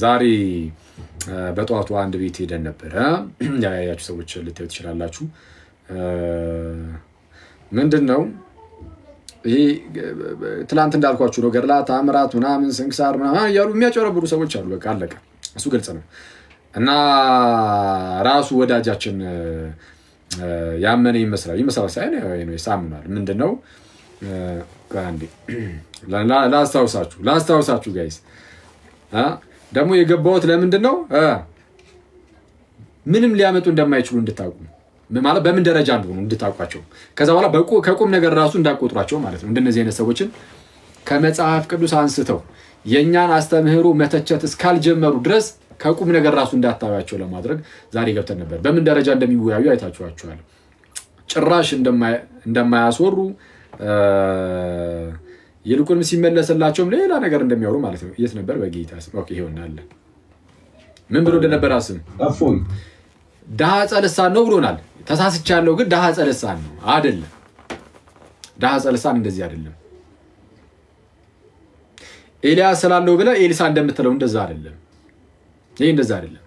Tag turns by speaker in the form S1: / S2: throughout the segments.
S1: ዛሬ በጠዋቱ አንድ ቤት ሄደን ነበረ። ያያችሁ ሰዎች ልታዩ ትችላላችሁ። ምንድን ነው ይሄ? ትላንት እንዳልኳችሁ ነው። ገድላት ተአምራት ምናምን ስንክሳር ምናምን እያሉ የሚያጨረብሩ ሰዎች አሉ። በቃ አለቀ። እሱ ግልጽ ነው። እና ራሱ ወዳጃችን ያመነ ይመስላል ሳይሆን ሳምኗል። ምንድን ነው፣ አንዴ ላስታውሳችሁ guys፣ ደግሞ የገባሁት ለምንድን ነው፣ ምንም ሊያመጡ እንደማይችሉ እንድታውቁ፣ ማለት በምን ደረጃ እንደሆኑ እንድታውቋቸው፣ ከዛ በኋላ ከቁም ነገር ራሱ እንዳቆጥሯቸው ማለት ነው። እንደነዚህ አይነት ሰዎችን ከመጽሐፍ ቅዱስ አንስተው የእኛን አስተምህሮ መተቸት እስካልጀመሩ ድረስ ከቁም ነገር ራሱ እንዳታዩቸው ለማድረግ ዛሬ ገብተን ነበር። በምን ደረጃ እንደሚወያዩ አይታችኋቸዋል። ጭራሽ እንደማያስወሩ፣ ይልቁንም ሲመለስላቸውም ሌላ ነገር እንደሚያወሩ ማለት ነው። የት ነበር? በጌታ ስም okay፣ ይሆናል። ምን ብሎ እንደነበር አስም
S2: እፎይ
S1: ዳህፀ ልሳን ነው ብሎናል። ተሳስቻለሁ፣ ግን ዳህፀ ልሳን ነው አይደለም። ዳህፀ ልሳን እንደዚህ አይደለም። ኤልያስ ስላለው ብለህ ኤልሳ እንደምትለው እንደዛ አይደለም። ይሄ እንደዛ አይደለም።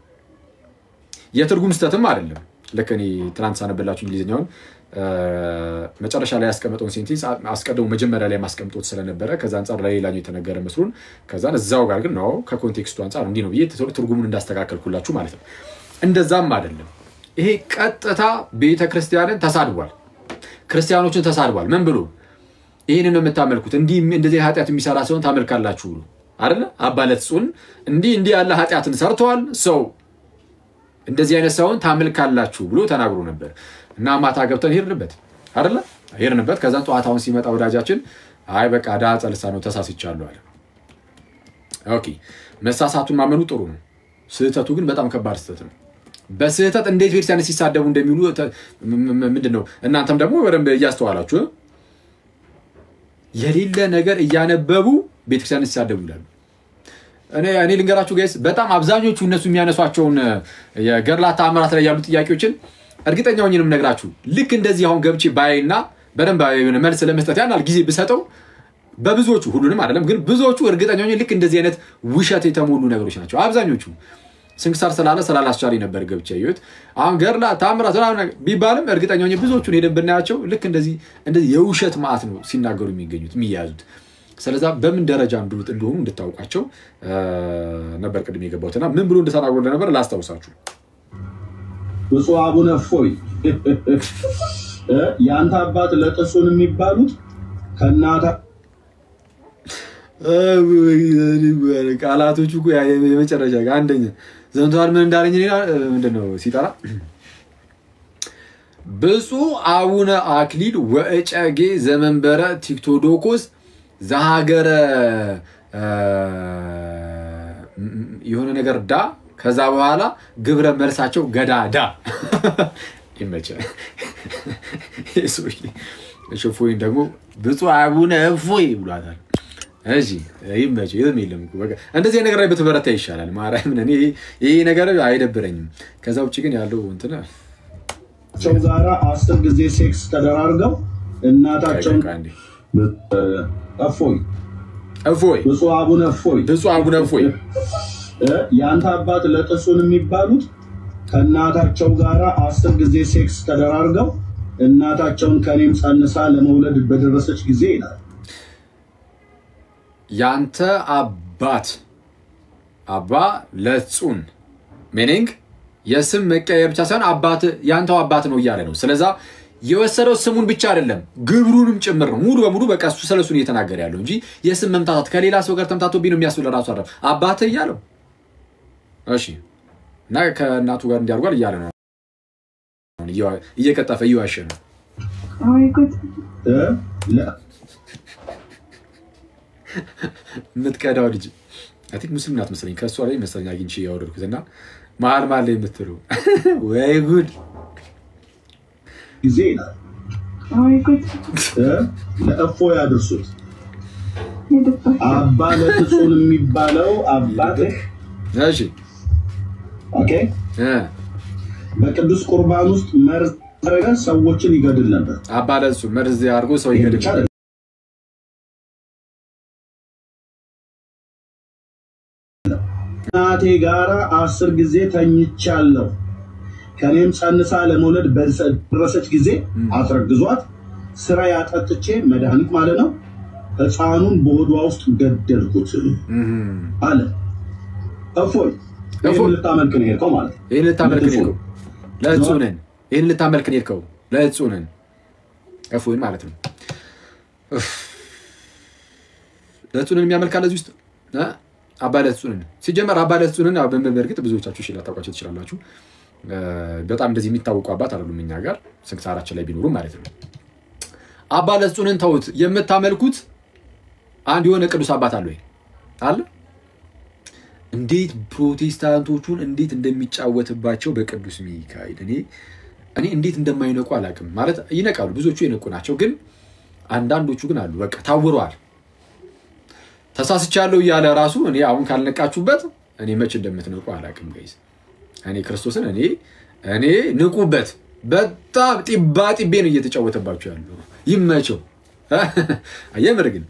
S1: የትርጉም ስህተትም አይደለም። ልክ እኔ ትናንት ሳነብላችሁ እንግሊዝኛውን መጨረሻ ላይ ያስቀመጠውን sentence አስቀድሞ መጀመሪያ ላይ ማስቀምጦት ስለነበረ ከዛ አንጻር ለሌላኛው የተነገረ መስሉን፣ ከዛን እዛው ጋር ግን ነው ከ context ኡ አንጻር እንዲህ ነው ብዬ ትርጉሙን እንዳስተካከልኩላችሁ ማለት ነው። እንደዛም አይደለም። ይሄ ቀጥታ ቤተ ክርስቲያንን ተሳድቧል፣ ክርስቲያኖችን ተሳድቧል። ምን ብሎ? ይህንን ነው የምታመልኩት፣ እንዲህ እንደዚህ ኃጢአት የሚሰራ ሰውን ታመልካላችሁ ብሎ አይደለ? አባ ለትጹን እንዲህ እንዲህ ያለ ኃጢአትን ሰርተዋል፣ ሰው እንደዚህ አይነት ሰውን ታመልካላችሁ ብሎ ተናግሮ ነበር። እና ማታ ገብተን ሄድንበት አይደለ? ሄድንበት። ከዛን ጠዋታውን ሲመጣ ወዳጃችን አይ በቃ ዳህፀ ልሳን ነው፣ ተሳስቻለሁ አለ። Okay፣ መሳሳቱን ማመኑ ጥሩ ነው። ስህተቱ ግን በጣም ከባድ ስህተት ነው። በስህተት እንዴት ቤተክርስቲያን ሲሳደቡ እንደሚውሉ ምንድን ነው፣ እናንተም ደግሞ በደንብ እያስተዋላችሁ የሌለ ነገር እያነበቡ ቤተክርስቲያን ሲሳደቡ ይላሉ። እኔ ልንገራችሁ guys፣ በጣም አብዛኞቹ እነሱ የሚያነሷቸውን የገድላት ተአምራት ላይ ያሉ ጥያቄዎችን እርግጠኛ ሆኜ ነው የምነግራችሁ። ልክ እንደዚህ አሁን ገብቼ ባይና በደንብ የሆነ መልስ ለመስጠት ያን ያህል ጊዜ ብሰጠው በብዙዎቹ፣ ሁሉንም አይደለም ግን ብዙዎቹ፣ እርግጠኛ ሆኜ ልክ እንደዚህ አይነት ውሸት የተሞሉ ነገሮች ናቸው አብዛኞቹ። ስንክሳር ስላለ ስላላስቻለኝ ነበር ገብቼ ያየሁት። አሁን ገድላት ተአምራት ምናምን ቢባልም እርግጠኛ ሆኜ ብዙዎቹን ሄደን ብናያቸው ልክ እንደዚህ እንደዚህ የውሸት ማዕት ነው ሲናገሩ የሚገኙት የሚያያዙት። ስለዛ በምን ደረጃ እንደሆኑ እንድታውቋቸው ነበር ቅድም የገባሁት እና ምን ብሎ እንደተናገሩ እንደነበር ላስታውሳችሁ።
S2: ብፁዕ አቡነ እፎይ፣ የአንተ አባት ለጥሱን የሚባሉት ከእናታ
S1: ቃላቶቹ እኮ የመጨረሻ አንደኛ ዘንቷል። ምን እንዳለኝ ምንድን ነው ሲጠራ፣ ብፁዕ አቡነ አክሊል ወእጨጌ ዘመንበረ ቲክቶዶኮስ ዘሀገረ የሆነ ነገር ዳ፣ ከዛ በኋላ ግብረ መልሳቸው ገዳዳ። ይመቻል። እፎይን ደግሞ ብፁዕ አቡነ እፎይ ብሏታል። እሺ ይመችህ። የትም የለም እኮ በቃ እንደዚህ ነገር ላይ ብትበረታ ይሻላል። ማርያምን እኔ ይሄ ነገር አይደብረኝም። ከዛ ውጭ ግን ያለው እንትን
S2: ቸው ጋራ 10 ጊዜ ሴክስ ተደራርገው እናታቸውን እፎይ
S1: እፎይ
S2: ብፁዕ አቡነ እፎይ
S1: ብፁዕ አቡነ እፎይ
S2: የአንተ አባት ለጥሱን የሚባሉት ከእናታቸው ጋራ 10 ጊዜ ሴክስ ተደራርገው እናታቸውን ከኔም ጸንሳ ለመውለድ በደረሰች ጊዜ ይላል።
S1: ያንተ አባት አባ ለጹን meaning የስም መቀየር ብቻ ሳይሆን አባት ያንተው አባት ነው እያለ ነው። ስለዛ የወሰደው ስሙን ብቻ አይደለም ግብሩንም ጭምር ነው። ሙሉ በሙሉ በቃ እሱ ስለሱን እየተናገረ ያለው እንጂ የስም መምታታት ከሌላ ሰው ጋር ተምታቶብኝ ነው የሚያስብል ራሱ አይደለም። አባትህ እያለው እሺ፣ እና ከእናቱ ጋር እንዲያርጓል እያለ ነው። እየቀጠፈ እየዋሸ ነው።
S3: ወይ ጉድ!
S1: የምትቀዳው ልጅ I think ሙስሊም ናት መሰለኝ፣ ከእሷ ላይ መሰለኝ አግኝቼ ያወረድኩት እና መሀል መሀል ላይ የምትሉ ወይ ጉድ
S2: ጊዜ ይላል።
S3: ወይ ጉድ!
S2: ለእፎይ አድርሱት።
S3: የደባቸው
S2: አባ ለትጹን የሚባለው አባትህ
S1: እሺ
S2: Okay በቅዱስ ቁርባን ውስጥ መርዝ አደረገ፣ ሰዎችን ይገድል ነበር።
S1: አባ ለጹ መርዝ አድርጎ ሰው
S2: ይሄ
S1: ይገድል
S2: ብቻ አይደለም። እናቴ ጋራ 10 ጊዜ ተኝቻለሁ። ከኔም ጸንሳ ለመውለድ በደረሰች ጊዜ አስረግዟት ስራ ያጠጥቼ መድኃኒት ማለት ነው ሕፃኑን በሆዷ ውስጥ ገደልኩት አለ። እፎይ ይህን ልታመልክ ነው የሄድከው ማለት ነው።
S1: ይህን ልታመልክ ነው የሄድከው ለእጹንን። ይህን ልታመልክ ነው የሄድከው ለእጹንን እፎይን ማለት ነው። ለእጹንን የሚያመልክ አለ እዚህ ውስጥ አባ ለእጹንን። ሲጀመር አባ ለእጹንን በእርግጥ ብዙዎቻችሁ ላታውቋቸው ትችላላችሁ። በጣም እንደዚህ የሚታወቁ አባት አይደሉም እኛ ጋር ስንክሳራችን ላይ ቢኖሩ ማለት ነው። አባ ለእጹንን ተውት። የምታመልኩት አንድ የሆነ ቅዱስ አባት አለ ወይ? አለ። እንዴት ፕሮቴስታንቶቹን እንዴት እንደሚጫወትባቸው በቅዱስ ሚካኤል እኔ እንዴት እንደማይነቁ አላውቅም። ማለት ይነቃሉ፣ ብዙዎቹ የነቁ ናቸው። ግን አንዳንዶቹ ግን አሉ በቃ ታውረዋል። ተሳስቻለሁ እያለ ራሱ እኔ አሁን ካልነቃችሁበት እኔ መች እንደምትነቁ አላውቅም guys። እኔ ክርስቶስን እኔ ንቁበት። በጣም ጢባ ጢቤ ነው እየተጫወተባችሁ ያለው። ይመቸው። የምር ግን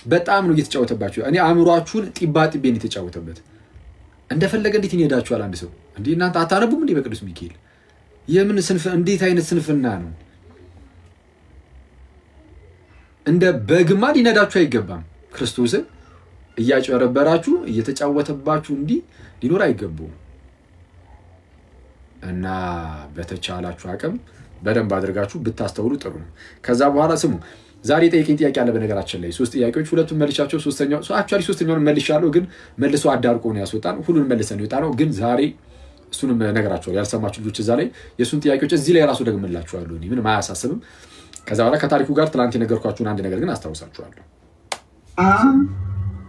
S1: በጣም ነው እየተጫወተባችሁ። እኔ አእምሯችሁን ጢባ ጢቤ ነው የተጫወተበት። እንደፈለገ እንዴት ይሄዳችኋል? አንድ ሰው እንዴ እናንተ አታነቡም እንዴ? በቅዱስ ሚካኤል የምን ስንፍ እንዴት አይነት ስንፍና ነው? እንደ በግማ ሊነዳችሁ አይገባም። ክርስቶስን እያጨረበራችሁ እየተጫወተባችሁ እንዲህ ሊኖር አይገባውም። እና በተቻላችሁ አቅም በደንብ አድርጋችሁ ብታስተውሉ ጥሩ ነው። ከዛ በኋላ ስሙ፣ ዛሬ ጠይቀኝ ጥያቄ አለ። በነገራችን ላይ 3 ጥያቄዎች፣ ሁለቱን መልሻቸው፣ ሶስተኛው actually ሶስተኛውን መልሻለሁ፣ ግን መልሶ አዳርቆ ነው ያስወጣን። ሁሉን መልሰን ይወጣ ነው። ግን ዛሬ እሱንም እነግራችኋለሁ። ያልሰማችሁ ልጆች እዛ ላይ የእሱን ጥያቄዎች እዚህ ላይ ራሱ ደግምላችኋለሁ። ምንም አያሳስብም። ከዛ በኋላ ከታሪኩ ጋር ትላንት የነገርኳችሁን አንድ ነገር ግን አስታውሳችኋለሁ።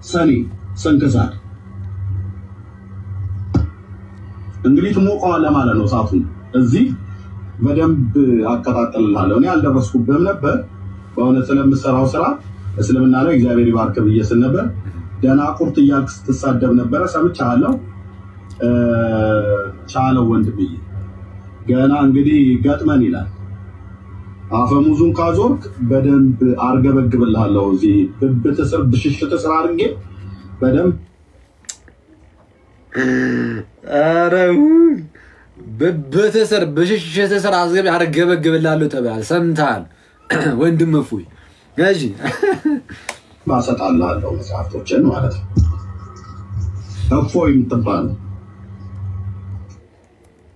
S2: ሰኔ ስንክሳር እንግዲህ ትሞቀዋለህ ማለት ነው። እሳቱን እዚህ በደንብ አቀጣጥልልሃለሁ። እኔ አልደረስኩብህም ነበር በእውነት ስለምሰራው ስራ እስልምና ላይ እግዚአብሔር ይባርክ ብዬ ስል ነበር። ደናቁርት እያልክ ስትሳደብ ነበረ፣ ሰምቻለሁ። ቻለው ወንድምዬ፣ ገና እንግዲህ ገጥመን ይላል። አፈሙዙን ካዞርክ በደንብ አርገበግብልሃለሁ። እዚህ ብብት ስር ብሽሽት ስር አድርጌ በደንብ
S1: ኧረ ብብት ስር ብሽሽት ስር አርገበግብልሃለሁ ተብሏል። ሰምተሃል ወንድም እፎይ? እሺ
S2: አሰጣልሃለሁ መጽሐፍቶችን ማለት ነው። እፎይ የምትባለው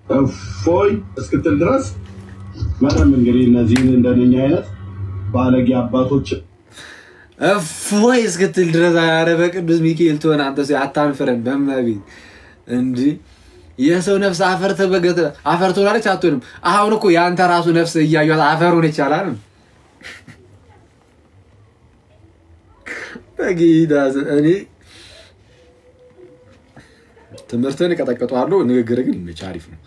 S2: እፎይ እስክትል ድረስ በደንብ እንግዲህ እነዚህን እንደነኛ አይነት ባለጌ አባቶች
S1: እፎይ እስክትል ድረስ። ኧረ በቅዱስ ሚካኤል ትሆን አንተ ሰው አታንፍረን። በመቤት እንዲህ የሰው ነፍስ አፈር ተበገተ አፈር ትሆናለች አትሆንም? አሁን እኮ የአንተ ራሱ ነፍስ እያዩት አፈር ሆነች አላለም? በጌታ እኔ ትምህርትን እቀጠቅጠዋለሁ፣ ንግግር ግን ይመች አሪፍ ነው።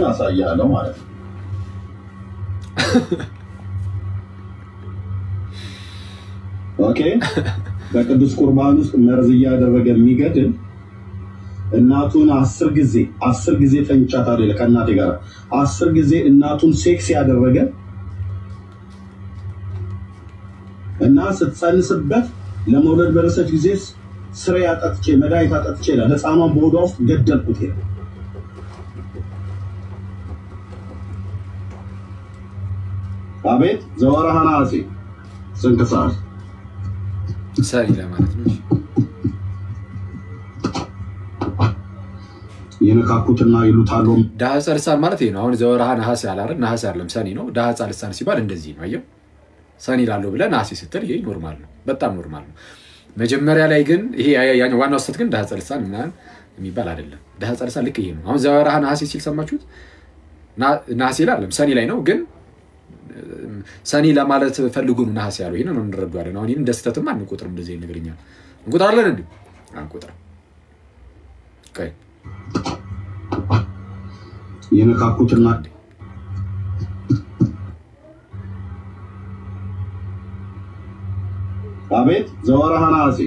S2: አሳያለሁ ማለት ነው። Okay፣ በቅዱስ ቁርባን ውስጥ መርዝ እያደረገ የሚገድል እናቱን 10 ጊዜ 10 ጊዜ ተኝቻታለሁ ይላል። ከእናቴ ጋር 10 ጊዜ እናቱን ሴክስ ያደረገ እና ስትጸንስበት ለመውለድ በደረሰች ጊዜ ስሬ አጠጥቼ መድኃኒት አጠጥቼ ይላል። ሕፃኗን በሆዷ ውስጥ ገደልኩት ይላል። አቤት ዘወርኀ ነሐሴ ስንክሳር
S1: ሰሪ ለማለት ነው።
S2: የነካኩትና ይሉታል።
S1: ዳህፀ ልሳን ማለት ይሄ ነው። አሁን ዘወርኀ ነሐሴ አለ አይደል? ነሐሴ አይደለም ሰኔ ነው። ዳህፀ ልሳን ሲባል እንደዚህ ነው። አየው፣ ሰኔ ላለው ብለህ ነሐሴ ስትል ይሄ normal ነው፣ በጣም normal ነው። መጀመሪያ ላይ ግን ይሄ ያኛው ዋናው ስህተት ግን ዳህፀ ልሳን ምናምን የሚባል አይደለም። ዳህፀ ልሳን ልክ ይሄ ነው። አሁን ዘወርኀ ነሐሴ ሲል ሰማችሁት? ነሐሴ ላይ አይደለም ሰኔ ላይ ነው፣ ግን ሰኔ ለማለት ፈልጎ ነው ነሐሴ ያለው። ይሄንን እንረዳዋለን። አሁን ይሄን እንደ ስህተትም አንቆጥርም። እንደዚህ አይነት ነገርኛ እንቆጥራለን እንዴ? አንቆጥርም። ቆይ
S2: የነካኩትና አቤት ዘወርኀ ነሐሴ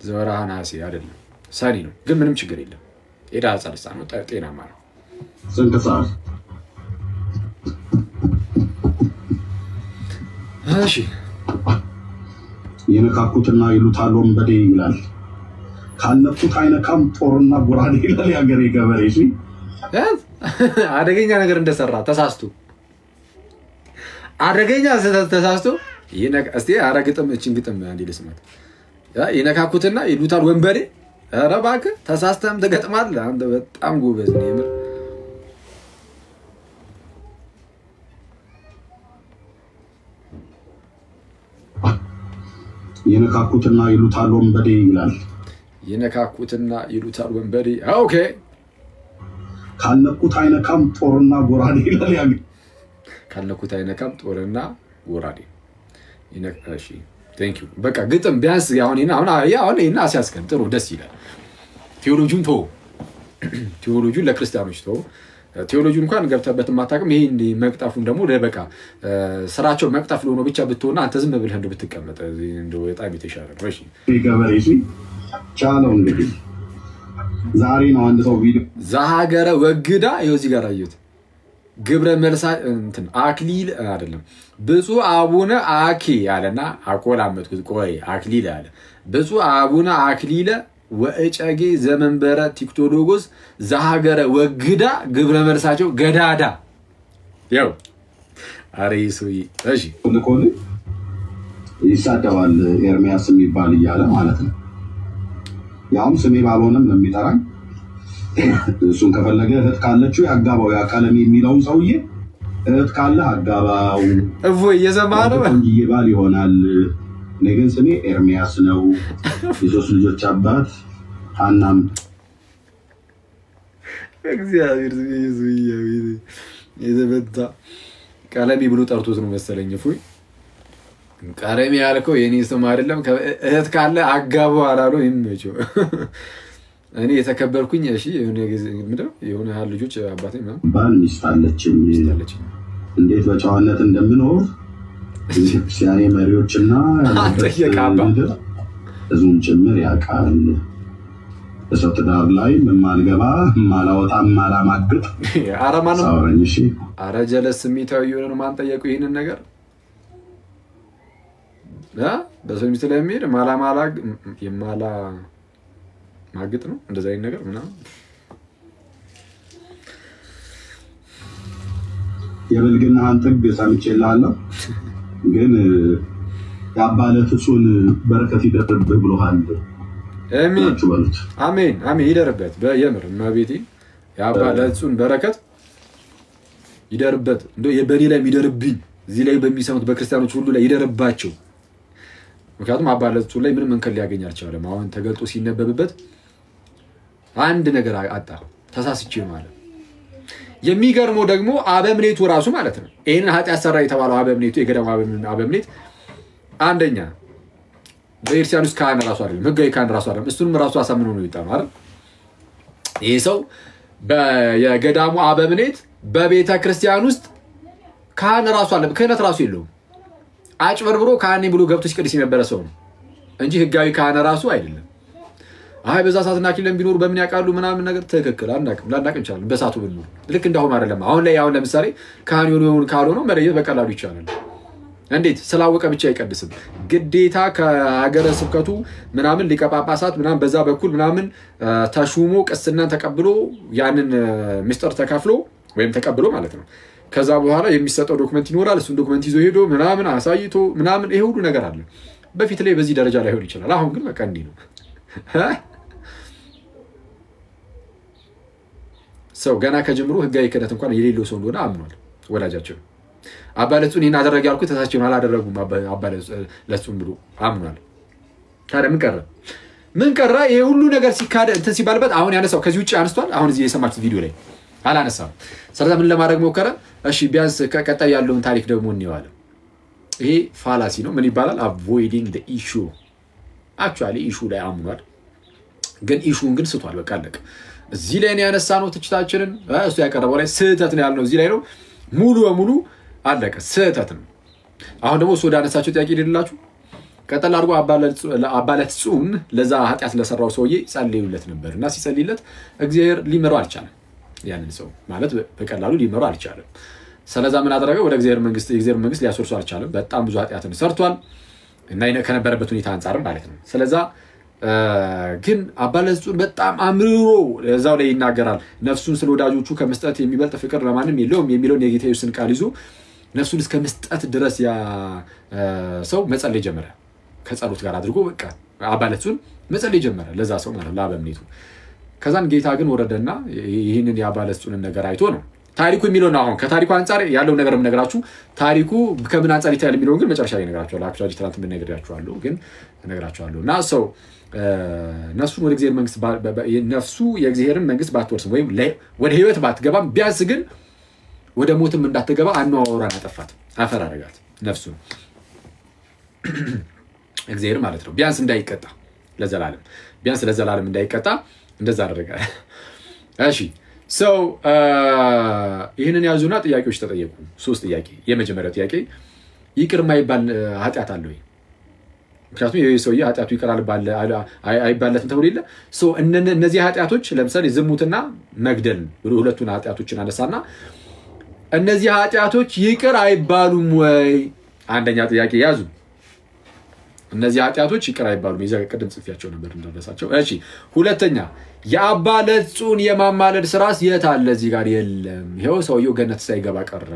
S1: ዘወርኀ ነሐሴ አይደለም ሰኔ ነው፣ ግን ምንም ችግር የለም። የዳህፀ ልሳን ነው፣ ጤናማ ነው።
S2: ስንክሳር
S1: እሺ
S2: የነካኩትና ይሉታል ወንበዴ ይላል። ካልነኩት አይነካም ጦርና ጎራዴ ይላል የሀገሬ ገበሬ። እሺ
S1: አደገኛ ነገር እንደሰራ ተሳስቶ፣ አደገኛ ስህተት ተሳስቶ። እስቲ ኧረ ግጥም፣ እችን ግጥም አንዴ ልስማት። ይነካኩትና ይሉታል ወንበዴ። ኧረ እባክህ ተሳስተህም ትገጥማለህ አንተ፣ በጣም ጎበዝ ነህ የምር።
S2: ይነካኩትና ይሉታል ወንበዴ ይላል።
S1: ይነካኩትና ይሉታል ወንበዴ። Okay።
S2: ካልነኩት አይነካም ጦርና ጎራዴ ይላል የሀገሬ
S1: ካልነኩት አይነካም ጦርና ጎራዴ። እሺ thank you። በቃ ግጥም ቢያንስ አሁን አሁን ይሄን አስያዝከን፣ ጥሩ ደስ ይላል። ቴዎሎጂውን ተወው፣ ቴዎሎጂውን ለክርስቲያኖች ተወው። ቴዎሎጂውን እንኳን ገብተህበት የማታውቅም። ይሄ እንዲህ መቅጠፉን ደግሞ በቃ ስራቸው መቅጠፍ ለሆነ ብቻ ብትሆን አንተ ዝም ብለህ እንደው ብትቀመጥ እንደው በጣም የተሻለ ነው። እሺ
S2: ገበሬ። እሺ ቻለው እንግዲህ ዛሬ ነው አንድ ሰው ቪዲዮ
S1: ዘሀገረ ወግዳ ይኸው እዚህ ጋር አየሁት። ግብረ መልሳ እንትን አክሊል አይደለም ብፁዕ አቡነ አኬ አለና አቆላመጥኩት። ቆይ አክሊል አለ፣ ብፁዕ አቡነ አክሊለ ወእጨጌ ዘመንበረ ቲክቶሎጎስ ዘሀገረ ወግዳ ግብረ መልሳቸው ገዳዳ። ያው አረ ሰውዬ እሺ
S2: ልኮልኝ ይሳደባል ኤርሚያስ የሚባል እያለ ማለት ነው። ያውም ስሜ ባልሆነም ነው የሚጠራኝ። እሱን ከፈለገ እህት ካለችው ያጋባው። ያ ቀለም የሚለውን ሰውዬ እህት ካለ አጋባው።
S1: እፎይ እየሰማህ ነው።
S2: ቆንጅዬ ባል ይሆናል። እኔ ግን ስሜ ኤርሚያስ ነው። የሶስት ልጆች አባት ሀናም
S1: እግዚአብሔር የተመታ ቀለሜ ብሎ ጠርቶት ነው መሰለኝ። እፎይ ቀለሜ ያልከው የኔ ስም አይደለም። እህት ካለ አጋባው አላሉ። ይመቸው። እኔ የተከበርኩኝ እሺ፣ የሆነ ጊዜ ምንድን ነው የሆነ ያህል ልጆች አባቴ ምናምን
S2: ባል ሚስት አለችኝ።
S1: አለችኝ።
S2: እንዴት በጨዋነት እንደምኖር ቤተክርስቲያኔ መሪዎችና ያለበት
S1: ጠየቀ አባ።
S2: ምድር ህዝቡም ጭምር ያውቃል። በሰው ትዳር ላይ የማልገባ፣ የማላወጣ፣ የማላማግጥ
S1: ኧረ ማንም
S2: ሳውረኝ። እሺ
S1: ኧረ ጀለስ ስሜታዊ የሆነ ነው። ማን ጠየቁ ይህንን ነገር እ በሰው ሚስት ላይ የሚሄድ ማላማላ የማላ ማግጥ ነው እንደዛ አይነት ነገር ምናምን።
S2: የብልግናህን ጥግ ሰምቼልሃለሁ፣ ግን የአባለት እጹን በረከት ይደርብህ ብሎሃል
S1: አሜን
S2: ብላችሁ በሉት።
S1: አሜን አሜን። ይደርበት በየምር እመቤቴ የአባ ለጹን በረከት ይደርበት። እንደው በእኔ ላይ ይደርብኝ፣ እዚህ ላይ በሚሰሙት በክርስቲያኖች ሁሉ ላይ ይደርባቸው። ምክንያቱም አባ ለጹን ላይ ምንም እንከን ሊያገኝ አልቻለም። አሁን ተገልጦ ሲነበብበት አንድ ነገር አጣ። ተሳስቼ ማለት የሚገርመው ደግሞ አበምኔቱ ራሱ ማለት ነው። ይህንን ኃጢአት ሰራ የተባለው አበምኔቱ፣ የገዳሙ አበምኔት አንደኛ በቤተክርስቲያን ውስጥ ካህን ራሱ አይደለም፣ ህጋዊ ካህን ራሱ አይደለም። እሱንም ራሱ አሳምኖ ነው የወጣ ነው አይደል? ይህ ሰው የገዳሙ አበምኔት በቤተ ክርስቲያን ውስጥ ካህን ራሱ አለ፣ ክህነት ራሱ የለውም። አጭበርብሮ ካህን ነኝ ብሎ ገብቶ ሲቀድስ የነበረ ሰው ነው እንጂ ህጋዊ ካህን ራሱ አይደለም። አይ በዛ ሰዓት እና አክሊለን ቢኖሩ በምን ያውቃሉ ምናምን ነገር ትክክል፣ አናውቅም፣ ላናውቅ እንችላለን። በሰዓቱ ብንኖር ልክ እንዳሁኑ አይደለም። አሁን ላይ አሁን ለምሳሌ ካህን የሆነ ካልሆነው መለየት በቀላሉ ይቻላል። እንዴት ስላወቀ ብቻ አይቀድስም። ግዴታ ከሀገረ ስብከቱ ምናምን ሊቀ ጳጳሳት ምናምን በዛ በኩል ምናምን ተሹሞ ቅስናን ተቀብሎ ያንን ምስጢር ተካፍሎ ወይም ተቀብሎ ማለት ነው። ከዛ በኋላ የሚሰጠው document ይኖራል። እሱን document ይዞ ሄዶ ምናምን አሳይቶ ምናምን ይሄ ሁሉ ነገር አለ። በፊት ላይ በዚህ ደረጃ ላይሆን ይችላል። አሁን ግን በቃ እንዲህ ነው። ሰው ገና ከጀምሮ ህጋዊ ክህነት እንኳን የሌለው ሰው እንደሆነ አምኗል። ወላጃቸው አባ ለጹን ይህን አደረገ ያልኩት ተሳቸውን አላደረጉም አባ ለጹን ብሎ አምኗል። ታዲያ ምን ቀረ? ምን ቀረ? ይሄ ሁሉ ነገር ሲካደ እንትን ሲባልበት አሁን ያነሳው ከዚህ ውጭ አንስቷል። አሁን እዚህ የሰማችሁት ቪዲዮ ላይ አላነሳም። ስለዚህ ምን ለማድረግ ሞከረ? እሺ ቢያንስ ከቀጣይ ያለውን ታሪክ ደግሞ እንየዋለን። ይሄ fallacy ነው። ምን ይባላል? Avoiding the issue። Actually issue ላይ አምኗል፣ ግን issue ን ግን ስቷል። በቃ አለቀ። እዚህ ላይ ነው ያነሳነው ትችታችንን። እሱ ያቀረበው ላይ ስህተት ነው ያልነው እዚህ ላይ ነው። ሙሉ በሙሉ አለቀ፣ ስህተት ነው። አሁን ደግሞ እሱ ወደ አነሳቸው ጥያቄ ሄድላችሁ። ቀጠል አድርጎ አባለትጹን ለዛ ኃጢአት ለሰራው ሰውዬ ጸልዩለት ነበር እና ሲጸልይለት እግዚአብሔር ሊምረው አልቻለም። ያንን ሰው ማለት በቀላሉ ሊምረው አልቻለም። ስለዛ ምን አደረገ? ወደ እግዚአብሔር መንግስት የእግዚአብሔር መንግስት ሊያስወርሰው አልቻለም። በጣም ብዙ ኃጢአትን ሰርቷል እና ከነበረበት ሁኔታ አንጻርም ማለት ነው። ስለዛ ግን አባ ለጹን በጣም አምርሮ እዛው ላይ ይናገራል። ነፍሱን ስለ ወዳጆቹ ከመስጠት የሚበልጥ ፍቅር ለማንም የለውም የሚለውን የጌታ ኢየሱስን ቃል ይዞ ነፍሱን እስከ መስጠት ድረስ ያ ሰው መጸለይ ጀመረ። ከጸሎት ጋር አድርጎ በቃ አባ ለጹን መጸለይ ጀመረ፣ ለዛ ሰው ማለት ለአበምኔቱ። ከዛን ጌታ ግን ወረደና ይህንን የአባ ለጹንን ነገር አይቶ ነው ታሪኩ የሚለውን አሁን ከታሪኩ አንጻር ያለው ነገር የምነግራችሁ ታሪኩ ከምን አንጻር ይታያል የሚለውን ግን መጨረሻ ላይ እነግራችኋለሁ። Actually ትናንት እነግራችኋለሁ ግን እነግራችኋለሁ። እና ሰው ነፍሱን ወደ እግዚአብሔር መንግስት ነፍሱ የእግዚአብሔርን መንግስት ባትወርስም ወይም ወደ ህይወት ባትገባም ቢያንስ ግን ወደ ሞትም እንዳትገባ አኗኗሯን አጠፋት፣ አፈር አደረጋት ነፍሱን እግዚአብሔር ማለት ነው። ቢያንስ እንዳይቀጣ ለዘላለም ቢያንስ ለዘላለም እንዳይቀጣ እንደዛ አደረገ። እሺ ሰው ይህንን ያዙና ጥያቄዎች ተጠየቁ። 3 ጥያቄ። የመጀመሪያው ጥያቄ ይቅር የማይባል ኃጢአት አለ ወይ? ምክንያቱም ይህ ሰውዬ ኃጢአቱ ይቅር አይባለትም ተብሎ የለ። እነዚህ ኃጢአቶች ለምሳሌ ዝሙትና መግደል ብሎ ሁለቱን ኃጢአቶችን አነሳና እነዚህ ኃጢአቶች ይቅር አይባሉም ወይ? አንደኛ ጥያቄ ያዙ። እነዚህ ኃጢአቶች ይቅር አይባሉም። የዛ ቅድም ጽፌያቸው ነበር እንደረሳቸው። እሺ ሁለተኛ የአባ ለጹን የማማለድ ስራስ የት አለ? እዚህ ጋር የለም። ይኸው ሰውየው ገነት ሳይገባ ቀረ።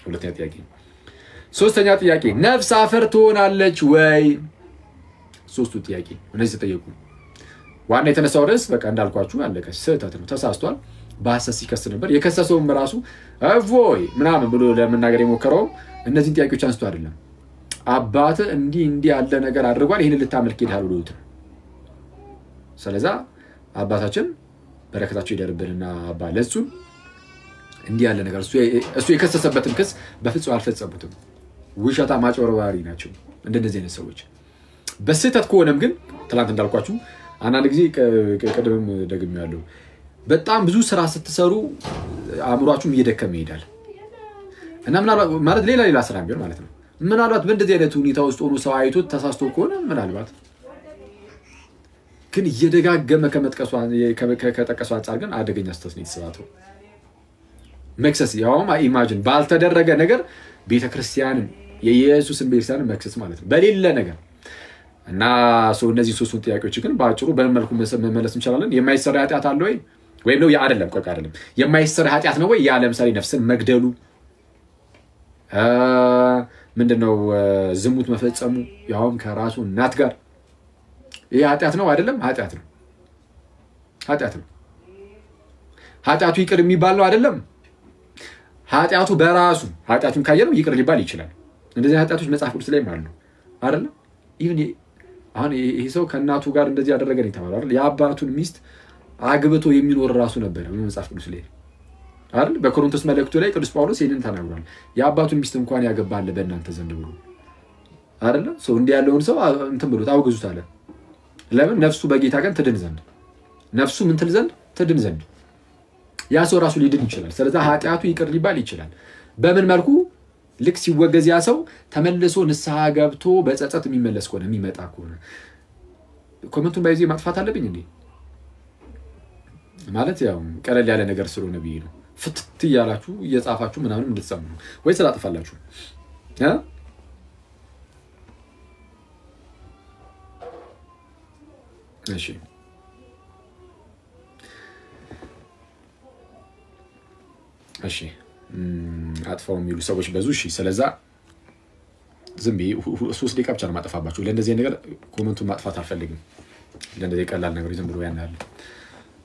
S1: ሁለተኛ ጥያቄ። ሶስተኛ ጥያቄ ነፍስ አፈር ትሆናለች ወይ? ሶስቱ ጥያቄ እነዚህ ተጠየቁ። ዋና የተነሳው ርዕስ በቃ እንዳልኳችሁ አለቀ። ስህተት ነው፣ ተሳስቷል። በሐሰት ሲከስ ነበር። የከሰሰውም ራሱ እፎይ ምናምን ብሎ ለመናገር የሞከረውም እነዚህን ጥያቄዎች አንስቶ አይደለም። አባት እንዲህ እንዲህ ያለ ነገር አድርጓል፣ ይህንን ልታመልክ ሄደሃል ብሎት ነው። ስለዛ አባታችን በረከታቸው ይደርብንና አባ ለጹን እንዲህ ያለ ነገር እሱ የከሰሰበትን ክስ በፍጹም አልፈጸሙትም። ውሸታ ማጭበርባሪ ናቸው እንደነዚህ አይነት ሰዎች። በስህተት ከሆነም ግን ትላንት እንዳልኳችሁ አንዳንድ ጊዜ ቅድምም ደግሜዋለሁ፣ በጣም ብዙ ስራ ስትሰሩ አእምሯችሁም እየደከመ ይሄዳል እና ምናልባት ማለት ሌላ ሌላ ስራ ቢሆን ማለት ነው ምናልባት በእንደዚህ አይነት ሁኔታ ውስጥ ሆኖ ሰው አይቶት ተሳስቶ ከሆነ ምናልባት ግን እየደጋገመ ከጠቀሱ አንጻር ግን አደገኛ ስህተት ነው የተሳሳተው። መክሰስ ያውም imagine ባልተደረገ ነገር ቤተክርስቲያንን የኢየሱስን ቤተክርስቲያንን መክሰስ ማለት ነው በሌለ ነገር። እና እነዚህ ሶስቱን ጥያቄዎች ግን በአጭሩ በምን መልኩ መመለስ እንችላለን? የማይሰራ ኃጢአት አለ ወይ? ወይም ነው አይደለም፣ ቆይ አይደለም፣ የማይሰራ ኃጢአት ነው ወይ? ያ ለምሳሌ ነፍስን መግደሉ ምንድነው ዝሙት መፈጸሙ ያውም ከራሱ እናት ጋር ይሄ ኃጢአት ነው አይደለም? ኃጢአት ነው፣ ኃጢአት ነው። ኃጢአቱ ይቅር የሚባል ነው አይደለም? ኃጢአቱ በራሱ ኃጢአቱን ካየነው ይቅር ሊባል ይችላል። እንደዚህ ኃጢአቶች መጽሐፍ ቅዱስ ላይም አሉ አይደለም? Even አሁን ይሄ ሰው ከእናቱ ጋር እንደዚህ ያደረገ ነው የተባለው አይደል? የአባቱን ሚስት አግብቶ የሚኖር ራሱ ነበር መጽሐፍ ቅዱስ ላይ አይደል? በኮሪንቶስ መልእክቱ ላይ ቅዱስ ጳውሎስ ይህንን ተናግሯል። የአባቱን ሚስት እንኳን ያገባል በእናንተ ዘንድ ብሎ አይደለ? ሰው እንዲህ ያለውን ሰው እንትን ብሎት አውግዙት አለ። ለምን? ነፍሱ በጌታ ቀን ትድን ዘንድ። ነፍሱ ምን ትል ዘንድ? ትድን ዘንድ። ያ ሰው ራሱ ሊድን ይችላል። ስለዚህ ኃጢአቱ ይቅር ሊባል ይችላል። በምን መልኩ? ልክ ሲወገዝ ያ ሰው ተመልሶ ንስሐ ገብቶ በጸጸት የሚመለስ ከሆነ የሚመጣ ከሆነ። Comment ኡን ባይዜ ማጥፋት አለብኝ እንዴ? ማለት ያው ቀለል ያለ ነገር ስለሆነ ብዬ ነው። ፍትት እያላችሁ እየጻፋችሁ ምናምን እንድትሰሙ ነው ወይ ስላጥፋላችሁ? እሺ እሺ አጥፋው የሚሉ ሰዎች በዙ። እሺ ስለዛ ዝም ብዬ 3 ደቂቃ ብቻ ነው የማጠፋባችሁ። ለእንደዚህ ነገር comment ኡን ማጥፋት አልፈልግም። ለእንደዚህ ቀላል ነገር ዝም ብሎ ያናል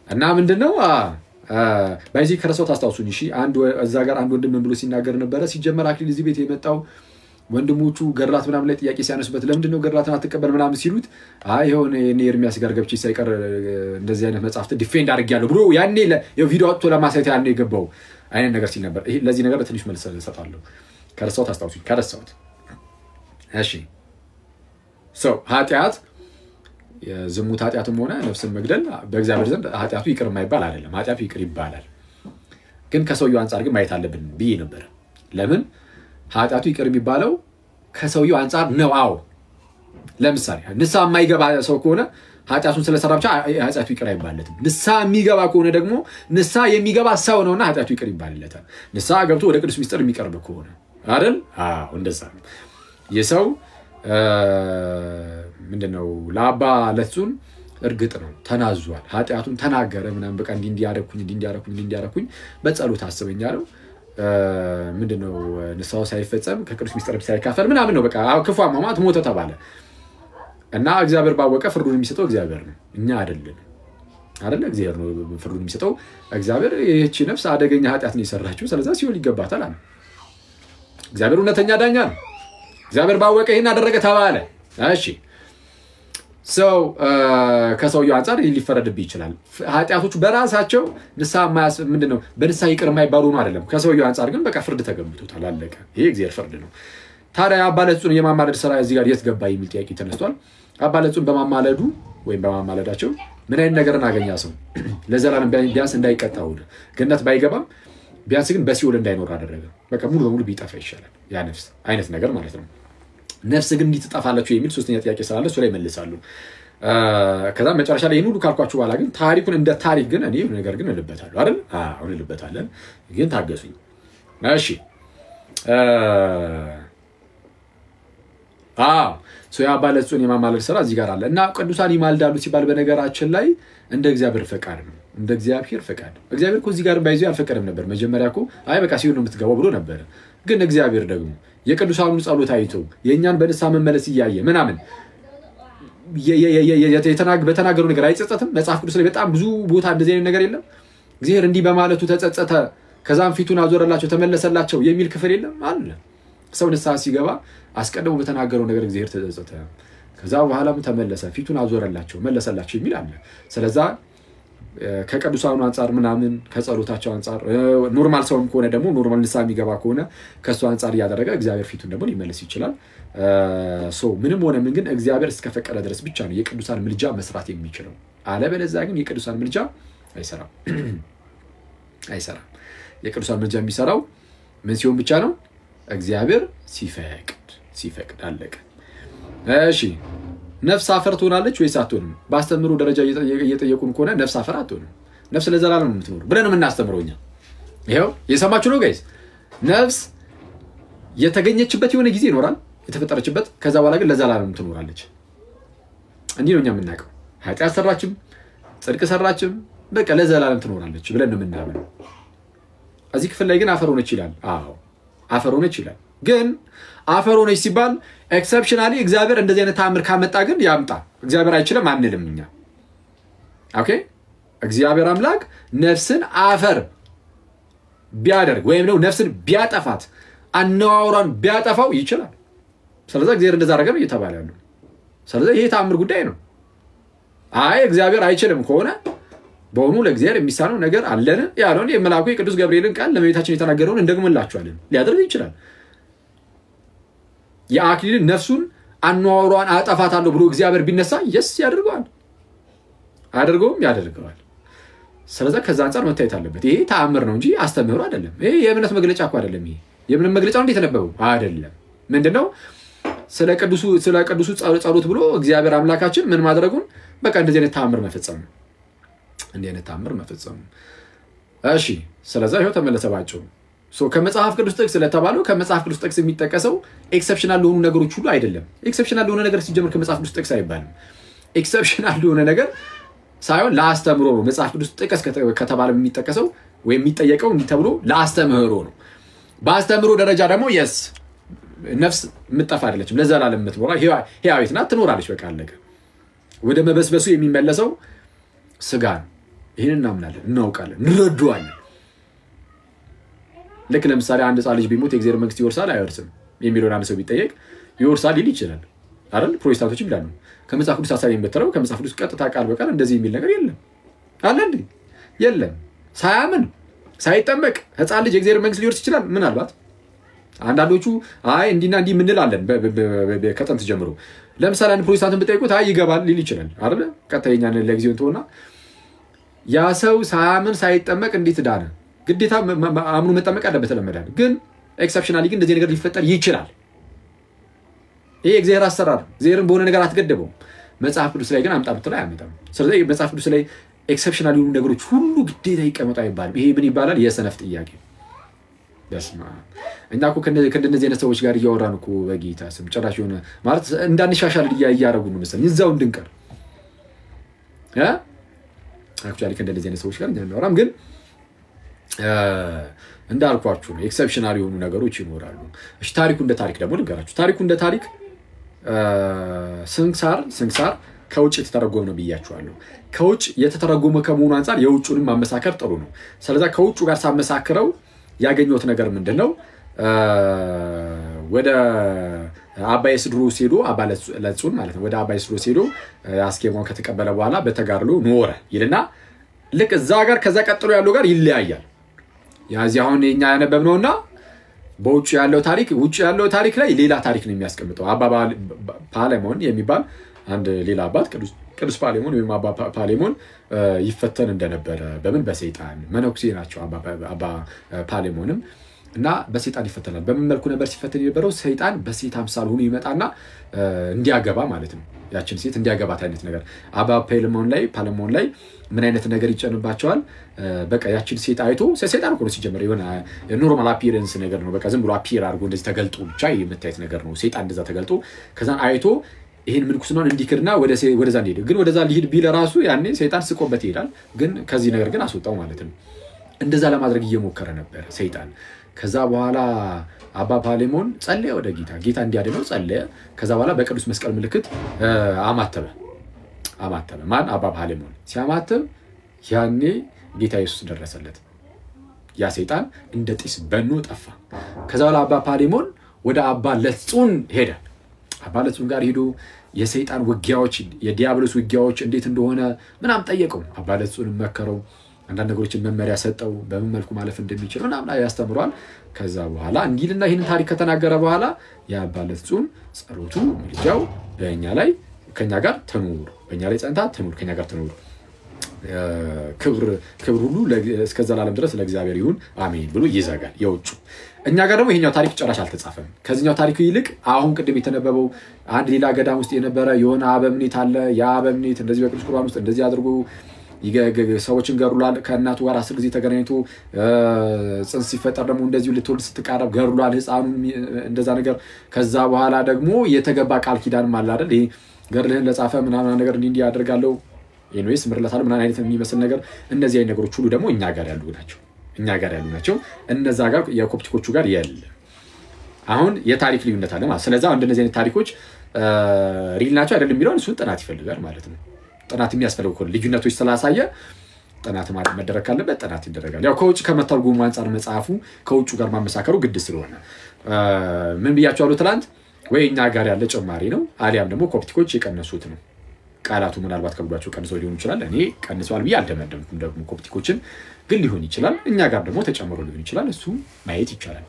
S1: እና ምንድነው ባይዚ ከረሳው ታስታውሱኝ። እሺ አንድ እዛ ጋር አንድ ወንድም ምን ብሎ ሲናገር ነበረ? ሲጀመር አክሊል እዚህ ቤት የመጣው ወንድሞቹ ገድላት ምናምን ላይ ጥያቄ ሲያነሱበት ለምንድን ነው ገድላትን አትቀበል ምናምን ሲሉት አይ ይኸው እኔ ኤርሚያስ ጋር ገብቼ ሳይቀር እንደዚህ አይነት መጽሐፍትን defend አድርጌያለሁ ብሎ ያኔ ቪዲዮ አውጥቶ ለማሳየት ያኔ የገባው አይነት ነገር ሲል ነበር። ለዚህ ነገር ትንሽ መልስ እሰጣለሁ። ከረሳሁት አስታውሱኝ፣ ከረሳሁት። እሺ ሰው ኃጢአት የዝሙት ኃጢአትም ሆነ ነፍስን መግደል በእግዚአብሔር ዘንድ ኃጢአቱ ይቅር የማይባል አይደለም። ኃጢአቱ ይቅር ይባላል። ግን ከሰውየው አንጻር ግን ማየት አለብን ብዬ ነበር። ለምን ኃጢአቱ ይቅር የሚባለው ከሰውየው አንጻር ነው። አዎ ለምሳሌ ንስሐ የማይገባ ሰው ከሆነ ኃጢአቱን ስለሰራ ብቻ ኃጢአቱ ይቅር አይባልለትም። ንስሐ የሚገባ ከሆነ ደግሞ ንስሐ የሚገባ ሰው ነውና ኃጢአቱ ይቅር ይባልለታል። ንስሐ ገብቶ ወደ ቅዱስ ሚስጥር የሚቀርብ ከሆነ አይደል? አዎ እንደዛ ነው። የሰው ምንድነው ለአባ ለትጹን እርግጥ ነው ተናዟል፣ ኃጢአቱን ተናገረ ምናምን በቃ እንዲህ እንዲያረኩኝ እንዲህ እንዲያረኩኝ እንዲህ እንዲያረኩኝ በጸሎት አስበኝ አለው። ምንድነው ንስሐው ሳይፈጸም ከቅዱስ ሚስጥር ሳይካፈል ምናምን ነው በቃ ክፉ አሟሟት ሞተ ተባለ እና እግዚአብሔር ባወቀ ፍርዱን የሚሰጠው እግዚአብሔር ነው፣ እኛ አይደለም አይደለ? እግዚአብሔር ነው ፍርዱን የሚሰጠው። እግዚአብሔር ይህቺ ነፍስ አደገኛ ኃጢአት ነው የሰራችው፣ ስለዛ ሲኦል ይገባታል አለ። እግዚአብሔር እውነተኛ ዳኛ ነው። እግዚአብሔር ባወቀ ይህን አደረገ ተባለ። እሺ ሰው ከሰውየው አንጻር ሊፈረድብህ ይችላል። ኃጢአቶቹ በራሳቸው ንስሐ ምንድን ነው በንስሐ ይቅር የማይባሉ ነው አይደለም። ከሰውየው አንጻር ግን በቃ ፍርድ ተገምቶታል፣ አለቀ። ይሄ እግዚአብሔር ፍርድ ነው። ታዲያ አባ ለትጹን የማማለድ ስራ እዚህ ጋር የት ገባ የሚል ጥያቄ ተነስቷል። አባ ለትጹን በማማለዱ ወይም በማማለዳቸው ምን አይነት ነገርን አገኛ? ሰው ለዘላለም ቢያንስ እንዳይቀጣ ሆነ። ገነት ባይገባም ቢያንስ ግን በሲኦል እንዳይኖር አደረገ። በቃ ሙሉ በሙሉ ቢጠፋ ይሻላል ያ ነፍስ አይነት ነገር ማለት ነው። ነፍስ ግን እንዲህ ትጠፋለች የሚል ሶስተኛ ጥያቄ ስላለ እሱ ላይ መልሳሉ። ከዛ መጨረሻ ላይ ይህን ሁሉ ካልኳችሁ በኋላ ግን ታሪኩን እንደ ታሪክ ግን እኔ ነገር ግን እልበታለሁ አይደል? አሁን እልበታለን፣ ግን ታገሱኝ። እሺ አዎ የአባ ለትጹን የማማለድ ስራ እዚህ ጋር አለ እና ቅዱሳን ይማልዳሉ ሲባል በነገራችን ላይ እንደ እግዚአብሔር ፈቃድ ነው። እንደ እግዚአብሔር ፈቃድ። እግዚአብሔር እኮ እዚህ ጋር ባይዞ አልፈቀደም ነበር። መጀመሪያ እኮ አይ በቃ ሲሆን ነው የምትገባው ብሎ ነበረ። ግን እግዚአብሔር ደግሞ የቅዱሳኑን ጸሎት አይቶ የእኛን በንስሐ መመለስ እያየ ምናምን በተናገረው ነገር አይጸጸትም። መጽሐፍ ቅዱስ ላይ በጣም ብዙ ቦታ እንደዚህ አይነት ነገር የለም። እግዚአብሔር እንዲህ በማለቱ ተጸጸተ፣ ከዛም ፊቱን አዞረላቸው፣ ተመለሰላቸው የሚል ክፍል የለም አለ። ሰው ንስሐ ሲገባ አስቀድሞ በተናገረው ነገር እግዚአብሔር ተጸጸተ፣ ከዛ በኋላም ተመለሰ፣ ፊቱን አዞረላቸው፣ መለሰላቸው የሚል አለ። ስለዛ ከቅዱሳኑ አንጻር ምናምን ከጸሎታቸው አንጻር normal ሰውም ከሆነ ደግሞ normal ንስሐ የሚገባ ከሆነ ከእሱ አንጻር እያደረገ እግዚአብሔር ፊቱን ደግሞ ሊመልስ ይችላል። ምንም ሆነ ምን ግን እግዚአብሔር እስከፈቀደ ድረስ ብቻ ነው የቅዱሳን ምልጃ መስራት የሚችለው። አለበለዚያ ግን የቅዱሳን ምልጃ አይሰራም አይሰራም። የቅዱሳን ምልጃ የሚሰራው ምን ሲሆን ብቻ ነው? እግዚአብሔር ሲፈቅድ ሲፈቅድ። አለቀ። እሺ ነፍስ አፈር ትሆናለች ወይስ አትሆንም? በአስተምህሮ ደረጃ እየጠየቁን ከሆነ ነፍስ አፈር አትሆንም። ነፍስ ለዘላለም ነው የምትኖር ብለን የምናስተምረው እኛ። ይኸው የሰማችሁ ነው guys። ነፍስ የተገኘችበት የሆነ ጊዜ ይኖራል የተፈጠረችበት፣ ከዛ በኋላ ግን ለዘላለም ትኖራለች። እንዲህ ነው እኛ የምናውቀው። ኃጢአት ሰራችም ጽድቅ ሰራችም በቃ ለዘላለም ትኖራለች ብለን ነው የምናምነው። እዚህ ክፍል ላይ ግን አፈር ሆነች ይላል። አዎ አፈር ሆነች ይላል። ግን አፈር ሆነች ሲባል exceptionally እግዚአብሔር እንደዚህ አይነት ተአምር ካመጣ ግን ያምጣ። እግዚአብሔር አይችልም አንልም እኛ። Okay እግዚአብሔር አምላክ ነፍስን አፈር ቢያደርግ ወይም ደግሞ ነፍስን ቢያጠፋት አነዋወሯን ቢያጠፋው ይችላል። ስለዚህ እግዚአብሔር እንደዛ አደረገ ነው እየተባለ ያለው። ስለዚህ ይሄ ተአምር ጉዳይ ነው። አይ እግዚአብሔር አይችልም ከሆነ በእውኑ ለእግዚአብሔር የሚሳነው ነገር አለን ያለውን የመልአኩ የቅዱስ ገብርኤልን ቃል ለእመቤታችን የተናገረውን እንደግምላችኋለን። ሊያደርግ ይችላል። የአክሊልን ነፍሱን አኗኗሯን አጠፋታለሁ ብሎ እግዚአብሔር ቢነሳ yes ያደርገዋል። አያደርገውም? ያደርገዋል። ስለዚህ ከዛ አንጻር መታየት አለበት። ይሄ ተአምር ነው እንጂ አስተምህሮ አይደለም። ይሄ የእምነት መግለጫ እኮ አይደለም። ይሄ የእምነት መግለጫ ነው የተነበበው አይደለም። ምንድነው? ስለ ቅዱሱ ጸሎት ብሎ እግዚአብሔር አምላካችን ምን ማድረጉን በቃ እንደዚህ አይነት ተአምር መፈጸም ነው። እንዲህ አይነት ተአምር መፈጸም። እሺ ስለዛ ይኸው ተመለሰ ባጭሩ። ከመጽሐፍ ቅዱስ ጥቅስ ስለተባለው ከመጽሐፍ ቅዱስ ጥቅስ የሚጠቀሰው exceptional ለሆኑ ነገሮች ሁሉ አይደለም። Exceptional ለሆነ ነገር ሲጀምር ከመጽሐፍ ቅዱስ ጥቅስ አይባልም። Exceptional ለሆነ ነገር ሳይሆን ለአስተምህሮ ነው። መጽሐፍ ቅዱስ ጥቅስ ከተባለ የሚጠቀሰው ወይም የሚጠየቀው እንዲህ ተብሎ ለአስተምህሮ ነው። በአስተምህሮ ደረጃ ደግሞ yes ነፍስ የምትጠፋ አይደለችም፣ ለዘላለም የምትኖራ ሕያዊት ናት፣ ትኖራለች። በቃ አለቀ። ወደ መበስበሱ የሚመለሰው ስጋ ነው። ይህን እናምናለን፣ እናውቃለን፣ እንረዳዋለን። ልክ ለምሳሌ አንድ ሕፃን ልጅ ቢሞት የእግዚአብሔር መንግስት ይወርሳል አይወርስም የሚለውን አንድ ሰው ቢጠየቅ ይወርሳል ሊል ይችላል አይደል? ፕሮቴስታንቶችም ይላሉ። ከመጽሐፍ ቅዱስ ሀሳብ የምትለው ከመጽሐፍ ቅዱስ ቀጥታ ቃል በቃል እንደዚህ የሚል ነገር የለም። አለ እንዴ? የለም። ሳያምን ሳይጠመቅ ሕፃን ልጅ የእግዚአብሔር መንግስት ሊወርስ ይችላል? ምናልባት አንዳንዶቹ አይ እንዲና እንዲህ የምንል አለን ከጥንት ጀምሮ። ለምሳሌ አንድ ፕሮቴስታንትን ብጠይቁት አይ ይገባል ሊል ይችላል አይደል? ቀጥታ የእኛን ለጊዜው እንትሆና ያ ሰው ሳያምን ሳይጠመቅ እንዴት ዳነ? ግዴታ አምኖ መጠመቅ አለበት ለመዳን። ግን exceptionally ግን እንደዚህ ነገር ሊፈጠር ይችላል። ይሄ እግዚአብሔር አሰራር፣ እግዚአብሔርን በሆነ ነገር አትገደበውም። መጽሐፍ ቅዱስ ላይ ግን አምጣ ብትለው አያመጣም። ስለዚህ መጽሐፍ ቅዱስ ላይ exceptional የሆኑ ነገሮች ሁሉ ግዴታ ይቀመጡ አይባልም። ይሄ ምን ይባላል? የሰነፍ ጥያቄ። በስመ አብ። እኛ እኮ ከእንደነዚህ አይነት ሰዎች ጋር እያወራን እኮ በጌታ ስም ጭራሽ የሆነ ማለት እንዳንሻሻል እያደረጉ ነው መሰለኝ፣ እዛው እንድንቀር። Actually ከእንደነዚህ አይነት ሰዎች ጋር እኛ እናወራም፣ ግን እንዳልኳችሁ ነው። Exceptional የሆኑ ነገሮች ይኖራሉ። እሺ ታሪኩ እንደ ታሪክ ደግሞ ልንገራችሁ። ታሪኩ እንደ ታሪክ ስንክሳር ከውጭ የተተረጎመ ነው ብያችኋለሁ። ከውጭ የተተረጎመ ከመሆኑ አንጻር የውጩንም ማመሳከር ጥሩ ነው። ስለዛ ከውጩ ጋር ሳመሳክረው ያገኘሁት ነገር ምንድን ነው? ወደ አባ ስድሮስ ሄዶ፣ አባ ለጹን ማለት ነው። ወደ አባ ስድሮስ ሄዶ አስኬማውን ከተቀበለ በኋላ በተጋድሎ ኖረ ይልና ልክ እዛ ጋር ከዛ ቀጥሎ ያለው ጋር ይለያያል። ያዚህ አሁን የኛ ያነበብነውና በውጭ ያለው ታሪክ፣ ውጭ ያለው ታሪክ ላይ ሌላ ታሪክ ነው የሚያስቀምጠው። አባ ፓሌሞን የሚባል አንድ ሌላ አባት፣ ቅዱስ ፓሌሞን ወይም አባ ፓሌሞን ይፈተን እንደነበረ፣ በምን? በሰይጣን። መነኩሴ ናቸው አባ ፓሌሞንም እና በሰይጣን ይፈተናል። በምን መልኩ ነበር ሲፈተን የነበረው? ሰይጣን በሴት አምሳል ሆኖ ይመጣና እንዲያገባ ማለት ነው፣ ያችን ሴት እንዲያገባት አይነት ነገር። አባ ፓሌሞን ላይ ምን አይነት ነገር ይጨንባቸዋል? በቃ ያችን ሴት አይቶ፣ ሰይጣን እኮ ነው ሲጀመር፣ የሆነ normal appearance ነገር ነው። በቃ ዝም ብሎ appear አድርጎ እንደዚህ ተገልጦ ብቻ የምታየት ነገር ነው። ሰይጣን እንደዛ ተገልጦ ከዛን አይቶ ይህን ምንኩስናን እንዲክድና ወደዛ እንዲሄድ፣ ግን ወደዛ ሊሄድ ቢል ራሱ ያኔ ሰይጣን ስቆበት ይሄዳል። ግን ከዚህ ነገር ግን አስወጣው ማለት ነው። እንደዛ ለማድረግ እየሞከረ ነበር ሰይጣን። ከዛ በኋላ አባ ፓሌሞን ጸለየ ወደ ጌታ፣ ጌታ እንዲያድነው ጸለየ። ከዛ በኋላ በቅዱስ መስቀል ምልክት አማተበ አማተበ። ማን? አባ ፓሌሞን ሲያማትብ ያኔ ጌታ ኢየሱስ ደረሰለት። ያ ሰይጣን እንደ ጢስ በኖ ጠፋ። ከዛ በኋላ አባ ፓሌሞን ወደ አባ ለጹን ሄደ። አባ ለጹን ጋር ሄዶ የሰይጣን ውጊያዎች፣ የዲያብሎስ ውጊያዎች እንዴት እንደሆነ ምናምን ጠየቀው። አባ ለጹን መከረው፣ አንዳንድ ነገሮችን መመሪያ ሰጠው፣ በምን መልኩ ማለፍ እንደሚችል ምናምን ያስተምረዋል። ከዛ በኋላ እንዲልና ይህንን ታሪክ ከተናገረ በኋላ የአባ ለጹን ጸሎቱ ምልጃው በእኛ ላይ ከኛ ጋር ትኑር፣ በእኛ ላይ ጸንታ ትኑር፣ ከኛ ጋር ትኑር። ክብር ሁሉ እስከ ዘላለም ድረስ ለእግዚአብሔር ይሁን አሜን ብሎ ይዘጋል። የውጩ እኛ ጋር ደግሞ ይሄኛው ታሪክ ጭራሽ አልተጻፈም። ከዚህኛው ታሪክ ይልቅ አሁን ቅድም የተነበበው አንድ ሌላ ገዳም ውስጥ የነበረ የሆነ አበምኔት አለ። ያ አበምኔት እንደዚህ በቅዱስ ቁርባን ውስጥ እንደዚህ አድርጎ ሰዎችን ገድሏል። ከእናቱ ጋር 10 ጊዜ ተገናኝቶ ጽንስ ሲፈጠር ደግሞ እንደዚሁ ልትወልድ ስትቃረብ ገድሏል ሕፃኑ እንደዛ ነገር። ከዛ በኋላ ደግሞ የተገባ ቃል ኪዳንም አለ አይደል? ይሄ ገድልህን ለጻፈ ምናምን ነገር እንዲህ እንዲህ አደርጋለሁ፣ anyways ምርለታለሁ ምናምን አይነት የሚመስል ነገር። እነዚህ አይነት ነገሮች ሁሉ ደግሞ እኛ ጋር ያሉ ናቸው። እኛ ጋር ያሉ ናቸው። እነዛ ጋር የኮፕቲኮቹ ጋር የለም። አሁን የታሪክ ልዩነት አለ ማለት። ስለዛ እንደነዚህ አይነት ታሪኮች real ናቸው አይደለም የሚለውን እሱን ጥናት ይፈልጋል ማለት ነው። ጥናት የሚያስፈልገው ከሆነ፣ ልዩነቶች ስላሳየ ጥናት መደረግ ካለበት ጥናት ይደረጋል። ያው ከውጭ ከመተርጎሙ አንጻር መጽሐፉ ከውጩ ጋር ማመሳከሩ ግድ ስለሆነ፣ ምን ብያቸዋለሁ ትላንት? ወይ እኛ ጋር ያለ ጭማሪ ነው፣ አሊያም ደግሞ ኮፕቲኮች የቀነሱት ነው። ቃላቱ ምናልባት ከብዷቸው ቀንሰው ሊሆን ይችላል። እኔ ቀንሰዋል ብዬ አልደመደምኩም። ደግሞ ኮፕቲኮችን ግን ሊሆን ይችላል። እኛ ጋር ደግሞ ተጨምሮ ሊሆን ይችላል። እሱ ማየት ይቻላል።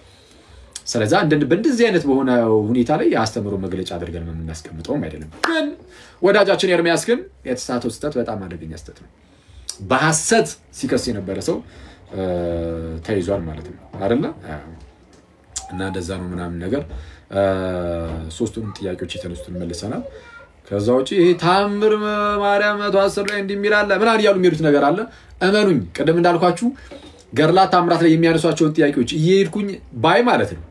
S1: ስለዛ በእንደዚህ አይነት በሆነ ሁኔታ ላይ የአስተምህሮ መግለጫ አድርገን የምናስቀምጠውም አይደለም። ግን ወዳጃችን ኤርሚያስ ግን የተሳተው ስህተት በጣም አደገኛ ስህተት ነው። በሐሰት ሲከስ የነበረ ሰው ተይዟል ማለት ነው አይደለ? እና እንደዛ ነው ምናምን ነገር። ሶስቱንም ጥያቄዎች የተነሱትን መልሰናል። ከዛ ውጭ ይሄ ታምር ማርያም 110 ላይ እንዲህ የሚል አለ ምናምን እያሉ የሚሄዱት ነገር አለ። እመኑኝ፣ ቅድም እንዳልኳችሁ ገድላት ታምራት ላይ የሚያነሷቸውን ጥያቄዎች እየሄድኩኝ ባይ ማለት ነው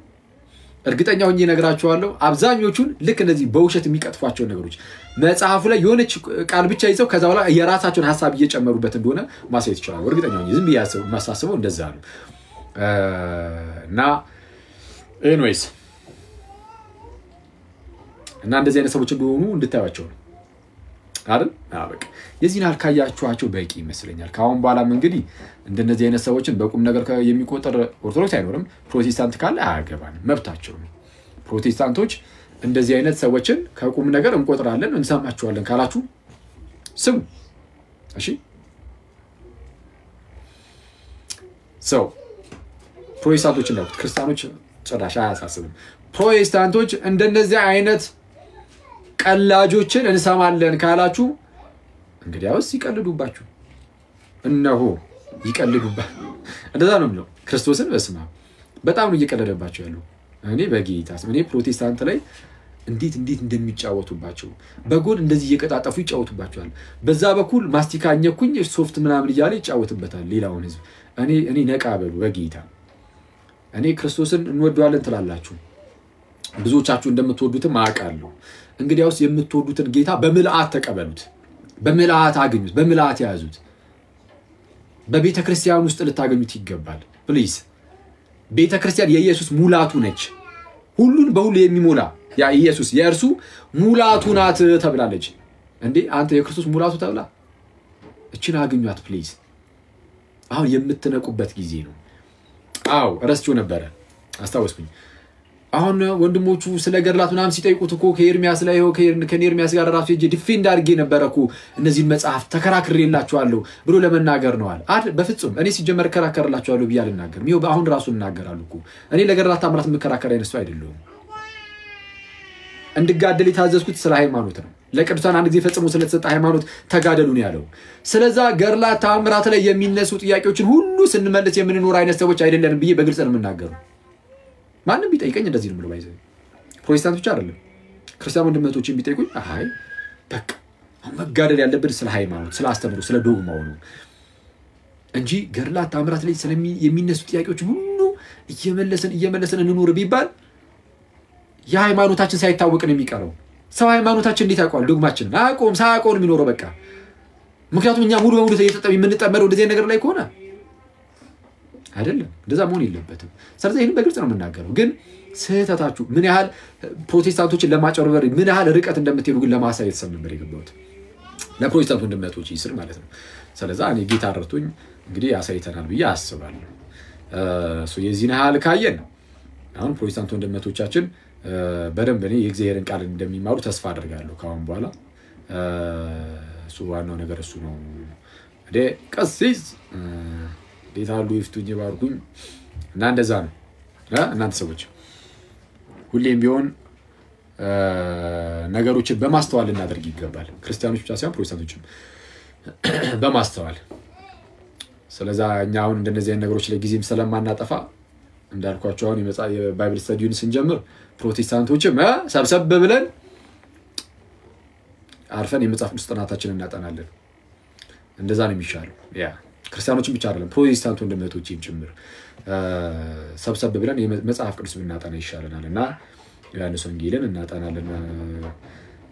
S1: እርግጠኛ ሆኜ እነግራቸዋለሁ። አብዛኞቹን ልክ እነዚህ በውሸት የሚቀጥፏቸውን ነገሮች መጽሐፉ ላይ የሆነች ቃል ብቻ ይዘው ከዛ በኋላ የራሳቸውን ሀሳብ እየጨመሩበት እንደሆነ ማሳየት ይችላሉ። እርግጠኛ ሆኜ ዝም ብዬ የማሳስበው እንደዛ ነው። እና anyways እና እንደዚህ አይነት ሰዎች እንደሆኑ እንድታዩቸው ነው አይደል? በቃ የዚህን ያህል ካያችኋቸው በቂ ይመስለኛል። ከአሁን በኋላም እንግዲህ እንደነዚህ አይነት ሰዎችን በቁም ነገር የሚቆጠር ኦርቶዶክስ አይኖርም። ፕሮቴስታንት ካለ አያገባንም፣ መብታቸው ነው። ፕሮቴስታንቶች እንደዚህ አይነት ሰዎችን ከቁም ነገር እንቆጥራለን፣ እንሰማቸዋለን ካላችሁ ስሙ። እሺ ሰው ፕሮቴስታንቶች እንዳልኩት ክርስቲያኖች ጭራሽ አያሳስብም። ፕሮቴስታንቶች እንደነዚህ አይነት ቀላጆችን እንሰማለን ካላችሁ እንግዲያውስ ይቀልዱባችሁ። እነሆ ይቀልዱባ። እንደዛ ነው የሚለው ክርስቶስን። በስመ አብ በጣም ነው እየቀለደባቸው ያሉ። እኔ በጌታ ስም እኔ ፕሮቴስታንት ላይ እንዴት እንዴት እንደሚጫወቱባቸው፣ በጎን እንደዚህ እየቀጣጠፉ ይጫወቱባቸዋል። በዛ በኩል ማስቲካ አኘኩኝ ሶፍት ምናምን እያለ ይጫወትበታል ሌላውን ህዝብ። እኔ ነቃ በሉ በጌታ። እኔ ክርስቶስን እንወደዋለን ትላላችሁ፣ ብዙዎቻችሁ እንደምትወዱትም አውቃለሁ። እንግዲያውስ የምትወዱትን ጌታ በምልአት ተቀበሉት፣ በምልአት አግኙት፣ በምልአት ያዙት። በቤተ ክርስቲያን ውስጥ ልታገኙት ይገባል። Please፣ ቤተ ክርስቲያን የኢየሱስ ሙላቱ ነች። ሁሉን በሁሉ የሚሞላ ያ ኢየሱስ የእርሱ ሙላቱ ናት ተብላለች። እንዴ አንተ የክርስቶስ ሙላቱ ተብላ እችን አግኟት please። አሁን የምትነቁበት ጊዜ ነው። አዎ ረስቼው ነበረ፣ አስታወስኩኝ። አሁን ወንድሞቹ ስለ ገድላት ምናምን ሲጠይቁት እኮ ከኤርሚያስ ላይ ይኸው ከኤርሚያስ ጋር ራሱ ሄጄ defend አድርጌ ነበረ እኮ፣ እነዚህን መጽሐፍ ተከራክሬላችኋለሁ ብሎ ለመናገር ነዋል። በፍጹም እኔ ሲጀመር እከራከርላችኋለሁ ብዬ አልናገርም። ይኸው አሁን ራሱ እናገራሉ እኮ። እኔ ለገድላት ታምራት የምከራከር አይነት ሰው አይደለሁም። እንድጋደል የታዘዝኩት ስለ ሃይማኖት ነው። ለቅዱሳን አንድ ጊዜ ፈጽሞ ስለተሰጠ ሃይማኖት ተጋደሉ ነው ያለው። ስለዛ ገድላት ታምራት ላይ የሚነሱ ጥያቄዎችን ሁሉ ስንመልስ የምንኖር አይነት ሰዎች አይደለንም ብዬ በግልጽ ነው የምናገሩ። ማንም ቢጠይቀኝ እንደዚህ ነው የምለው። By the way ፕሮቴስታንት ብቻ አይደለም፣ ክርስቲያን ወንድሞችን ቢጠይቁኝ አይ በቃ አሁን መጋደል ያለብን ስለ ሃይማኖት፣ ስለ አስተምሮ፣ ስለ ዶግማው ነው እንጂ ገድላት ታምራት ላይ የሚነሱ ጥያቄዎች ሁሉ እየመለስን እየመለስን እንኑር ቢባል የሃይማኖታችን ሳይታወቅ ነው የሚቀረው። ሰው ሃይማኖታችን እንዴት ያውቀዋል? ዶግማችንን አያውቀውም። ሳያውቀው ነው የሚኖረው በቃ። ምክንያቱም እኛ ሙሉ በሙሉ የምንጠመደው እንደዚህ ነገር ላይ ከሆነ አይደለም፣ እንደዛ መሆን የለበትም። ስለዚህ ይህን በግልጽ ነው የምናገረው። ግን ስህተታችሁ ምን ያህል ፕሮቴስታንቶችን ለማጭበርበር ምን ያህል ርቀት እንደምትሄዱ ግን ለማሳየት ስል ነበር የገባሁት፣ ለፕሮቴስታንት ወንድሞች ስል ማለት ነው። ስለዛ እኔ ጌታ ረድቶኝ እንግዲህ ያሳይተናል ብዬ አስባለሁ። የዚህን ያህል ካየን አሁን ፕሮቴስታንት ወንድሞቻችን በደንብ እኔ የእግዚአብሔርን ቃል እንደሚማሩ ተስፋ አደርጋለሁ ከአሁን በኋላ። እሱ ዋናው ነገር እሱ ነው። እንዴ ቀሲስ እንዴት አሉ? ይፍቱኝ ባርኩኝ። እና እንደዛ ነው። እናንተ ሰዎች ሁሌም ቢሆን ነገሮችን በማስተዋል ልናደርግ ይገባል። ክርስቲያኖች ብቻ ሳይሆን ፕሮቴስታንቶችም በማስተዋል። ስለዛ እኛ አሁን እንደነዚህ አይነት ነገሮች ላይ ጊዜም ስለማናጠፋ እንዳልኳቸው አሁን የ Bible study ውን ስንጀምር ፕሮቴስታንቶችም ሰብሰብ ብለን አርፈን የመጽሐፍ ቅዱስ ጥናታችንን እናጠናለን። እንደዛ ነው የሚሻለው። Yeah፣ ክርስቲያኖችን ብቻ አይደለም፣ ፕሮቴስታንት ወንድም እህቶችም ጭምር ሰብሰብ ብለን መጽሐፍ ቅዱስ ብናጠና ይሻለናል እና ዮሐንስ ወንጌልን እናጠናለን።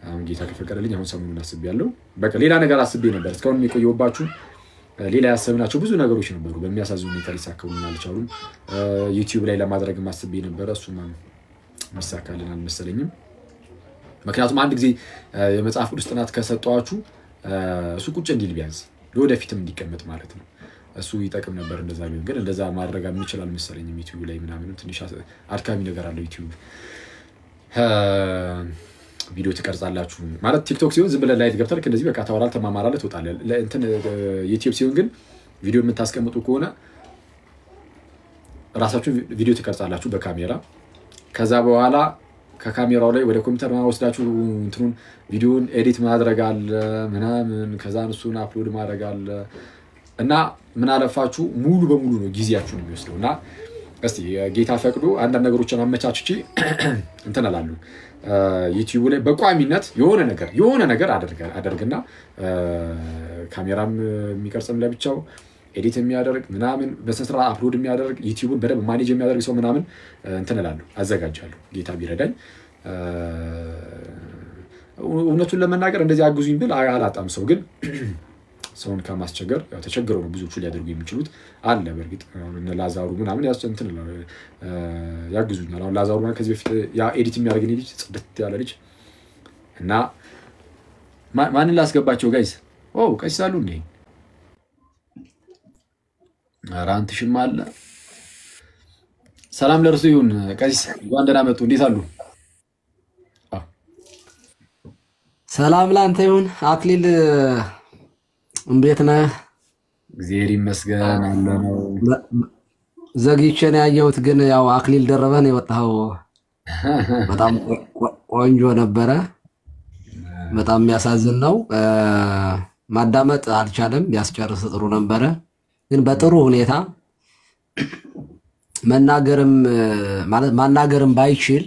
S1: አሁን ጌታ ከፈቀደልኝ አሁን ሰሞኑን አስቤያለሁ። በቃ ሌላ ነገር አስቤ ነበር። እስካሁን የቆየሁባችሁ ሌላ ያሰብናቸው ብዙ ነገሮች ነበሩ። በሚያሳዝን ሁኔታ ሊሳካሉን አልቻሉም። ዩቲዩብ ላይ ለማድረግም አስቤ ነበረ። እሱም የሚሳካልን አልመሰለኝም። ምክንያቱም አንድ ጊዜ የመጽሐፍ ቅዱስ ጥናት ከሰጠኋችሁ እሱ ቁጭ እንዲል ቢያንስ ለወደፊትም እንዲቀመጥ ማለት ነው። እሱ ይጠቅም ነበር እንደዛ ቢሆን፣ ግን እንደዛ ማድረግ የሚችል አልመሰለኝም። ዩቲዩብ ላይ ምናምንም ትንሽ አድካሚ ነገር አለው። ዩቲዩብ ቪዲዮ ትቀርጻላችሁ ማለት ቲክቶክ ሲሆን ዝም ብለህ live ገብተህ ልክ እንደዚህ በቃ ታወራለህ፣ ተማማራለህ፣ ትወጣለህ። እንትን ዩቲዩብ ሲሆን ግን ቪዲዮ የምታስቀምጡ ከሆነ ራሳችሁን ቪዲዮ ትቀርጻላችሁ በካሜራ። ከዛ በኋላ ከካሜራው ላይ ወደ ኮምፒውተር ወስዳችሁ እንትኑን ቪዲዮን edit ማድረግ አለ ምናምን፣ ከዛ እሱን upload ማድረግ አለ እና ምን አለፋችሁ ሙሉ በሙሉ ነው ጊዜያችሁን የሚወስደው። እና እስቲ ጌታ ፈቅዶ አንዳንድ ነገሮችን አመቻችቼ እንትን እላለሁ። ዩቲዩብ ላይ በቋሚነት የሆነ ነገር አደርግና ካሜራም የሚቀርጽም ለብቻው፣ edit የሚያደርግ ምናምን፣ በስነ ስርዓት upload የሚያደርግ፣ ዩቲዩብን በደንብ manage የሚያደርግ ሰው ምናምን እንትን እላለሁ፣ አዘጋጃለሁ። ጌታ ቢረዳኝ እውነቱን ለመናገር እንደዚህ አግዙኝ ብል አላጣም ሰው፣ ግን ሰውን ከማስቸገር ያው ተቸግረው ነው ብዙዎቹ ሊያደርጉ የሚችሉት አለ። በእርግጥ እነ ላዛሩ ምናምን እንትን ያግዙኛል። አሁን ላዛሩ ከዚህ በፊት ያ edit የሚያደርግልኝ ልጅ ጽድት ያለ ልጅ እና ማንን ላስገባቸው guys? ኦ ቀሲስ አሉ እንዴ? ኧረ አንትሽም አለ። ሰላም ለእርሱ ይሁን። ቀሲስ እንኳን ደህና መጡ። እንዴት አሉ?
S4: ሰላም ለአንተ ይሁን አክሊል፣ እንዴት ነህ?
S1: እግዚአብሔር ይመስገን አለ ነው።
S4: ዘግይቼ ነው ያየሁት፣ ግን ያው አክሊል ደረበህ ነው የወጣኸው። በጣም ቆንጆ ነበረ። በጣም የሚያሳዝን ነው። ማዳመጥ አልቻለም። ቢያስጨርስ ጥሩ ነበረ፣ ግን በጥሩ ሁኔታ መናገርም ማለት ማናገርም ባይችል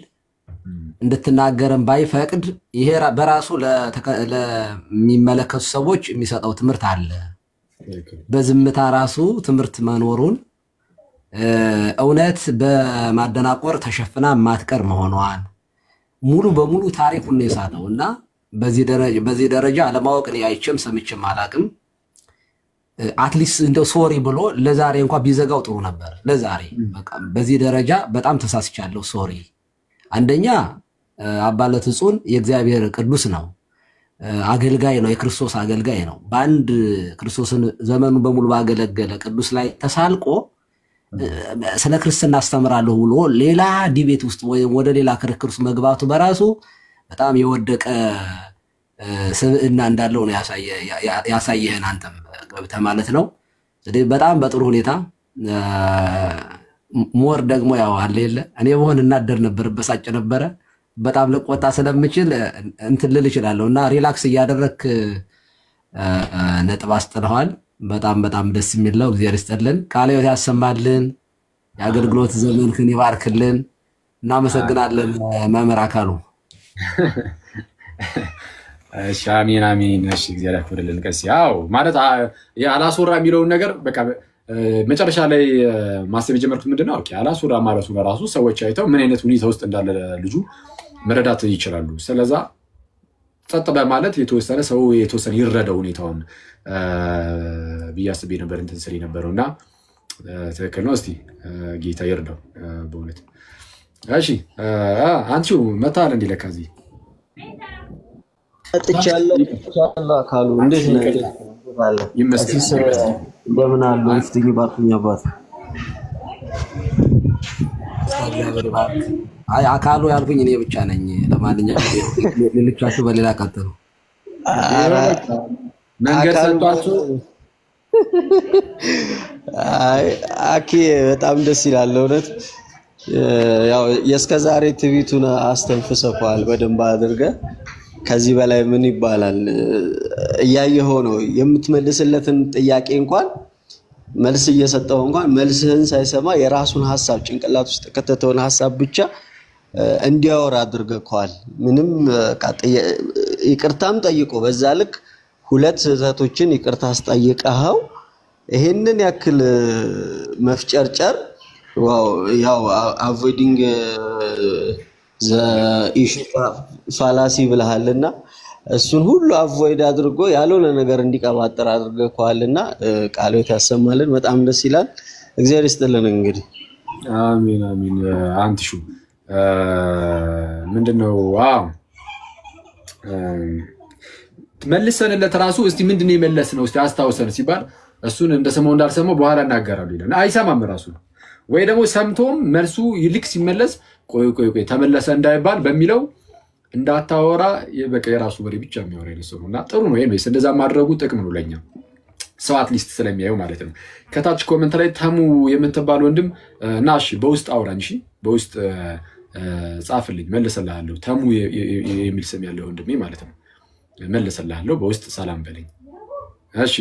S4: እንድትናገርም ባይፈቅድ ይሄ በራሱ ለሚመለከቱ ሰዎች የሚሰጠው ትምህርት አለ። በዝምታ ራሱ ትምህርት መኖሩን እውነት በማደናቆር ተሸፍና ማትቀር መሆኗን ሙሉ በሙሉ ታሪኩን ነው የሳተው እና በዚህ ደረጃ አለማወቅ እኔ አይቼም ሰምቼም አላቅም። At least እንደው sorry ብሎ ለዛሬ እንኳ ቢዘጋው ጥሩ ነበር። ለዛሬ በቃ በዚህ ደረጃ በጣም ተሳስቻለሁ፣ sorry። አንደኛ አባ ለትጹን የእግዚአብሔር ቅዱስ ነው፣ አገልጋይ ነው፣ የክርስቶስ አገልጋይ ነው። በአንድ ክርስቶስን ዘመኑን በሙሉ ባገለገለ ቅዱስ ላይ ተሳልቆ ስለ ክርስትና አስተምራለሁ ብሎ ሌላ debate ውስጥ ወይም ወደ ሌላ ክርክር ውስጥ መግባቱ በራሱ በጣም የወደቀ ስብዕና እንዳለው ነው ያሳየህን አንተም ገብተህ ማለት ነው። ስለዚህ በጣም በጥሩ ሁኔታ more ደግሞ ያው አለ የለ እኔ በሆን እናደር ነበር፣ እበሳጭ ነበረ። በጣም ልቆጣ ስለምችል እንትን ልል እችላለሁ እና relax እያደረግክ ነጥብ አስጥለዋል። በጣም በጣም ደስ የሚል ነው። እግዚአብሔር ይስጥልን፣ ቃለ ሕይወት ያሰማልን፣ የአገልግሎት ዘመንህን ይባርክልን። እናመሰግናለን መምህር አካሉ።
S1: እሺ፣ አሜን አሜን። እሺ፣ እግዚአብሔር ያክብርልን። ቀሲ ያው ማለት አላስወራ የሚለውን ነገር በቃ መጨረሻ ላይ ማሰብ የጀመርኩት ምንድነው፣ okay አላስወራ ማለቱ በራሱ ሰዎች አይተው ምን አይነት ሁኔታ ውስጥ እንዳለ ልጁ መረዳት ይችላሉ። ስለዛ ጸጥ በማለት የተወሰነ ሰው የተወሰነ ይረዳው ሁኔታውን ብዬ አስቤ ነበር እንትን ስል የነበረው እና ትክክል ነው። እስቲ ጌታ ይርዳው በእውነት። እሺ፣ አንቺው መታል እንዲ ለካ እዚህ
S5: መጥቻለሁ። አካሉ እንዴት ነህ?
S1: ይመስገን።
S5: ቀሲስ እንደምን አሉ? ይፍትኝ ባርኩኝ አባት።
S4: እግዚአብሔር ይባርክ። አይ አካሉ ያልኩኝ እኔ ብቻ ነኝ። ለማንኛውም ሌሎቻችሁ በሌላ ቀጥሉ።
S5: ኧረ
S1: መንገድ
S5: አካሉ
S1: ሰጥቷቸው
S5: አይ አኬ በጣም ደስ ይላል እውነት። ያው የእስከ ዛሬ ትዕቢቱን አስተንፍሰኸዋል በደንብ አድርገህ። ከዚህ በላይ ምን ይባላል? እያየኸው ነው። የምትመልስለትን ጥያቄ እንኳን መልስ እየሰጠው እንኳን መልስህን ሳይሰማ የራሱን ሀሳብ ጭንቅላት ውስጥ የከተተውን ሀሳብ ብቻ እንዲያወራ አድርገኸዋል። ምንም በቃ ይቅርታም ጠይቆ በዛ ልክ ሁለት ስህተቶችን ይቅርታ አስጠይቀኸው ይሄንን ያክል መፍጨርጨር wow! ያው avoiding the issue fallacy ብለሃልና እሱን ሁሉ avoid አድርጎ ያልሆነ ነገር እንዲቀባጠር አድርገኸዋልና ቃለ ሕይወት ያሰማልን። በጣም ደስ ይላል። እግዚአብሔር ይስጥልን። እንግዲህ
S1: አሜን አሜን። አንትሹ ምንድነው? አዎ መልሰንለት ራሱ እስቲ ምንድነው የመለስ ነው እስቲ አስታውሰን ሲባል እሱን እንደሰማው እንዳልሰማው በኋላ እናገራሉ ይላል። አይሰማም ራሱ ወይ ደግሞ ሰምቶም መልሱ ይልክ ሲመለስ ቆይ ቆይ ቆይ ተመለሰ እንዳይባል በሚለው እንዳታወራ በቃ የራሱ ወሬ ብቻ የሚያወራ አይነት ሰው ነው እና ጥሩ ነው። Anyways እንደዛ ማድረጉ ጥቅም ነው ለኛ ሰው at least ስለሚያየው ማለት ነው። ከታች comment ላይ ተሙ የምትባል ወንድም እና እሺ በውስጥ አውራኝ፣ እሺ በውስጥ ጻፍልኝ፣ መልስልሃለሁ። ተሙ የሚል ስም ያለው ወንድሜ ማለት ነው። መልስልሃለሁ፣ በውስጥ ሰላም በለኝ። እሺ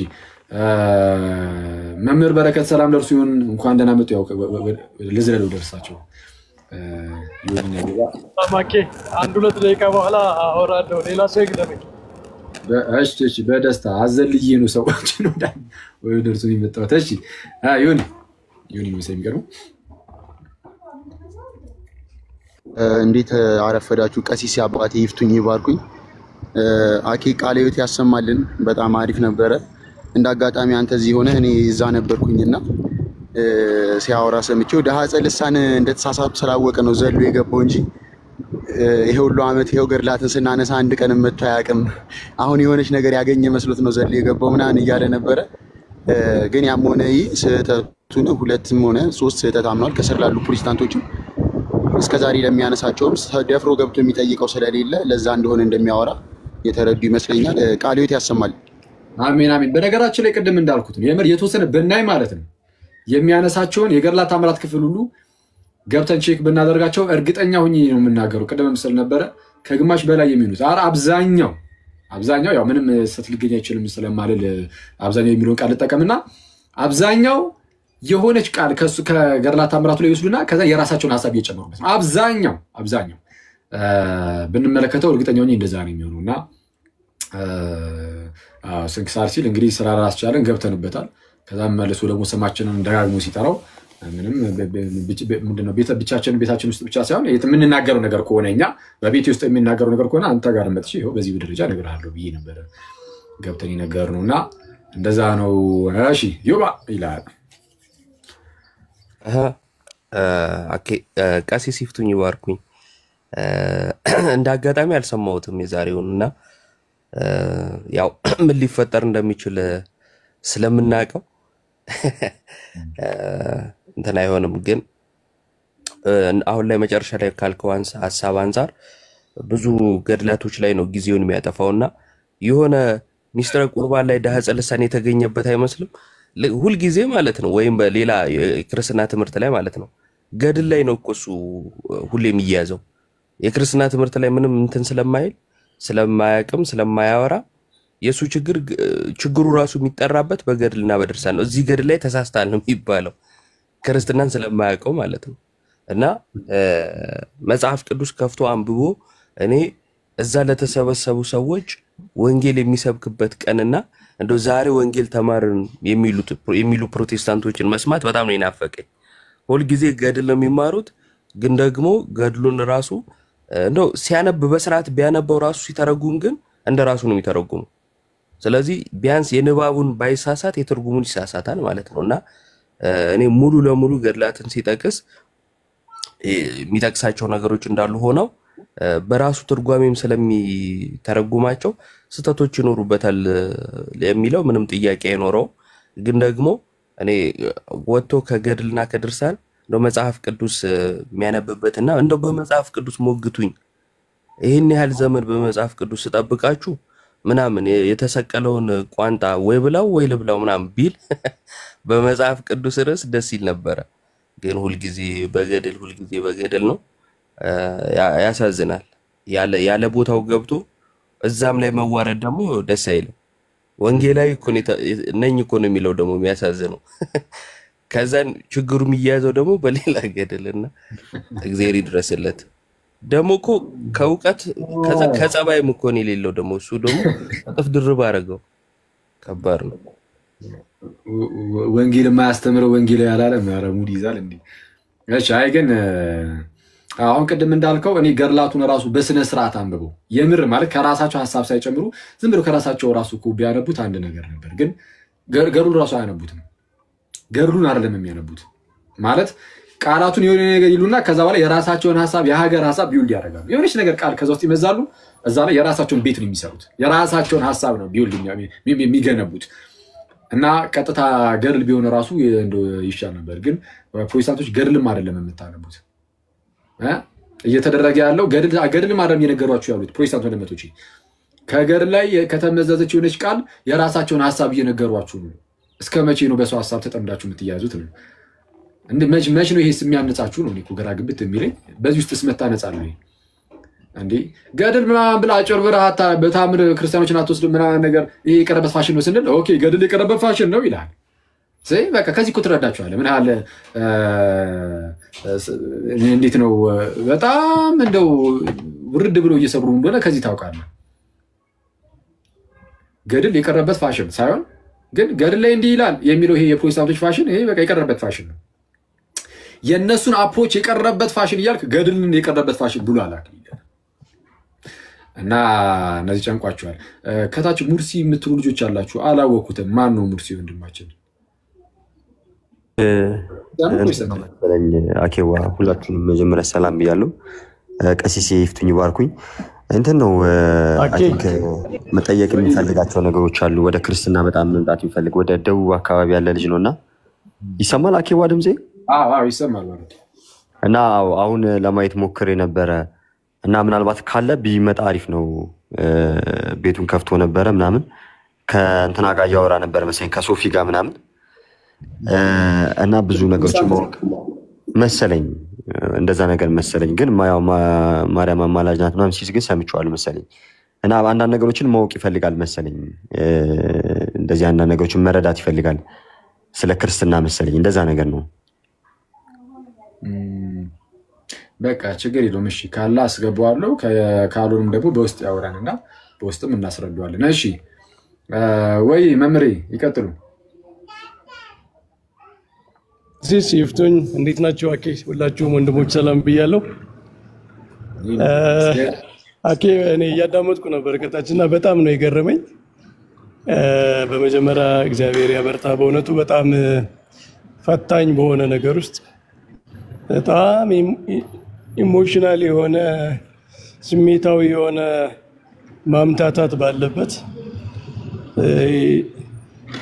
S1: መምህር በረከት ሰላም ደርሱ ይሁን። እንኳን ደህና መጡ። ያው ልዝለለው ደርሳቸው ይሁን ገባ
S6: ማኬ አንድ ሁለት ደቂቃ በኋላ አወራለሁ። ሌላ ሰው ይግደመኝ።
S1: እሺ እሺ፣ በደስታ አዘልዬ ነው ሰዎችን ወደ ደርሱ የመጣሁት። እሺ ይሁን ይሁን መሰለኝ የሚቀርበው።
S7: እንዴት አረፈዳችሁ? ቀሲስ አባቴ ይፍቱኝ ይባርኩኝ። አኬ ቃለ ሕይወት ያሰማልን። በጣም አሪፍ ነበረ። እንደ አጋጣሚ አንተ እዚህ ሆነ እኔ እዛ ነበርኩኝና ሲያወራ ሰምቼው ደሃጸ ልሳን እንደተሳሳቱ ስላወቀ ነው ዘሎ የገባው እንጂ ይሄ ሁሉ ዓመት ይሄው ገድላትን ስናነሳ አንድ ቀን መጥቶ አያውቅም። አሁን የሆነች ነገር ያገኘ መስሎት ነው ዘሎ የገባው ምናምን እያለ ነበረ። ግን ያም ሆነ ይህ ስህተቱን ሁለትም ሆነ ሶስት ስህተት አምኗል። ከስር ላሉ ፕሮቴስታንቶችም እስከ ዛሬ ለሚያነሳቸውም ደፍሮ ገብቶ የሚጠይቀው ስለሌለ ለዛ እንደሆነ እንደሚያወራ የተረዱ ይመስለኛል። ቃለ ሕይወት ያሰማል።
S1: አሜን አሜን። በነገራችን ላይ ቅድም እንዳልኩት ነው የምር የተወሰነ ብናይ ማለት ነው የሚያነሳቸውን የገድላት ታምራት ክፍል ሁሉ ገብተን check ብናደርጋቸው እርግጠኛ ሁኜ ነው የምናገረው። ቅድምም ስል ነበረ ከግማሽ በላይ የሚሆኑት ኧረ አብዛኛው አብዛኛው ያው ምንም ስህተት ሊገኝ አይችልም ስለማልል አብዛኛው የሚለውን ቃል ልጠቀምና አብዛኛው የሆነች ቃል ከሱ ከገድላት ታምራቱ ላይ ይወስዱና ከዛ የራሳቸውን ሀሳብ እየጨመሩበት ነው። አብዛኛው አብዛኛው ብንመለከተው እርግጠኛ ሆኜ እንደዛ ነው የሚሆነው እና ስንክሳር ሲል እንግዲህ ስራ ራስቻለን ገብተንበታል። ከዛም መልሶ ደግሞ ስማችንን ደጋግሞ ሲጠራው ምንም ምንድነው ብቻችን ቤታችን ውስጥ ብቻ ሳይሆን የምንናገረው ነገር ከሆነ፣ እኛ በቤት ውስጥ የሚናገረው ነገር ከሆነ አንተ ጋር መጥቼ ይኸው በዚህ ደረጃ እነግርሃለሁ ብዬ ነበረ ገብተን የነገርነው እና እንደዛ ነው። እሺ ዮባ ይላል።
S8: ቀሲስ ይፍቱኝ ይባርኩኝ። እንደ አጋጣሚ አልሰማሁትም የዛሬውን እና ያው ምን ሊፈጠር እንደሚችል ስለምናውቀው እንትን አይሆንም። ግን አሁን ላይ መጨረሻ ላይ ካልከው ሀሳብ አንጻር ብዙ ገድላቶች ላይ ነው ጊዜውን የሚያጠፋው እና የሆነ ሚስጥረ ቁርባን ላይ ዳህፀ ልሳን የተገኘበት አይመስልም። ሁልጊዜ ማለት ነው፣ ወይም በሌላ የክርስትና ትምህርት ላይ ማለት ነው። ገድል ላይ ነው እኮ እሱ ሁሌ የሚያዘው። የክርስትና ትምህርት ላይ ምንም እንትን ስለማይል፣ ስለማያቅም፣ ስለማያወራ የእሱ ችግር ችግሩ ራሱ የሚጠራበት በገድልና በድርሳን ነው። እዚህ ገድል ላይ ተሳስታል ነው የሚባለው፣ ክርስትናን ስለማያውቀው ማለት ነው። እና መጽሐፍ ቅዱስ ከፍቶ አንብቦ እኔ እዛ ለተሰበሰቡ ሰዎች ወንጌል የሚሰብክበት ቀንና እንደው ዛሬ ወንጌል ተማርን የሚሉ ፕሮቴስታንቶችን መስማት በጣም ነው የናፈቀኝ። ሁልጊዜ ገድል ነው የሚማሩት፣ ግን ደግሞ ገድሉን ራሱ እንደው ሲያነብ በስርዓት ቢያነበው ራሱ ሲተረጉም ግን እንደ ራሱ ነው የሚተረጉመው። ስለዚህ ቢያንስ የንባቡን ባይሳሳት የትርጉሙን ይሳሳታል ማለት ነው። እና እኔ ሙሉ ለሙሉ ገድላትን ሲጠቅስ የሚጠቅሳቸው ነገሮች እንዳሉ ሆነው በራሱ ትርጓሜም ስለሚተረጉማቸው ስህተቶች ይኖሩበታል የሚለው ምንም ጥያቄ አይኖረውም። ግን ደግሞ እኔ ወጥቶ ከገድልና ከድርሳን እንደው መጽሐፍ ቅዱስ የሚያነብበትና እንደው በመጽሐፍ ቅዱስ ሞግቱኝ፣ ይህን ያህል ዘመን በመጽሐፍ ቅዱስ ስጠብቃችሁ ምናምን የተሰቀለውን ቋንጣ ወይ ብላው ወይ ልብላው ምናምን ቢል በመጽሐፍ ቅዱስ ርዕስ ደስ ይል ነበረ። ግን ሁልጊዜ በገድል፣ ሁልጊዜ በገድል ነው። ያሳዝናል። ያለ ቦታው ገብቶ እዛም ላይ መዋረድ ደግሞ ደስ አይልም። ወንጌላዊ እኮ ነኝ እኮ ነው የሚለው ደግሞ የሚያሳዝነው። ከዛን ችግሩ የሚያያዘው ደግሞ በሌላ ገድልና እግዚአብሔር ይድረስለት። ደግሞ እኮ ከእውቀት ከዛ ከጸባይም እኮ ነው የሌለው። ደግሞ እሱ ደግሞ እጥፍ ድርብ አደረገው። ከባድ ነው።
S1: ወንጌል የማያስተምረው ወንጌል ያላለም ኧረ ሙድ ይዛል እንዴ! እሺ አይ ግን አሁን ቅድም እንዳልከው እኔ ገድላቱን ራሱ በስነ ስርዓት አንብበው የምር ማለት ከራሳቸው ሀሳብ ሳይጨምሩ ዝም ብሎ ከራሳቸው ራሱ እኮ ቢያነቡት አንድ ነገር ነበር። ግን ገድሉን ራሱ አያነቡትም። ገድሉን አይደለም የሚያነቡት፣ ማለት ቃላቱን የሆነ ነገር ይሉና ከዛ በኋላ የራሳቸውን ሀሳብ፣ የሀገር ሀሳብ build ያደርጋሉ። የሆነች ነገር ቃል ከዛ ውስጥ ይመዛሉ። እዛ ላይ የራሳቸውን ቤት ነው የሚሰሩት። የራሳቸውን ሀሳብ ነው build የሚገነቡት። እና ቀጥታ ገድል ቢሆን ራሱ እንደው ይሻል ነበር። ግን ፕሮቴስታንቶች ገድልም አይደለም የምታነቡት እ እየተደረገ ያለው ገድልም አይደለም እየነገሯችሁ ያሉት። ፕሮቴስታንት ወንድሞቼ ከገድል ላይ ከተመዘዘች የሆነች ቃል የራሳቸውን ሀሳብ እየነገሯችሁ ነው። እስከ መቼ ነው በሰው ሀሳብ ተጠምዳችሁ የምትያዙት ነው? እንደ መች መች ነው ይሄስ የሚያነጻችሁ ነው? እኔ እኮ ግራ ግብት የሚለኝ በዚህ ውስጥ መታነጽ አለ ወይ? እንዴ ገድል ምናምን ብላ አጭበርብረህ በታምር ክርስቲያኖችን አትወስድም ምናምን ነገር ይሄ የቀረበት ፋሽን ነው ስንል okay ገድል የቀረበት ፋሽን ነው ይላል። በቃ ከዚህ እኮ ትረዳችኋለህ። ምን ያህል እንዴት ነው በጣም እንደው ውርድ ብሎ እየሰሩ እንደሆነ ከዚህ ታውቃለህ። ገድል የቀረበት ፋሽን ሳይሆን ግን ገድል ላይ እንዲህ ይላል የሚለው ይሄ የፕሮቴስታንቶች ፋሽን፣ ይሄ በቃ የቀረበት ፋሽን ነው። የእነሱን approach የቀረበት ፋሽን እያልክ ገድልን የቀረበት ፋሽን ብሎ አላክል እና እነዚህ ጨንቋቸዋል። ከታች ሙርሲ የምትሉ ልጆች አላችሁ። አላወኩትም። ማን ነው ሙርሲ ወንድማችን?
S9: መሰለኝ አኬዋ ሁላችሁንም መጀመሪያ ሰላም ብያለሁ። ቀሲስ ይፍቱኝ ባርኩኝ። እንትን ነው I think መጠየቅ የሚፈልጋቸው ነገሮች አሉ። ወደ ክርስትና በጣም መምጣት የሚፈልግ ወደ ደቡብ አካባቢ ያለ ልጅ ነው እና ይሰማል አኬዋ ድምፄ?
S1: አዎ ይሰማል ማለት
S9: እና አዎ አሁን ለማየት ሞክሬ ነበረ እና ምናልባት ካለ ቢመጣ አሪፍ ነው። ቤቱን ከፍቶ ነበረ ምናምን ከእንትና ጋር እያወራ ነበረ መሰለኝ፣ ከሶፊ ጋር ምናምን እና ብዙ ነገሮችን ማወቅ መሰለኝ፣ እንደዛ ነገር መሰለኝ። ግን ያው ማርያም አማላጅ ናት ምናምን ሲል ግን ሰምቼዋለሁ መሰለኝ እና አንዳንድ ነገሮችን ማወቅ ይፈልጋል መሰለኝ። እንደዚህ አንዳንድ ነገሮችን መረዳት ይፈልጋል ስለ ክርስትና መሰለኝ፣ እንደዛ ነገር ነው።
S1: በቃ ችግር የለውም። እሺ ካለ አስገባዋለሁ፣ ካልሆነም ደግሞ በውስጥ ያወራን እና በውስጥም እናስረዳዋለን። እሺ ወይ መምሬ ይቀጥሉ።
S6: ቀሲስ ይፍቱኝ፣ እንዴት ናችሁ? አኬ ሁላችሁም ወንድሞች ሰላም ብያለሁ። አኬ እኔ እያዳመጥኩ ነበር ከታችና በጣም ነው የገረመኝ። በመጀመሪያ እግዚአብሔር ያበርታ። በእውነቱ በጣም ፈታኝ በሆነ ነገር ውስጥ በጣም emotional የሆነ፣ ስሜታዊ የሆነ ማምታታት ባለበት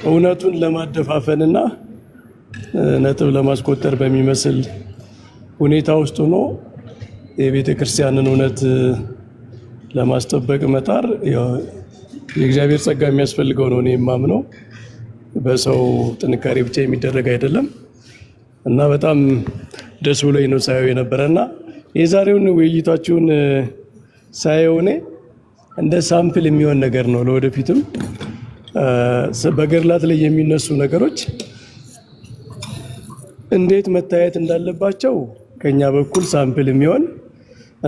S6: እውነቱን ለማደፋፈንና ነጥብ ለማስቆጠር በሚመስል ሁኔታ ውስጥ ሆኖ የቤተ ክርስቲያንን እውነት ለማስጠበቅ መጣር ያው የእግዚአብሔር ጸጋ የሚያስፈልገው ነው እኔ የማምነው። በሰው ጥንካሬ ብቻ የሚደረግ አይደለም እና በጣም ደስ ብሎኝ ነው ሳየው የነበረ። እና የዛሬውን ውይይታችሁን ሳየው እኔ እንደ sample የሚሆን ነገር ነው። ለወደፊትም በገድላት ላይ የሚነሱ ነገሮች እንዴት መታየት እንዳለባቸው ከኛ በኩል sample የሚሆን፣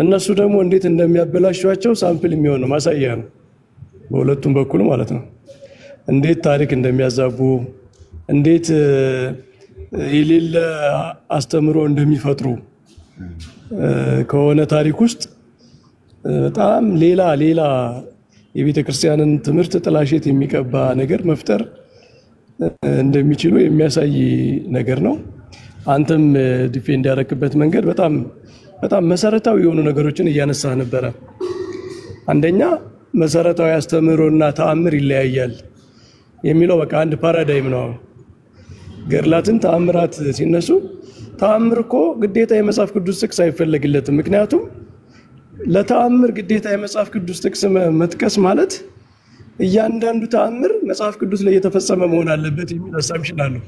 S6: እነሱ ደግሞ እንዴት እንደሚያበላሿቸው sample የሚሆን ነው፣ ማሳያ ነው። በሁለቱም በኩል ማለት ነው። እንዴት ታሪክ እንደሚያዛቡ፣ እንዴት የሌለ አስተምሮ እንደሚፈጥሩ፣ ከሆነ ታሪክ ውስጥ በጣም ሌላ ሌላ የቤተ ክርስቲያንን ትምህርት ጥላሸት የሚቀባ ነገር መፍጠር እንደሚችሉ የሚያሳይ ነገር ነው። አንተም defend ያደረክበት መንገድ በጣም በጣም መሰረታዊ የሆኑ ነገሮችን እያነሳህ ነበረ። አንደኛ መሰረታዊ አስተምህሮና ተአምር ይለያያል የሚለው በቃ አንድ paradigm ነው። ገድላትን ተአምራት ሲነሱ ተአምር እኮ ግዴታ የመጽሐፍ ቅዱስ ጥቅስ አይፈለግለትም። ምክንያቱም ለተአምር ግዴታ የመጽሐፍ ቅዱስ ጥቅስ መጥቀስ ማለት እያንዳንዱ ተአምር መጽሐፍ ቅዱስ ላይ የተፈጸመ መሆን አለበት የሚል assumption አለው።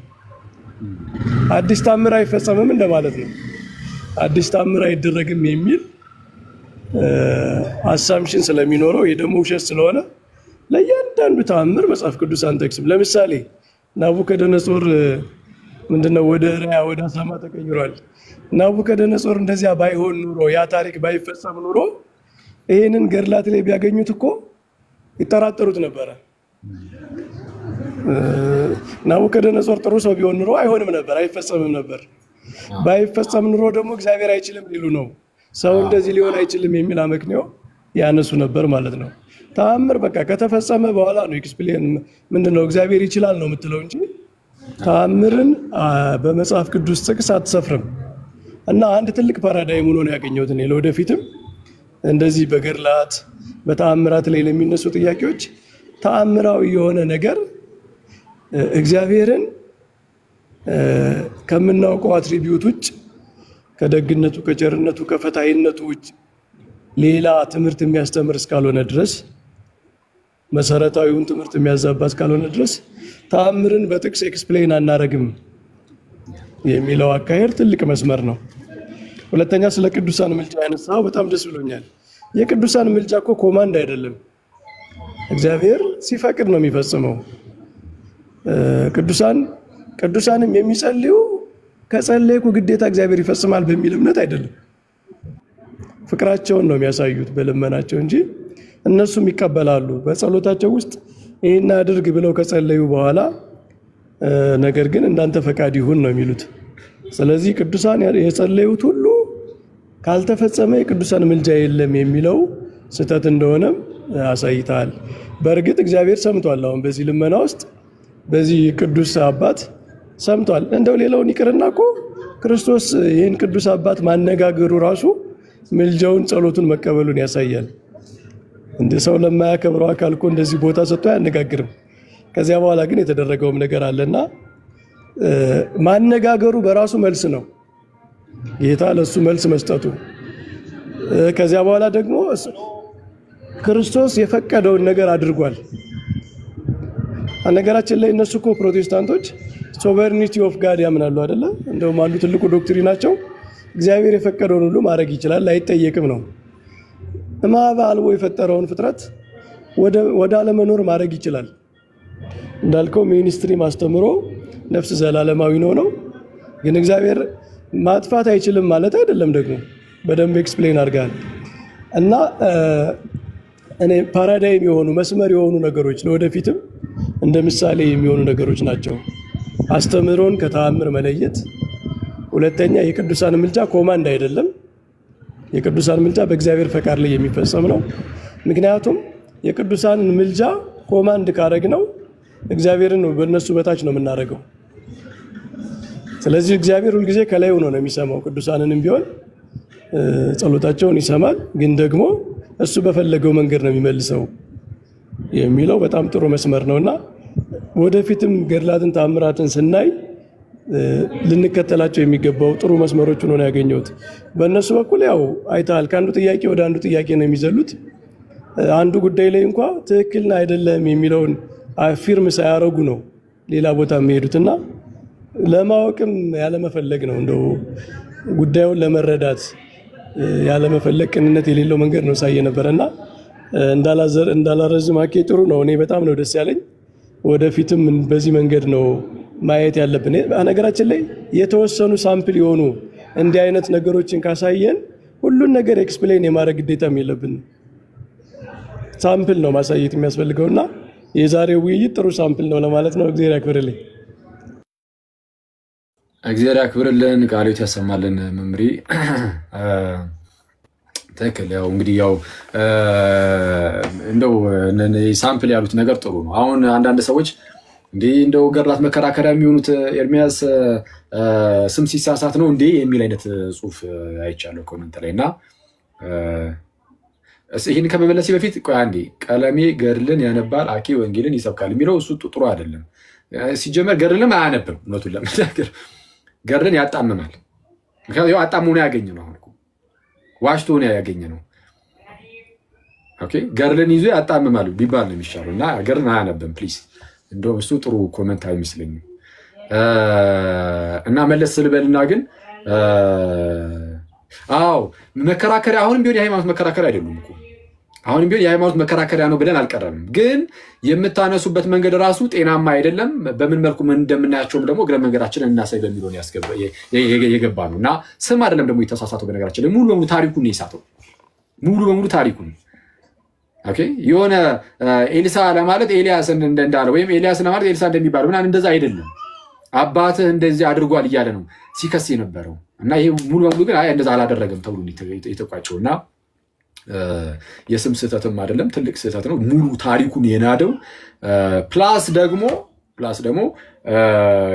S6: አዲስ ተአምር አይፈጸምም እንደማለት ነው። አዲስ ተአምር አይደረግም የሚል assumption ስለሚኖረው፣ ይህ ደግሞ ውሸት ስለሆነ ለእያንዳንዱ ተአምር መጽሐፍ ቅዱስ አንጠቅስም። ለምሳሌ ናቡከደነጾር ምንድነው ወደ ራያ ወደ አሳማ ተቀይሯል። ናቡከደነጾር እንደዚያ ባይሆን ኑሮ፣ ያ ታሪክ ባይፈጸም ኑሮ ይሄንን ገድላት ላይ ቢያገኙት እኮ ይጠራጠሩት ነበረ። ናቡከደነጾር ጥሩ ሰው ቢሆን ኑሮ አይሆንም ነበር፣ አይፈጸምም ነበር። ባይፈጸም ኑሮ ደግሞ እግዚአብሔር አይችልም ሊሉ ነው። ሰው እንደዚህ ሊሆን አይችልም የሚል አመክንዮ ያነሱ ነበር ማለት ነው። ተአምር በቃ ከተፈጸመ በኋላ ነው explain፣ ምንድነው እግዚአብሔር ይችላል ነው የምትለው እንጂ ተአምርን በመጽሐፍ ቅዱስ ጥቅስ አትሰፍርም። እና አንድ ትልቅ paradigm ሆኖ ነው ያገኘሁት እኔ። ለወደፊትም እንደዚህ በገድላት በተአምራት ላይ ለሚነሱ ጥያቄዎች ተአምራዊ የሆነ ነገር እግዚአብሔርን ከምናውቀው attribute ውጭ፣ ከደግነቱ፣ ከቸርነቱ፣ ከፈታሂነቱ ውጭ ሌላ ትምህርት የሚያስተምር እስካልሆነ ድረስ፣ መሰረታዊውን ትምህርት የሚያዛባ እስካልሆነ ድረስ ተአምርን በጥቅስ explain አናረግም የሚለው አካሄድ ትልቅ መስመር ነው። ሁለተኛ ስለ ቅዱሳን ምልጃ ያነሳው በጣም ደስ ብሎኛል። የቅዱሳን ምልጃ እኮ command አይደለም። እግዚአብሔር ሲፈቅድ ነው የሚፈጽመው። ቅዱሳንም የሚጸልዩ ከጸለይኩ ግዴታ እግዚአብሔር ይፈጽማል በሚል እምነት አይደለም። ፍቅራቸውን ነው የሚያሳዩት በልመናቸው እንጂ እነሱም ይቀበላሉ። በጸሎታቸው ውስጥ ይህን አድርግ ብለው ከጸለዩ በኋላ ነገር ግን እንዳንተ ፈቃድ ይሁን ነው የሚሉት። ስለዚህ ቅዱሳን የጸለዩት ሁሉ ካልተፈጸመ የቅዱሳን ምልጃ የለም የሚለው ስህተት እንደሆነም አሳይተሃል። በእርግጥ እግዚአብሔር ሰምቷል። አሁን በዚህ ልመና ውስጥ በዚህ ቅዱስ አባት ሰምቷል። እንደው ሌላውን ይቅርና እኮ ክርስቶስ ይህን ቅዱስ አባት ማነጋገሩ ራሱ ምልጃውን፣ ጸሎቱን መቀበሉን ያሳያል። እንደ ሰው ለማያከብረው አካል እኮ እንደዚህ ቦታ ሰጥቶ አያነጋግርም። ከዚያ በኋላ ግን የተደረገውም ነገር አለና ማነጋገሩ በራሱ መልስ ነው። ጌታ ለእሱ መልስ መስጠቱ፣ ከዚያ በኋላ ደግሞ ክርስቶስ የፈቀደውን ነገር አድርጓል። ነገራችን ላይ እነሱ እኮ ፕሮቴስታንቶች sovereignty of God ያምናሉ አይደለ? እንደውም አንዱ ትልቁ doctrine ናቸው። እግዚአብሔር የፈቀደውን ሁሉ ማድረግ ይችላል፣ አይጠየቅም ነው። እምኀበ አልቦ የፈጠረውን ፍጥረት ወደ አለመኖር ማድረግ ይችላል። እንዳልከው mainstream አስተምሮ ነፍስ ዘላለማዊ ነው። ግን እግዚአብሔር ማጥፋት አይችልም ማለት አይደለም። ደግሞ በደንብ explain አድርገሃል። እና እኔ paradigm የሆኑ፣ መስመር የሆኑ ነገሮች ለወደፊትም እንደ ምሳሌ የሚሆኑ ነገሮች ናቸው። አስተምህሮን ከተአምር መለየት፣ ሁለተኛ የቅዱሳን ምልጃ command አይደለም። የቅዱሳን ምልጃ በእግዚአብሔር ፈቃድ ላይ የሚፈጸም ነው። ምክንያቱም የቅዱሳንን ምልጃ command ካረግነው እግዚአብሔርን በእነሱ በታች ነው የምናደርገው። ስለዚህ እግዚአብሔር ሁልጊዜ ከላይ ሆኖ ነው የሚሰማው። ቅዱሳንንም ቢሆን ጸሎታቸውን ይሰማል፣ ግን ደግሞ እሱ በፈለገው መንገድ ነው የሚመልሰው የሚለው በጣም ጥሩ መስመር ነውና ወደፊትም ገድላትን ታምራትን ስናይ ልንከተላቸው የሚገባው ጥሩ መስመሮች ሆኖ ነው ያገኘሁት። በእነሱ በኩል ያው አይተሃል፣ ከአንዱ ጥያቄ ወደ አንዱ ጥያቄ ነው የሚዘሉት። አንዱ ጉዳይ ላይ እንኳ ትክክል አይደለም የሚለውን አፊርም ሳያረጉ ነው ሌላ ቦታ የሚሄዱትና ለማወቅም ያለመፈለግ ነው፣ እንደው ጉዳዩን ለመረዳት ያለመፈለግ ቅንነት የሌለው መንገድ ነው ሳየ ነበረና እንዳላረዝም አኬ ጥሩ ነው። እኔ በጣም ነው ደስ ያለኝ። ወደፊትም በዚህ መንገድ ነው ማየት ያለብን። ነገራችን ላይ የተወሰኑ sample የሆኑ እንዲህ አይነት ነገሮችን ካሳየን ሁሉን ነገር explain የማድረግ ግዴታም የለብንም። Sample ነው ማሳየት የሚያስፈልገውና የዛሬው ውይይት ጥሩ sample ነው ለማለት ነው። እግዚአብሔር ያክብርልኝ።
S1: እግዚአብሔር ያክብርልን፣ ቃለ ሕይወት ያሰማልን። መምሪ ትክክል። ያው እንግዲህ ያው እንደው sample ያሉት ነገር ጥሩ ነው። አሁን አንዳንድ ሰዎች እንዲህ እንደው ገድላት መከራከሪያ የሚሆኑት ኤርሚያስ ስም ሲሳሳት ነው እንዴ የሚል አይነት ጽሁፍ አይቻለሁ comment ላይ። እና ይህን ከመመለሴ በፊት ቆይ አንዴ፣ ቀለሜ ገድልን ያነባል አኬ ወንጌልን ይሰብካል የሚለው እሱ ጥሩ አይደለም። ሲጀመር ገድልንም አያነብም። እውነቱን ለመናገር ገድልን ያጣምማል። ምክንያቱም አጣሞ ነው ያገኘ ነው። አሁን ዋሽቶ ነው ያገኘ ነው። Okay፣ ገድልን ይዞ ያጣምማል ቢባል ነው የሚሻለው እና ገድልን አያነብም please። እንደውም እሱ ጥሩ comment አይመስለኝም። እና መለስ ስልበልና ግን አዎ መከራከሪያ አሁንም ቢሆን የሃይማኖት መከራከሪያ አይደሉም እኮ፣ አሁንም ቢሆን የሃይማኖት መከራከሪያ ነው ብለን አልቀረም። ግን የምታነሱበት መንገድ ራሱ ጤናማ አይደለም። በምን መልኩ እንደምናያቸውም ደግሞ እግረ መንገዳችንን እናሳይ በሚለው የገባ ነው እና ስም አይደለም ደግሞ የተሳሳተው። በነገራችን ላይ ሙሉ በሙሉ ታሪኩን ነው የሳተው። ሙሉ በሙሉ ታሪኩን። Okay፣ የሆነ ኤልሳ ለማለት ኤልያስ እንዳለ ወይም ኤልያስ ለማለት ኤልሳ እንደሚባለው ምናምን እንደዛ አይደለም። አባትህ እንደዚህ አድርጓል እያለ ነው ሲከስ የነበረው እና ይሄ ሙሉ በሙሉ ግን አይ እንደዛ አላደረገም ተብሎ የተቋጨው እና የስም ስህተትም አይደለም፣ ትልቅ ስህተት ነው። ሙሉ ታሪኩን የናደው plus ደግሞ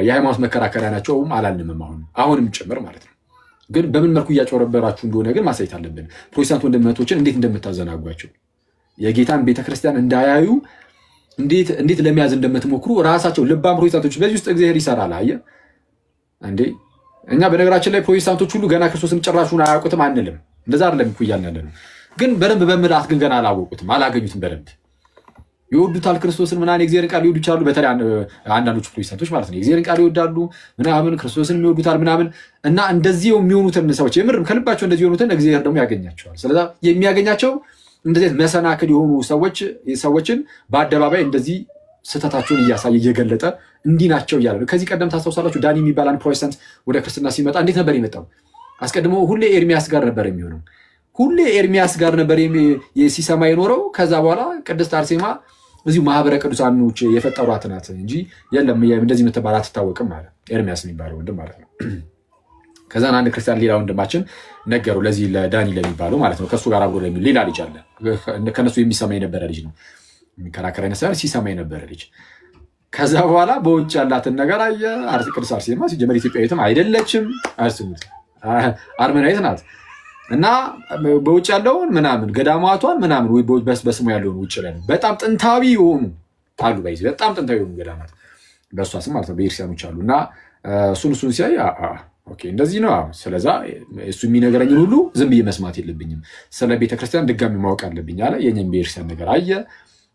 S1: የሃይማኖት መከራከሪያ ናቸውም አላልንምም፣ አሁንም ጭምር ማለት ነው። ግን በምን መልኩ እያጭበረበራችሁ እንደሆነ ግን ማሳየት አለብን። ፕሮቴስታንት ወንድም እህቶችን እንዴት እንደምታዘናጓቸው፣ የጌታን ቤተክርስቲያን እንዳያዩ እንዴት ለመያዝ እንደምትሞክሩ ራሳቸው ልባም ፕሮቴስታንቶች በዚህ ውስጥ እግዚአብሔር ይሰራል። አየህ እንዴ፣ እኛ በነገራችን ላይ ፕሮቴስታንቶች ሁሉ ገና ክርስቶስን ጭራሹን አያውቁትም አንልም። እንደዛ አይደለም እኮ እያልን ያለ ነው። ግን በደንብ በምልአት ግን ገና አላወቁትም፣ አላገኙትም። በደንብ ይወዱታል ክርስቶስን ምናምን፣ የእግዚአብሔርን ቃል ሊወዱ ይችላሉ። በተለይ አንዳንዶቹ ፕሮቴስታንቶች ማለት ነው የእግዚአብሔርን ቃል ይወዳሉ ምናምን፣ ክርስቶስን ይወዱታል ምናምን እና እንደዚህ የሚሆኑትን ሰዎች፣ የምርም ከልባቸው እንደዚህ የሆኑትን እግዚአብሔር ደግሞ ያገኛቸዋል። ስለዛ የሚያገኛቸው እንደዚህ አይነት መሰናክል የሆኑ ሰዎችን በአደባባይ እንደዚህ ስህተታቸውን እያሳየ፣ እየገለጠ እንዲህ ናቸው እያለ ነው። ከዚህ ቀደም ታስታውሳላችሁ፣ ዳኒ የሚባል አንድ ፕሮቴስታንት ወደ ክርስትና ሲመጣ እንዴት ነበር የመጣው? አስቀድሞ ሁሌ ኤርሚያስ ጋር ነበር የሚሆነው። ሁሌ ኤርሚያስ ጋር ነበር ሲሰማ የኖረው። ከዛ በኋላ ቅድስት አርሴማ እዚሁ ማህበረ ቅዱሳኖች የፈጠሯት ናት እንጂ የለም እንደዚህ የምትባል አትታወቅም ማለት ኤርሚያስ የሚባለው ወንድም ማለት ነው። ከዛን አንድ ክርስቲያን ሌላ ወንድማችን ነገሩ ለዚህ ለዳኒ ለሚባለው ማለት ነው። ከእሱ ጋር አብሮ ለሚ ሌላ ልጅ አለ። ከነሱ የሚሰማ የነበረ ልጅ ነው። የሚከራከር አይነት ሳይሆን ሲሰማ የነበረ ልጅ። ከዛ በኋላ በውጭ ያላትን ነገር አየ። ቅድስት አርሴማ ሲጀመር ኢትዮጵያዊትም አይደለችም፣ አስቡት፣ አርመናዊት ናት። እና በውጭ ያለውን ምናምን ገዳማቷን ምናምን በስሙ ያለውን ውጭ ላይ በጣም ጥንታዊ የሆኑ አሉ፣ by the way በጣም ጥንታዊ የሆኑ ገዳማት በእሷ ስም ማለት ነው ቤተክርስቲያኖች አሉ። እና እሱን ሲያይ okay እንደዚህ ነው። ስለዛ እሱ የሚነግረኝን ሁሉ ዝም ብዬ መስማት የለብኝም፣ ስለ ቤተክርስቲያን ድጋሚ ማወቅ አለብኝ አለ። የኛም ቤተክርስቲያን ነገር አየ፣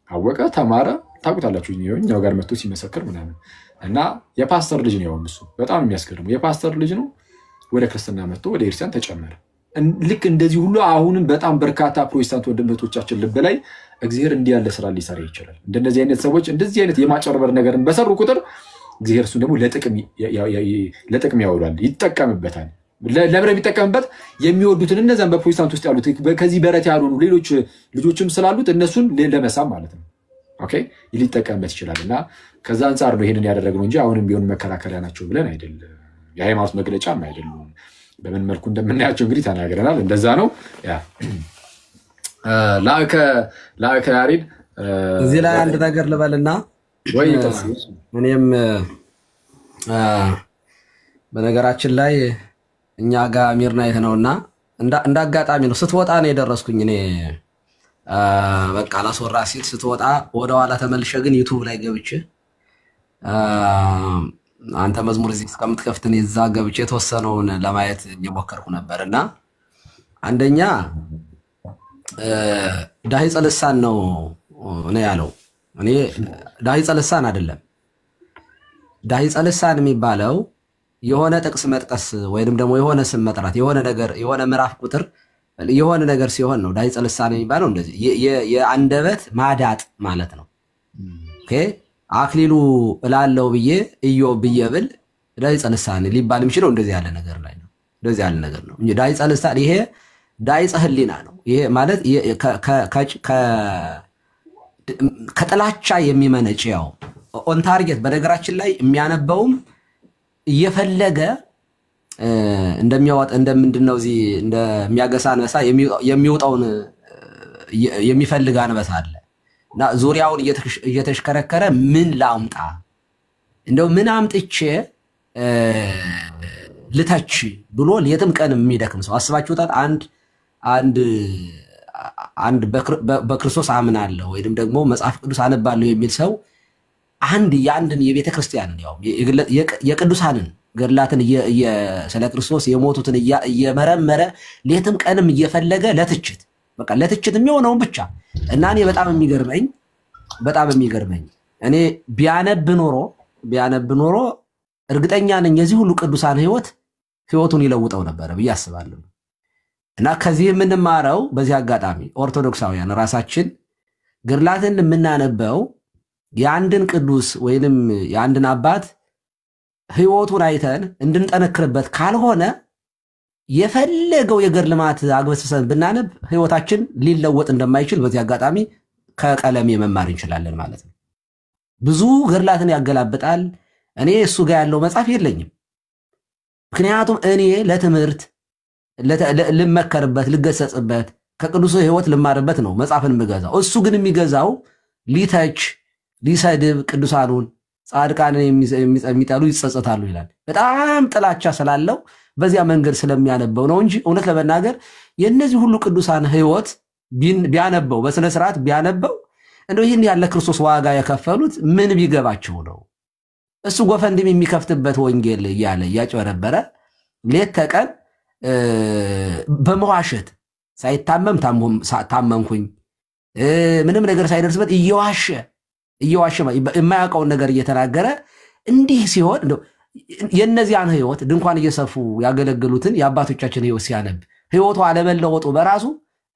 S1: አወቀ፣ ተማረ። ታውቁታላችሁ፣ እኛው ጋር መጥቶ ሲመሰክር ምናምን እና የፓስተር ልጅ ነው። ያውም እሱ በጣም የሚያስገርመው የፓስተር ልጅ ነው። ወደ ክርስትና መጥቶ ወደ ቤተክርስቲያን ተጨመረ። ልክ እንደዚህ ሁሉ አሁንም በጣም በርካታ ፕሮቴስታንት ወንድም እህቶቻችን ልብ ላይ እግዚአብሔር እንዲህ ያለ ስራ ሊሰራ ይችላል። እንደነዚህ አይነት ሰዎች እንደዚህ አይነት የማጭበርበር ነገርን በሰሩ ቁጥር እግዚአብሔር እሱን ደግሞ ለጥቅም ያውላል፣ ይጠቀምበታል። ለምን የሚጠቀምበት? የሚወዱትን እነዚያን በፕሮቴስታንት ውስጥ ያሉት ከዚህ በረት ያልሆኑ ሌሎች ልጆችም ስላሉት እነሱን ለመሳብ ማለት ነው። Okay፣ ሊጠቀምበት ይችላል እና ከዛ አንጻር ነው ይሄንን ያደረግነው እንጂ አሁንም ቢሆን መከራከሪያ ናቸው ብለን አይደለም የሃይማኖት መግለጫም አይደሉም። በምን መልኩ እንደምናያቸው እንግዲህ ተናግረናል። እንደዛ ነው። Yeah፣ ላእከ ያሬድ።
S4: እዚህ ላይ አንድ ነገር ልበልና
S1: ወይ
S4: እኔም በነገራችን ላይ እኛ ጋር midnight ነውና እንደ አጋጣሚ ነው ስትወጣ ነው የደረስኩኝ። እኔ በቃ ላስወራ ሲል ስትወጣ ወደኋላ ተመልሼ ግን YouTube ላይ ገብቼ አንተ መዝሙር እዚህ እስከምትከፍት እኔ እዛ ገብቼ የተወሰነውን ለማየት እየሞከርኩ ነበር። እና አንደኛ ዳሂጸ ልሳን ነው ነው ያለው። እኔ ዳሂጸ ልሳን አይደለም። ዳሂጸ ልሳን የሚባለው የሆነ ጥቅስ መጥቀስ ወይንም ደግሞ የሆነ ስም መጥራት፣ የሆነ ነገር፣ የሆነ ምዕራፍ ቁጥር፣ የሆነ ነገር ሲሆን ነው ዳሂጸ ልሳን የሚባለው። እንደዚህ የአንደበት ማዳጥ ማለት ነው። Okay፣ አክሊሉ እላለው ብዬ ኢዮብ ብዬ ብል ዳሂጸ ልሳን ሊባል የሚችለው እንደዚህ ያለ ነገር ላይ ነው። እንደዚህ ያለ ነገር ነው እንጂ ዳሂጸ ልሳን ይሄ ዳሂጸ ሕሊና ነው። ይሄ ማለት ከጥላቻ የሚመነጭ ያው on target። በነገራችን ላይ የሚያነበውም እየፈለገ እንደሚያወጥ እንደምንድን ነው እዚህ እንደሚያገሳ አንበሳ የሚወጣውን የሚፈልግ አንበሳ አለ እና ዙሪያውን እየተሽከረከረ ምን ላምጣ፣ እንደው ምን አምጥቼ ልተች ብሎ ሌትም ቀን የሚደክም ሰው አስባችሁታል? አንድ አንድ አንድ በክርስቶስ አምናለሁ ወይንም ደግሞ መጽሐፍ ቅዱስ አነባለሁ የሚል ሰው አንድ የአንድን የቤተ ክርስቲያንን ያው የቅዱሳንን ገድላትን፣ ስለ ክርስቶስ የሞቱትን እየመረመረ ሌትም ቀንም እየፈለገ ለትችት፣ በቃ ለትችት የሚሆነውን ብቻ። እና እኔ በጣም የሚገርመኝ እኔ ቢያነብ ኖሮ እርግጠኛ ነኝ የዚህ ሁሉ ቅዱሳን ህይወት ህይወቱን ይለውጠው ነበረ ብዬ አስባለሁ። እና ከዚህ የምንማረው በዚህ አጋጣሚ ኦርቶዶክሳውያን ራሳችን ገድላትን የምናነበው የአንድን ቅዱስ ወይንም የአንድን አባት ህይወቱን አይተን እንድንጠነክርበት ካልሆነ የፈለገው የገድል ልማት አግበስብሰን ብናነብ ህይወታችን ሊለወጥ እንደማይችል በዚህ አጋጣሚ ከቀለሜ መማር እንችላለን ማለት ነው። ብዙ ገድላትን ያገላብጣል። እኔ እሱ ጋር ያለው መጽሐፍ የለኝም። ምክንያቱም እኔ ለትምህርት ልመከርበት፣ ልገሰጽበት፣ ከቅዱሱ ህይወት ልማርበት ነው መጽሐፍን የምገዛው። እሱ ግን የሚገዛው ሊተች፣ ሊሰድብ፣ ቅዱሳኑን ጻድቃንን የሚጠሉ ይጸጸታሉ ይላል። በጣም ጥላቻ ስላለው በዚያ መንገድ ስለሚያነበው ነው እንጂ እውነት ለመናገር የእነዚህ ሁሉ ቅዱሳን ህይወት ቢያነበው፣ በስነ ስርዓት ቢያነበው፣ እንደው ይህን ያለ ክርስቶስ ዋጋ የከፈሉት ምን ቢገባቸው ነው? እሱ GoFundMe የሚከፍትበት ወንጌል እያለ እያጭበረበረ ሌት ተቀን በመዋሸት ሳይታመም ታመምኩኝ፣ ምንም ነገር ሳይደርስበት እየዋሸ እየዋሸ የማያውቀውን ነገር እየተናገረ እንዲህ ሲሆን የእነዚያን ህይወት፣ ድንኳን እየሰፉ ያገለገሉትን የአባቶቻችን ህይወት ሲያነብ ህይወቱ አለመለወጡ በራሱ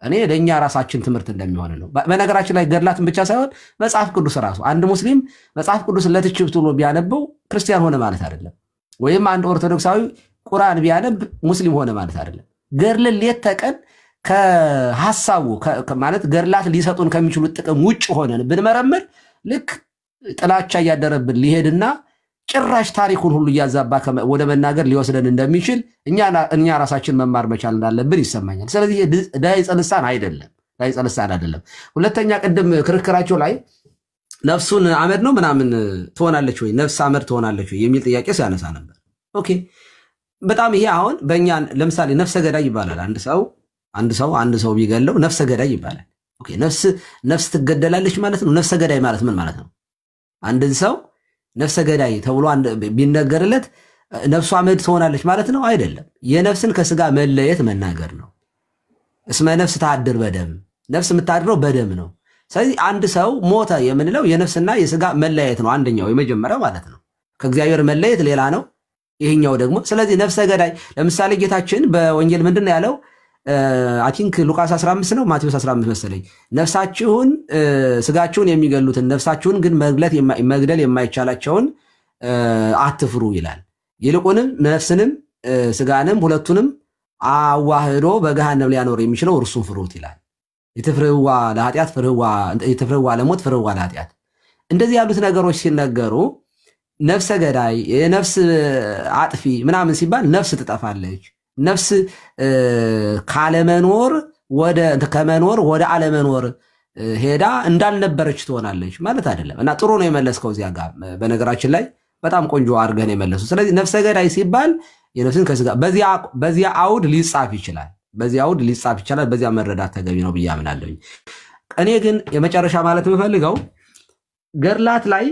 S4: እኔ ለእኛ ራሳችን ትምህርት እንደሚሆን ነው። በነገራችን ላይ ገድላትን ብቻ ሳይሆን መጽሐፍ ቅዱስ ራሱ አንድ ሙስሊም መጽሐፍ ቅዱስ ለትችት ብሎ ቢያነበው ክርስቲያን ሆነ ማለት አይደለም። ወይም አንድ ኦርቶዶክሳዊ ቁርአን ቢያነብ ሙስሊም ሆነ ማለት አይደለም። ገድልን ሌት ተቀን ከሀሳቡ ማለት ገድላት ሊሰጡን ከሚችሉት ጥቅም ውጭ ሆነን ብንመረምር ልክ ጥላቻ እያደረብን ሊሄድና ጭራሽ ታሪኩን ሁሉ እያዛባ ወደ መናገር ሊወስደን እንደሚችል እኛ ራሳችን መማር መቻል እንዳለብን ይሰማኛል። ስለዚህ ዳሂጸ ልሳን አይደለም፣ ዳሂጸ ልሳን አይደለም። ሁለተኛ ቅድም ክርክራቸው ላይ ነፍሱን አመድ ነው ምናምን ትሆናለች ወይ፣ ነፍስ አመድ ትሆናለች ወይ የሚል ጥያቄ ሲያነሳ ነበር። Okay፣ በጣም ይሄ አሁን በእኛ ለምሳሌ ነፍሰ ገዳይ ይባላል። አንድ ሰው ቢገለው ነፍሰ ገዳይ ይባላል። Okay፣ ነፍስ ትገደላለች ማለት ነው። ነፍሰ ገዳይ ማለት ምን ማለት ነው? አንድን ሰው ነፍሰ ገዳይ ተብሎ ቢነገርለት ነፍሱ አመድ ትሆናለች ማለት ነው? አይደለም። የነፍስን ከስጋ መለየት መናገር ነው። እስመ ነፍስ ተሐድር በደም፣ ነፍስ የምታድረው በደም ነው። ስለዚህ አንድ ሰው ሞተ የምንለው የነፍስና የስጋ መለያየት ነው። አንደኛው የመጀመሪያው ማለት ነው። ከእግዚአብሔር መለየት ሌላ ነው። ይሄኛው ደግሞ ስለዚህ ነፍሰ ገዳይ ለምሳሌ ጌታችን በወንጌል ምንድን ነው ያለው? I think ሉቃስ 15 ነው ማቴዎስ 15 መሰለኝ። ነፍሳችሁን ስጋችሁን የሚገሉትን ነፍሳችሁን ግን መግደል የማይቻላቸውን አትፍሩ ይላል። ይልቁንም ነፍስንም ስጋንም ሁለቱንም አዋህዶ በገሃነም ሊያኖር የሚችለው እርሱን ፍሩት ይላል። ኢትፍርህዋ ለኃጢአት ፍርህዋ፣ ኢትፍርህዋ ለሞት ፍርህዋ ለኃጢአት። እንደዚህ ያሉት ነገሮች ሲነገሩ ነፍሰ ገዳይ፣ ነፍስ አጥፊ ምናምን ሲባል ነፍስ ትጠፋለች። ነፍስ ካለመኖር ወደ ከመኖር ወደ አለመኖር ሄዳ እንዳልነበረች ትሆናለች ማለት አይደለም። እና ጥሩ ነው የመለስከው እዚያ ጋር። በነገራችን ላይ በጣም ቆንጆ አድርገህ ነው የመለሱ። ስለዚህ ነፍሰ ገዳይ ሲባል የነፍስን ከስጋ በዚያ አውድ ሊጻፍ ይችላል። በዚያ አውድ ሊጻፍ ይችላል። በዚያ መረዳት ተገቢ ነው ብዬ አምናለሁኝ። እኔ ግን የመጨረሻ ማለት የምፈልገው ገድላት ላይ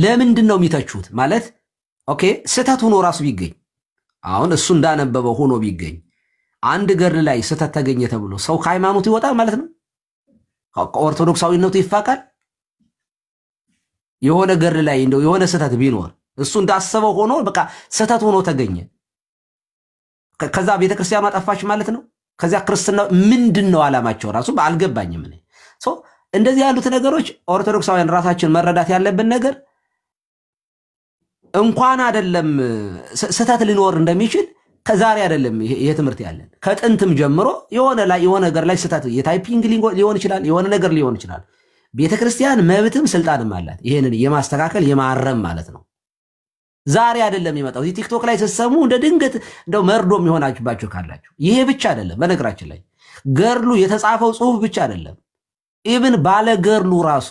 S4: ለምንድን ነው የሚተቹት? ማለት okay ስህተት ሆኖ ራሱ ቢገኝ፣ አሁን እሱ እንዳነበበው ሆኖ ቢገኝ፣ አንድ ገድል ላይ ስህተት ተገኘ ተብሎ ሰው ከሃይማኖቱ ይወጣል ማለት ነው? ከኦርቶዶክሳዊነቱ ይፋቃል? የሆነ ገድል ላይ እንደው የሆነ ስህተት ቢኖር፣ እሱ እንዳሰበው ሆኖ በቃ ስህተት ሆኖ ተገኘ፣ ከዛ ቤተክርስቲያኗ ጠፋች ማለት ነው? ከዚያ ክርስትና ምንድን ነው ዓላማቸው ራሱ አልገባኝም። እኔ so እንደዚህ ያሉት ነገሮች ኦርቶዶክሳውያን ራሳችን መረዳት ያለብን ነገር እንኳን አይደለም ስህተት ሊኖር እንደሚችል ከዛሬ አይደለም ይሄ ትምህርት ያለን፣ ከጥንትም ጀምሮ የሆነ ላይ የሆነ ነገር ላይ ስህተት የ typing ሊሆን ይችላል፣ የሆነ ነገር ሊሆን ይችላል። ቤተክርስቲያን መብትም ስልጣንም አላት ይሄንን የማስተካከል፣ የማረም ማለት ነው። ዛሬ አይደለም የመጣው። እዚህ ቲክቶክ ላይ ስትሰሙ እንደ ድንገት እንደው መርዶ የሚሆናችባቸው ካላችሁ ይሄ ብቻ አይደለም። በነገራችን ላይ ገድሉ የተጻፈው ጽሁፍ ብቻ አይደለም። Even ባለ ገድሉ ራሱ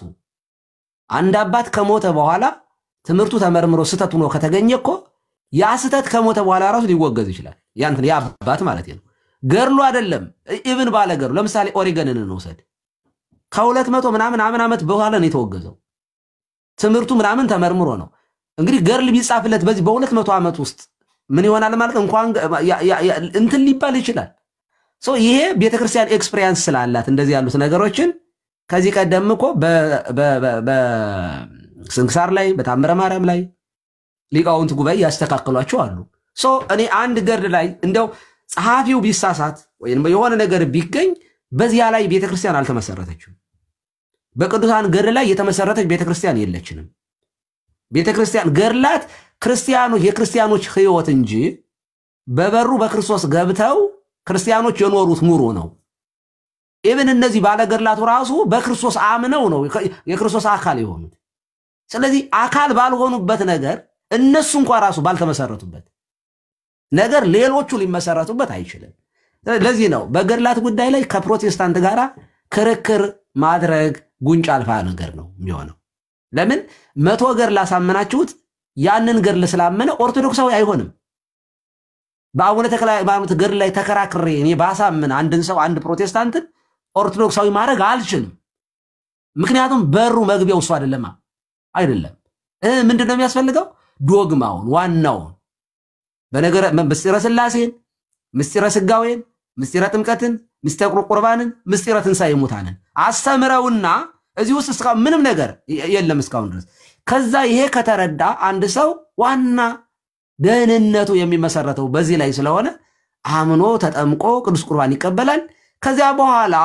S4: አንድ አባት ከሞተ በኋላ ትምህርቱ ተመርምሮ ስህተት ሆኖ ከተገኘ እኮ ያ ስህተት ከሞተ በኋላ ራሱ ሊወገዝ ይችላል። ያንትን ያ አባት ማለት ነው። ገድሉ አይደለም፣ even ባለ ገድሉ ለምሳሌ ኦሪገንን እንውሰድ። ከ200 ምናምን ዓመት በኋላ ነው የተወገዘው። ትምህርቱ ምናምን ተመርምሮ ነው። እንግዲህ ገድል ቢጻፍለት በዚህ በ200 ዓመት ውስጥ ምን ይሆናል ማለት እንኳን እንትን ሊባል ይችላል። So ይሄ ቤተክርስቲያን experience ስላላት እንደዚህ ያሉት ነገሮችን ከዚህ ቀደም እኮ በስንክሳር ላይ፣ በታምረ ማርያም ላይ ሊቃውንት ጉባኤ ያስተካከሏቸው አሉ። So እኔ አንድ ገድል ላይ እንደው ጸሐፊው ቢሳሳት ወይም የሆነ ነገር ቢገኝ በዚያ ላይ ቤተክርስቲያን አልተመሰረተችም። በቅዱሳን ገድል ላይ የተመሰረተች ቤተክርስቲያን የለችንም። ቤተክርስቲያን ገድላት የክርስቲያኖች ሕይወት እንጂ በበሩ በክርስቶስ ገብተው ክርስቲያኖች የኖሩት ኑሮ ነው። Even እነዚህ ባለገድላቱ ራሱ በክርስቶስ አምነው ነው የክርስቶስ አካል የሆኑት። ስለዚህ አካል ባልሆኑበት ነገር፣ እነሱ እንኳ ራሱ ባልተመሰረቱበት ነገር ሌሎቹ ሊመሰረቱበት አይችልም። ለዚህ ነው በገድላት ጉዳይ ላይ ከፕሮቴስታንት ጋር ክርክር ማድረግ ጉንጭ አልፋ ነገር ነው የሚሆነው። ለምን 100 ገድል አሳመናችሁት፣ ያንን ገድል ስላመነ ኦርቶዶክሳዊ አይሆንም። በአቡነ ተክለ ሃይማኖት ገድል ላይ ተከራክሬ እኔ ባሳምን አንድን ሰው፣ አንድ ፕሮቴስታንትን ኦርቶዶክሳዊ ማድረግ አልችልም። ምክንያቱም በሩ መግቢያው እሱ አይደለማ፣ አይደለም። ምንድን ነው የሚያስፈልገው? ዶግማውን፣ ዋናውን በነገረ ምስጢረ ስላሴን፣ ምስጢረ ስጋዌን፣ ምስጢረ ጥምቀትን፣ ምስጢረ ቁርባንን፣ ምስጢረ ትንሣኤ ሙታንን አስተምረውና እዚህ ውስጥ እስካሁን ምንም ነገር የለም እስካሁን ድረስ። ከዛ ይሄ ከተረዳ አንድ ሰው ዋና ደህንነቱ የሚመሰረተው በዚህ ላይ ስለሆነ አምኖ ተጠምቆ ቅዱስ ቁርባን ይቀበላል። ከዚያ በኋላ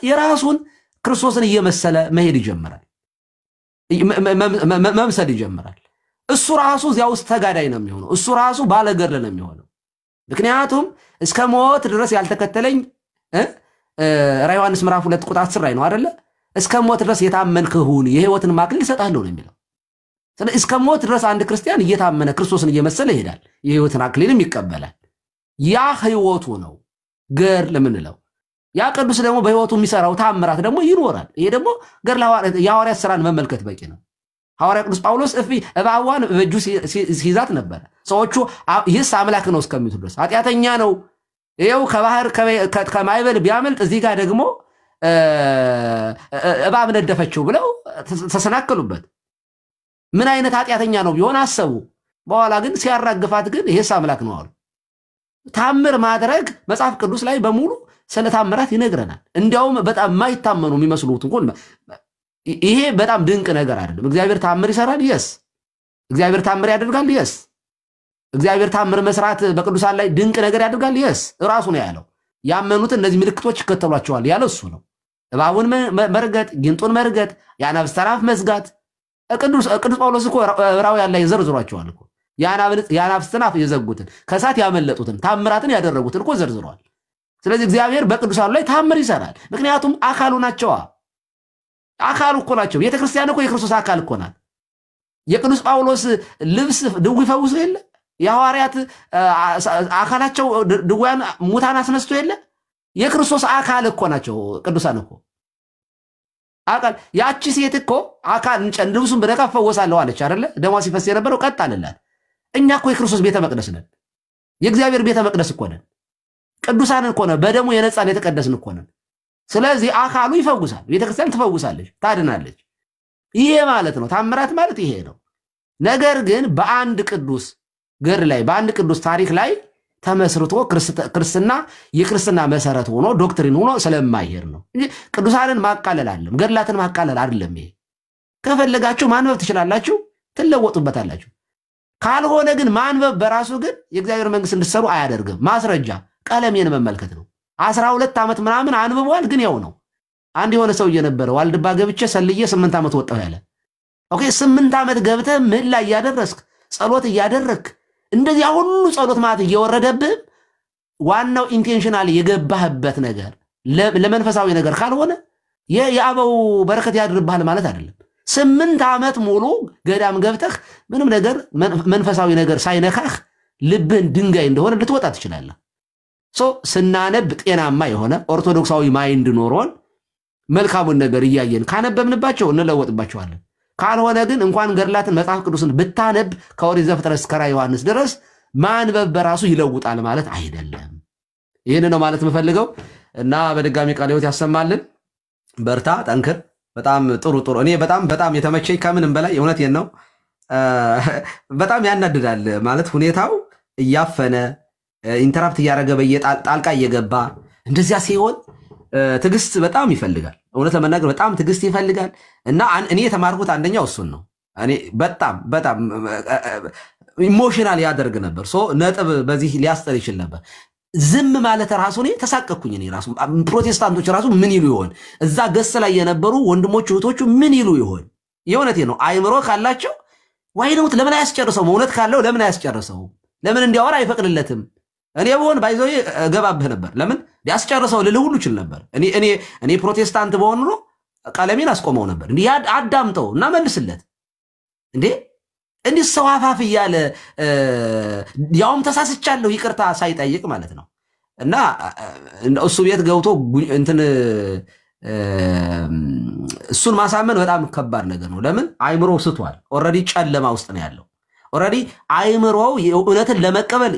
S4: የራሱን ክርስቶስን እየመሰለ መሄድ ይጀምራል፣ መምሰል ይጀምራል። እሱ ራሱ እዚያ ውስጥ ተጋዳይ ነው የሚሆነው። እሱ ራሱ ባለገድል ነው የሚሆነው። ምክንያቱም እስከ ሞት ድረስ ያልተከተለኝ፣ ራዕየ ዮሐንስ ምዕራፍ 2 ቁጥር 10 ላይ ነው አይደለ? እስከ ሞት ድረስ የታመንክ ሁን፣ የሕይወትን አክሊል እሰጥሃለሁ ነው የሚለው። ስለዚህ እስከ ሞት ድረስ አንድ ክርስቲያን እየታመነ ክርስቶስን እየመሰለ ይሄዳል፣ የሕይወትን አክሊልም ይቀበላል። ያ ሕይወቱ ነው ገድል የምንለው። ያ ቅዱስ ደግሞ በሕይወቱ የሚሰራው ታምራት ደግሞ ይኖራል። ይሄ ደግሞ ገድለ የሐዋርያት ስራን መመልከት በቂ ነው። ሐዋርያ ቅዱስ ጳውሎስ እፊ እባቧን በእጁ ሲይዛት ነበረ። ሰዎቹ ይህስ አምላክ ነው እስከሚሉ ድረስ፣ ኃጢአተኛ ነው፣ ይኸው ከባህር ከማዕበል ቢያመልጥ እዚህ ጋር ደግሞ እባብ ነደፈችው ብለው ተሰናከሉበት። ምን አይነት ኃጢአተኛ ነው ቢሆን አሰቡ። በኋላ ግን ሲያራግፋት ግን ይሄስ አምላክ ነው አሉ። ታምር ማድረግ መጽሐፍ ቅዱስ ላይ በሙሉ ስለ ታምራት ይነግረናል። እንዲያውም በጣም የማይታመኑ የሚመስሉት እንኳን ይሄ በጣም ድንቅ ነገር አይደለም። እግዚአብሔር ታምር ይሰራል። Yes፣ እግዚአብሔር ታምር ያደርጋል። Yes፣ እግዚአብሔር ታምር መስራት በቅዱሳን ላይ ድንቅ ነገር ያደርጋል። Yes፣ ራሱ ነው ያለው። ያመኑትን እነዚህ ምልክቶች ይከተሏቸዋል ያለው እሱ ነው። እባቡን መርገጥ፣ ጊንጡን መርገጥ፣ የአናብስትን አፍ መዝጋት። ቅዱስ ጳውሎስ እኮ ዕብራውያን ላይ ዘርዝሯቸዋል እኮ። የአናብስትን አፍ የዘጉትን፣ ከእሳት ያመለጡትን፣ ታምራትን ያደረጉትን እኮ ዘርዝሯል። ስለዚህ እግዚአብሔር በቅዱሳኑ ላይ ታምር ይሰራል። ምክንያቱም አካሉ ናቸዋ።
S10: አካሉ እኮ ናቸው። ቤተክርስቲያን እኮ የክርስቶስ አካል እኮ ናት። የቅዱስ ጳውሎስ ልብስ ድውይ ፈውሶ የለ? የሐዋርያት አካላቸው ድውያን ሙታን አስነስቶ የለ? የክርስቶስ አካል እኮ ናቸው ቅዱሳን እኮ አካል። ያቺ ሴት እኮ አካል ልብሱን ብነካ እፈወሳለሁ አለች አይደለ? ደሟ ሲፈስ የነበረው ቀጥ አለላት። እኛ እኮ የክርስቶስ ቤተ መቅደስ ነን። የእግዚአብሔር ቤተ መቅደስ እኮ ነን። ቅዱሳን እኮ ነን። በደሙ የነጻን የተቀደስን እኮ ነን። ስለዚህ አካሉ ይፈውሳል። ቤተክርስቲያን ትፈውሳለች፣ ታድናለች። ይሄ ማለት ነው ታምራት ማለት ይሄ ነው። ነገር ግን በአንድ ቅዱስ ገድል ላይ፣ በአንድ ቅዱስ ታሪክ ላይ ተመስርቶ ክርስትና የክርስትና መሰረት ሆኖ doctrine ሆኖ ስለማይሄድ ነው እንጂ ቅዱሳንን ማቃለል አይደለም፣ ገድላትን ማቃለል አይደለም። ይሄ ከፈለጋችሁ ማንበብ ትችላላችሁ፣ ትለወጡበታላችሁ። ካልሆነ ግን ማንበብ በራሱ ግን የእግዚአብሔር መንግስት እንድትሰሩ አያደርግም። ማስረጃ ቀለሜን መመልከት ነው። 12 ዓመት ምናምን አንብቧል፣ ግን ያው ነው። አንድ የሆነ ሰውዬ ነበረ፣ ዋልድባ ገብቼ ሰልዬ 8 ዓመት ወጣሁ ያለ። Okay፣ 8 ዓመት ገብተህ ምህላ እያደረስክ፣ ጸሎት እያደረግክ፣ እንደዚያ ሁሉ ጸሎት ማለት እየወረደብህም ዋናው intentional የገባህበት ነገር ለመንፈሳዊ ነገር ካልሆነ የአበው በረከት ያድርብሃል ማለት አይደለም። 8 ዓመት ሙሉ ገዳም ገብተህ ምንም ነገር መንፈሳዊ ነገር ሳይነካህ ልብህን ድንጋይ እንደሆነ ልትወጣ ትችላለህ። So ስናነብ ጤናማ የሆነ ኦርቶዶክሳዊ mind ኖሮን መልካሙን ነገር እያየን ካነበብንባቸው እንለወጥባቸዋለን። ካልሆነ ግን እንኳን ገድላትን መጽሐፍ ቅዱስን ብታነብ ከኦሪት ዘፍጥረት እስከ ራዕየ ዮሐንስ ድረስ ማንበብ በራሱ ይለውጣል ማለት አይደለም። ይህን ነው ማለት የምፈልገው እና በድጋሚ ቃለ ሕይወት ያሰማልን።
S4: በርታ፣ ጠንክር። በጣም ጥሩ ጥሩ። እኔ በጣም በጣም የተመቸኝ ከምንም በላይ እውነቴን ነው፣ በጣም ያናድዳል ማለት ሁኔታው እያፈነ interrupt እያደረገ በየጣልቃ እየገባ እንደዚያ ሲሆን ትዕግስት በጣም ይፈልጋል። እውነት ለመናገር በጣም ትዕግስት ይፈልጋል እና እኔ የተማርኩት አንደኛው እሱን ነው። እኔ በጣም በጣም emotional ያደርግ ነበር። So ነጥብ በዚህ ሊያስጠር ይችል ነበር። ዝም ማለት ራሱ እኔ ተሳቀቅኩኝ። እኔ ራሱ ፕሮቴስታንቶች ራሱ ምን ይሉ ይሆን? እዛ ገስ ላይ የነበሩ ወንድሞቹ እህቶቹ ምን ይሉ ይሆን? የእውነቴ ነው። አይምሮ ካላቸው why not ለምን አያስጨርሰውም? እውነት ካለው ለምን አያስጨርሰውም? ለምን እንዲያወራ አይፈቅድለትም? እኔ ብሆን by the way እገባብህ ነበር። ለምን ሊያስጨርሰው ልልህ ሁሉ ይችል ነበር። እኔ ፕሮቴስታንት በሆን ኖሮ ቀለሜን አስቆመው ነበር። እንዲህ አዳምጠው እና መልስለት እንዴ፣ እንዲህ ሰው አፋፍ እያለ ያውም ተሳስቻለሁ ይቅርታ ሳይጠይቅ ማለት ነው። እና እሱ ቤት ገብቶ እንትን እሱን ማሳመን በጣም ከባድ ነገር ነው። ለምን አይምሮ ስቷል። Already ጨለማ ውስጥ ነው ያለው። Already አይምሮው እውነትን ለመቀበል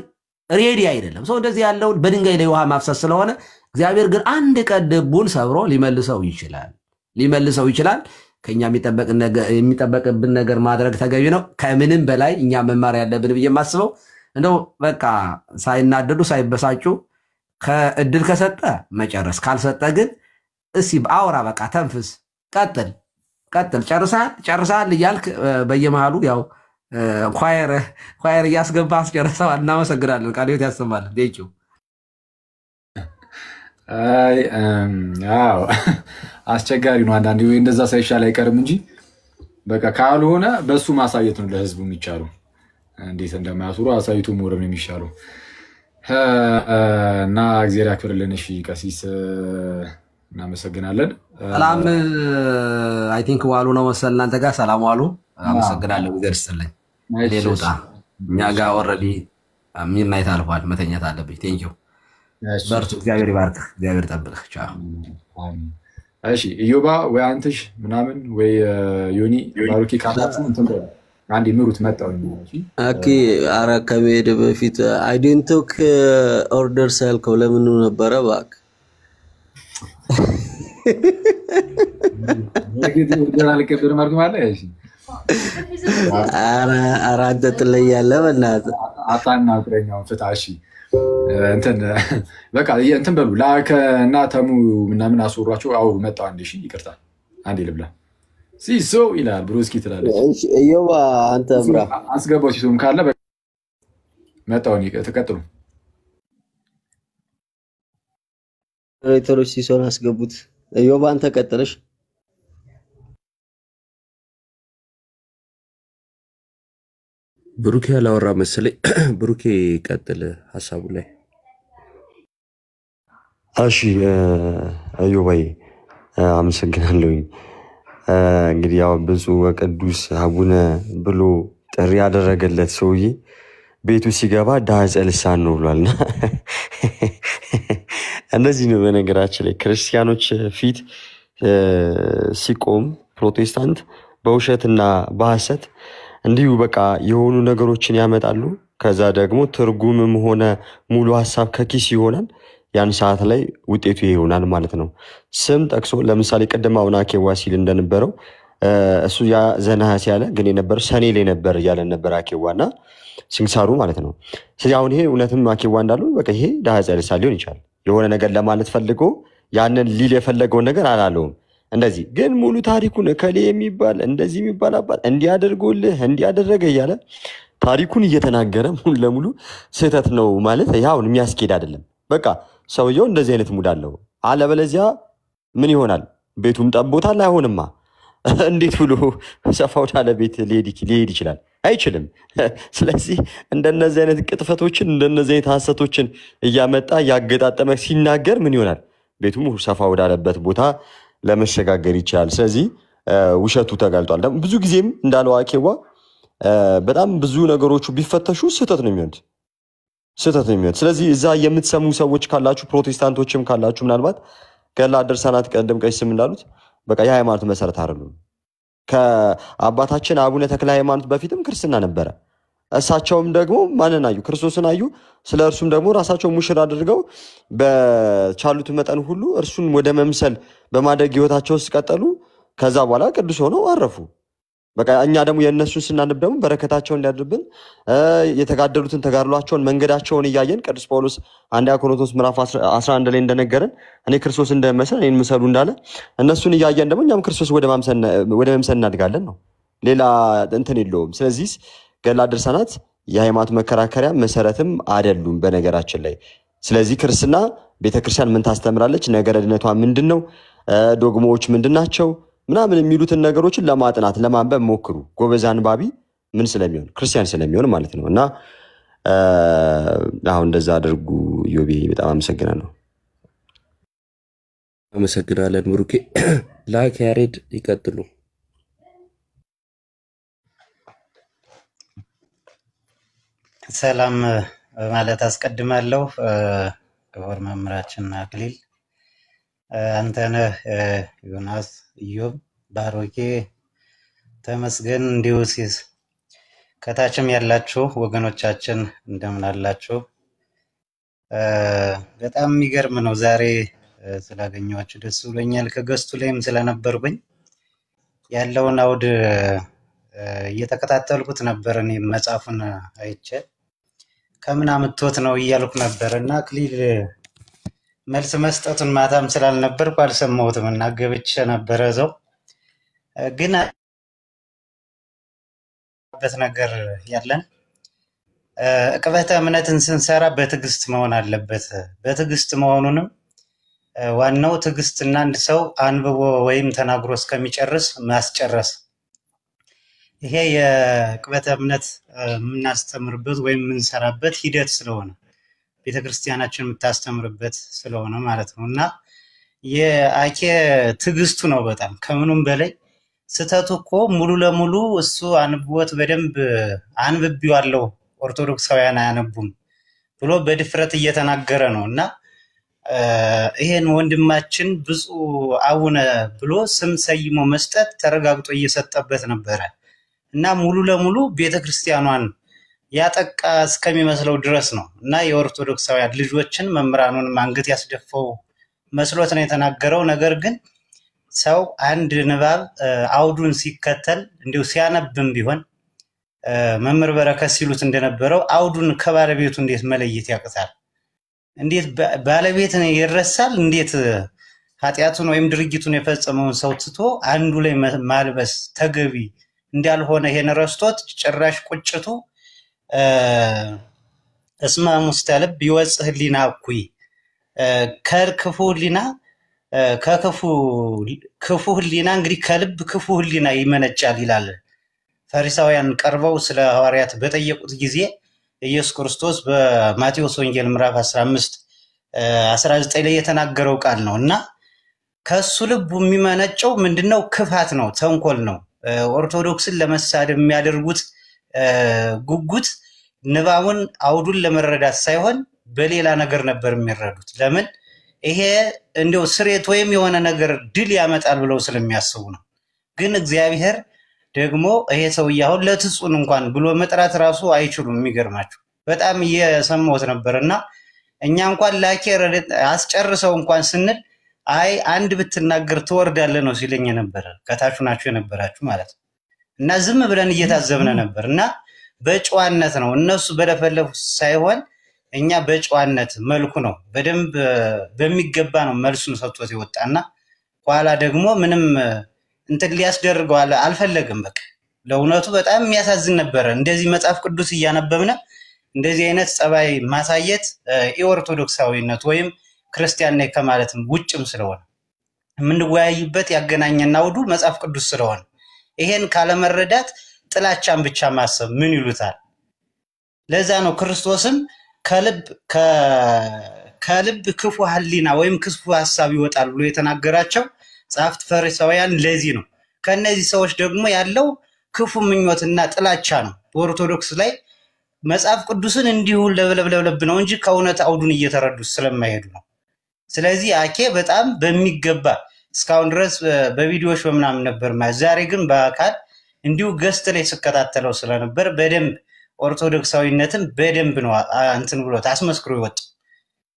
S4: ready አይደለም። ሰው እንደዚህ ያለውን በድንጋይ ላይ ውሃ ማፍሰስ ስለሆነ እግዚአብሔር ግን አንድ ቀን ልቡን ሰብሮ ሊመልሰው ይችላል፣ ሊመልሰው ይችላል። ከኛ የሚጠበቅብን ነገር ማድረግ ተገቢ ነው። ከምንም በላይ እኛ መማር ያለብን ብዬ የማስበው እንደው በቃ ሳይናደዱ ሳይበሳጩ ከእድል ከሰጠ መጨረስ፣ ካልሰጠ ግን እስኪ አውራ፣ በቃ ተንፍስ፣ ቀጥል ቀጥል፣ ጨርሰሃል ጨርሰሃል እያልክ በየመሃሉ ያው choir choir እያስገባ አስጨርሰዋል። እናመሰግናለን። ቃለ ሕይወት ያሰማልን። Thank you።
S1: አይ አዎ አስቸጋሪ ነው አንዳንዴ። ወይ እንደዛ ሳይሻል አይቀርም እንጂ በቃ ካልሆነ በሱ ማሳየት ነው ለህዝቡ የሚቻለው። እንዴት እንደማያስሩ አሳይቶ መውረድ ነው የሚሻለው። እና እግዚአብሔር ያክብርልን። እሺ ቀሲስ እናመሰግናለን።
S4: ሰላም፣ I think ዋሉ ነው መሰል እናንተ ጋር ሰላም ዋሉ። አመሰግናለሁ። እግዚአብሔር ይስጥልኝ። እኔ ልውጣ። እኛ ጋር already midnight አልፏል። መተኛት አለብኝ። Thank you። በርቱ። እግዚአብሔር ይባርክህ። እግዚአብሔር ይጠብቅህ። ቻው።
S1: እሺ ኢዮባ ወይ አንትሽ ምናምን ወይ ዮኒ ባሩኪ ካላችሁ እንትን በሉ። አንዴ ምሩት መጣሁ። እሺ
S5: Okay፣ ኧረ ከመሄድ በፊት I didn't take orders ያልከው ለምኑ ነበረ? እባክህ።
S1: Order አልቀበልም አልኩህ ማለት እሺ።
S5: ኧረ ኧረ አንተ ትለያለህ በእናትህ።
S1: አታናግረኝ አሁን ፍታ። እሺ እንትን በቃ እንትን በሉ ላከ እና ተሙ ምናምን አስወሯቸው አውሩ። መጣሁ አንዴ። እሺ ይቅርታ አንዴ ልብላ። ሲሶ ይላል ብሮስኪ ትላለች።
S5: እሺ፣ እዮባ አንተ ብራ።
S1: አስገባው ሲሶም ካለ መጣሁ እኔ። ተቀጥሉ።
S5: Moderator ኦች ሲሶን አስገቡት። እዮባ አንተ ቀጥለሽ።
S8: ብሩኬ ያላወራ መሰለኝ። ብሩኬ ቀጥል ሀሳቡ ላይ።
S9: እሺ እዮባዬ አመሰግናለሁኝ። እንግዲህ ያው ብፁዕ ወቅዱስ አቡነ ብሎ ጥሪ ያደረገለት ሰውዬ ቤቱ ሲገባ ዳህፀ ልሳን ነው ብሏልና እንደዚህ ነው። በነገራችን ላይ ክርስቲያኖች ፊት ሲቆም ፕሮቴስታንት በውሸትና በሐሰት እንዲሁ በቃ የሆኑ ነገሮችን ያመጣሉ። ከዛ ደግሞ ትርጉምም ሆነ ሙሉ ሀሳብ ከኪስ ይሆናል። ያን ሰዓት ላይ ውጤቱ ይሄ ይሆናል ማለት ነው። ስም ጠቅሶ ለምሳሌ ቅድም አሁን አኬዋ ሲል እንደነበረው እሱ ያ ዘነሐሴ ያለ ግን የነበረው ሰኔ ላይ ነበር እያለን ነበር አኬዋ እና ስንክሳሩ ማለት ነው። ስለዚህ አሁን ይሄ እውነትም አኬዋ እንዳሉ በቃ ይሄ ዳህፀ ልሳን ሊሆን ይችላል። የሆነ ነገር ለማለት ፈልጎ ያንን ሊል የፈለገውን ነገር አላለውም። እንደዚህ ግን ሙሉ ታሪኩን እከሌ የሚባል እንደዚህ የሚባል አባት እንዲያደርጎልህ እንዲያደረገ እያለ ታሪኩን እየተናገረ ሙሉ ለሙሉ ስህተት ነው ማለት ይሄ አሁን የሚያስኬድ አይደለም። በቃ ሰውየው እንደዚህ አይነት ሙድ አለው። አለበለዚያ ምን ይሆናል? ቤቱም ጠቦታል። አይሆንማ። እንዴት ብሎ ሰፋ ወዳለ ቤት ሊሄድ ይችላል? አይችልም። ስለዚህ እንደነዚህ አይነት ቅጥፈቶችን እንደነዚህ አይነት ሐሰቶችን እያመጣ እያገጣጠመ ሲናገር ምን ይሆናል? ቤቱም ሰፋ ወዳለበት ቦታ ለመሸጋገር ይችላል። ስለዚህ ውሸቱ ተጋልጧል። ደግሞ ብዙ ጊዜም እንዳለው አኬዋ በጣም ብዙ ነገሮቹ ቢፈተሹ ስህተት ነው የሚሆኑት ስህተት ነው የሚሆኑት። ስለዚህ እዛ የምትሰሙ ሰዎች ካላችሁ፣ ፕሮቴስታንቶችም ካላችሁ ምናልባት ገድላት ድርሳናት ቀደም ቀሲስም እንዳሉት በቃ የሃይማኖት መሰረት አይደሉም። ከአባታችን አቡነ ተክለ ሃይማኖት በፊትም ክርስትና ነበረ። እሳቸውም ደግሞ ማንን አዩ? ክርስቶስን አዩ። ስለ እርሱም ደግሞ ራሳቸው ሙሽራ አድርገው በቻሉት መጠን ሁሉ እርሱን ወደ መምሰል በማደግ ህይወታቸው ውስጥ ቀጠሉ። ከዛ በኋላ ቅዱስ ሆነው አረፉ። በቃ እኛ ደግሞ የእነሱን ስናነብ ደግሞ በረከታቸውን እንዲያድርብን የተጋደሉትን ተጋድሏቸውን መንገዳቸውን እያየን ቅዱስ ጳውሎስ አንደኛ ቆሮንቶስ ምዕራፍ 11 ላይ እንደነገረን እኔ ክርስቶስ እንደመስል እኔን ምሰሉ እንዳለ እነሱን እያየን ደግሞ እኛም ክርስቶስ ወደ መምሰል እናድጋለን ነው። ሌላ እንትን የለውም። ስለዚህ ገድላት ድርሳናት የሃይማኖት መከራከሪያ መሰረትም አይደሉም በነገራችን ላይ። ስለዚህ ክርስትና ቤተክርስቲያን ምን ታስተምራለች፣ ነገረ ድነቷ ምንድን ነው፣ ዶግማዎች ምንድን ናቸው ምናምን የሚሉትን ነገሮችን ለማጥናት ለማንበብ ሞክሩ። ጎበዝ አንባቢ ምን ስለሚሆን ክርስቲያን ስለሚሆን ማለት ነው። እና አሁን እንደዛ አድርጉ። ዮቤ በጣም አመሰግናለሁ።
S8: አመሰግናለን ብሩኬ። ላክ ያሬድ ይቀጥሉ።
S11: ሰላም ማለት አስቀድማለሁ። ክቡር መምህራችን አክሊል አንተነህ፣ ዮናስ፣ ኢዮብ፣ ባሮኬ፣ ተመስገን እንዲሁ ሲስ ከታችም ያላችሁ ወገኖቻችን እንደምን አላችሁ? በጣም የሚገርም ነው። ዛሬ ስላገኘኋችሁ ደስ ብሎኛል። ከገስቱ ላይም ስለነበርኩኝ ያለውን አውድ እየተከታተልኩት ነበር። እኔ መጽሐፉን አይቼ ከምን አምጥቶት ነው እያልኩ ነበር እና አክሊል መልስ መስጠቱን ማታም ስላልነበርኩ አልሰማሁትም እና ገብቼ ነበረ እዛው ግን በት ነገር ያለን ዕቅበተ እምነትን ስንሰራ በትዕግስት መሆን አለበት። በትዕግስት መሆኑንም ዋናው ትዕግስትና አንድ ሰው አንብቦ ወይም ተናግሮ እስከሚጨርስ ማስጨረስ። ይሄ የዕቅበተ እምነት የምናስተምርበት ወይም የምንሰራበት ሂደት ስለሆነ ቤተክርስቲያናችን የምታስተምርበት ስለሆነ ማለት ነው እና የአኬ ትዕግስቱ ነው በጣም ከምኑም በላይ። ስህተቱ እኮ ሙሉ ለሙሉ እሱ አንብቦት በደንብ አንብቤዋለሁ ኦርቶዶክሳውያን አያነቡም ብሎ በድፍረት እየተናገረ ነው እና ይሄን ወንድማችን ብፁዕ አቡነ ብሎ ስም ሰይሞ መስጠት ተረጋግጦ እየሰጠበት ነበረ እና ሙሉ ለሙሉ ቤተክርስቲያኗን ያጠቃ እስከሚመስለው ድረስ ነው እና የኦርቶዶክሳውያን ልጆችን መምህራኑን አንገት ያስደፋው መስሎት ነው የተናገረው። ነገር ግን ሰው አንድ ንባብ አውዱን ሲከተል እንዲሁ ሲያነብም ቢሆን መምህር በረከት ሲሉት እንደነበረው አውዱን ከባለቤቱ እንዴት መለየት ያቅታል? እንዴት ባለቤትን ይረሳል? እንዴት ኃጢአቱን ወይም ድርጊቱን የፈጸመውን ሰው ትቶ አንዱ ላይ ማልበስ ተገቢ እንዳልሆነ ይሄን ረስቶት ጭራሽ ቁጭቱ እስመ ሙስተ ልብ ይወፅእ ህሊና እኩይ ከክፉ ህሊና ከክፉ ክፉ ህሊና እንግዲህ ከልብ ክፉ ህሊና ይመነጫል ይላል። ፈሪሳውያን ቀርበው ስለ ሐዋርያት በጠየቁት ጊዜ ኢየሱስ ክርስቶስ በማቴዎስ ወንጌል ምዕራፍ 15 19 ላይ የተናገረው ቃል ነው እና ከሱ ልቡ የሚመነጨው ምንድነው? ክፋት ነው፣ ተንኮል ነው። ኦርቶዶክስን ለመሳደብ የሚያደርጉት ጉጉት ንባቡን አውዱን ለመረዳት ሳይሆን በሌላ ነገር ነበር የሚረዱት። ለምን ይሄ እንደው ስሬት ወይም የሆነ ነገር ድል ያመጣል ብለው ስለሚያስቡ ነው። ግን እግዚአብሔር ደግሞ ይሄ ሰውዬ አሁን ለትጹን እንኳን ብሎ መጥራት ራሱ አይችሉም። የሚገርማችሁ በጣም እየሰማሁት ነበር እና እኛ እንኳን ላኬ አስጨርሰው እንኳን ስንል አይ አንድ ብትናገር ትወርዳለህ ነው ሲለኝ የነበረ፣ ከታቹ ናችሁ የነበራችሁ ማለት ነው። እና ዝም ብለን እየታዘብነ ነበር እና በጨዋነት ነው እነሱ በለፈለፉ ሳይሆን እኛ በጨዋነት መልኩ ነው በደንብ በሚገባ ነው መልሱን ሰጥቶት የወጣና ኋላ ደግሞ ምንም እንትን ሊያስደርገው አልፈለግም። በቃ ለእውነቱ በጣም የሚያሳዝን ነበረ። እንደዚህ መጽሐፍ ቅዱስ እያነበብነ እንደዚህ አይነት ጸባይ ማሳየት የኦርቶዶክሳዊነት ወይም ክርስቲያን ነኝ ከማለትም ውጭም ስለሆነ የምንወያይበት ያገናኘን አውዱ መጽሐፍ ቅዱስ ስለሆነ ይሄን ካለመረዳት ጥላቻን ብቻ ማሰብ ምን ይሉታል? ለዛ ነው ክርስቶስም ከልብ ክፉ ሕሊና ወይም ክፉ ሀሳብ ይወጣል ብሎ የተናገራቸው ጸሐፍት ፈሪሳውያን ለዚህ ነው። ከነዚህ ሰዎች ደግሞ ያለው ክፉ ምኞትና ጥላቻ ነው። በኦርቶዶክስ ላይ መጽሐፍ ቅዱስን እንዲሁ ለብለብለብ ነው እንጂ ከእውነት አውዱን እየተረዱ ስለማይሄዱ ነው። ስለዚህ አኬ በጣም በሚገባ እስካሁን ድረስ በቪዲዮዎች በምናምን ነበር ማለት፣ ዛሬ ግን በአካል እንዲሁ ገስት ላይ ስከታተለው ስለነበር በደንብ ኦርቶዶክሳዊነትን በደንብ ነው እንትን ብሎት አስመስክሮ ይወጣ።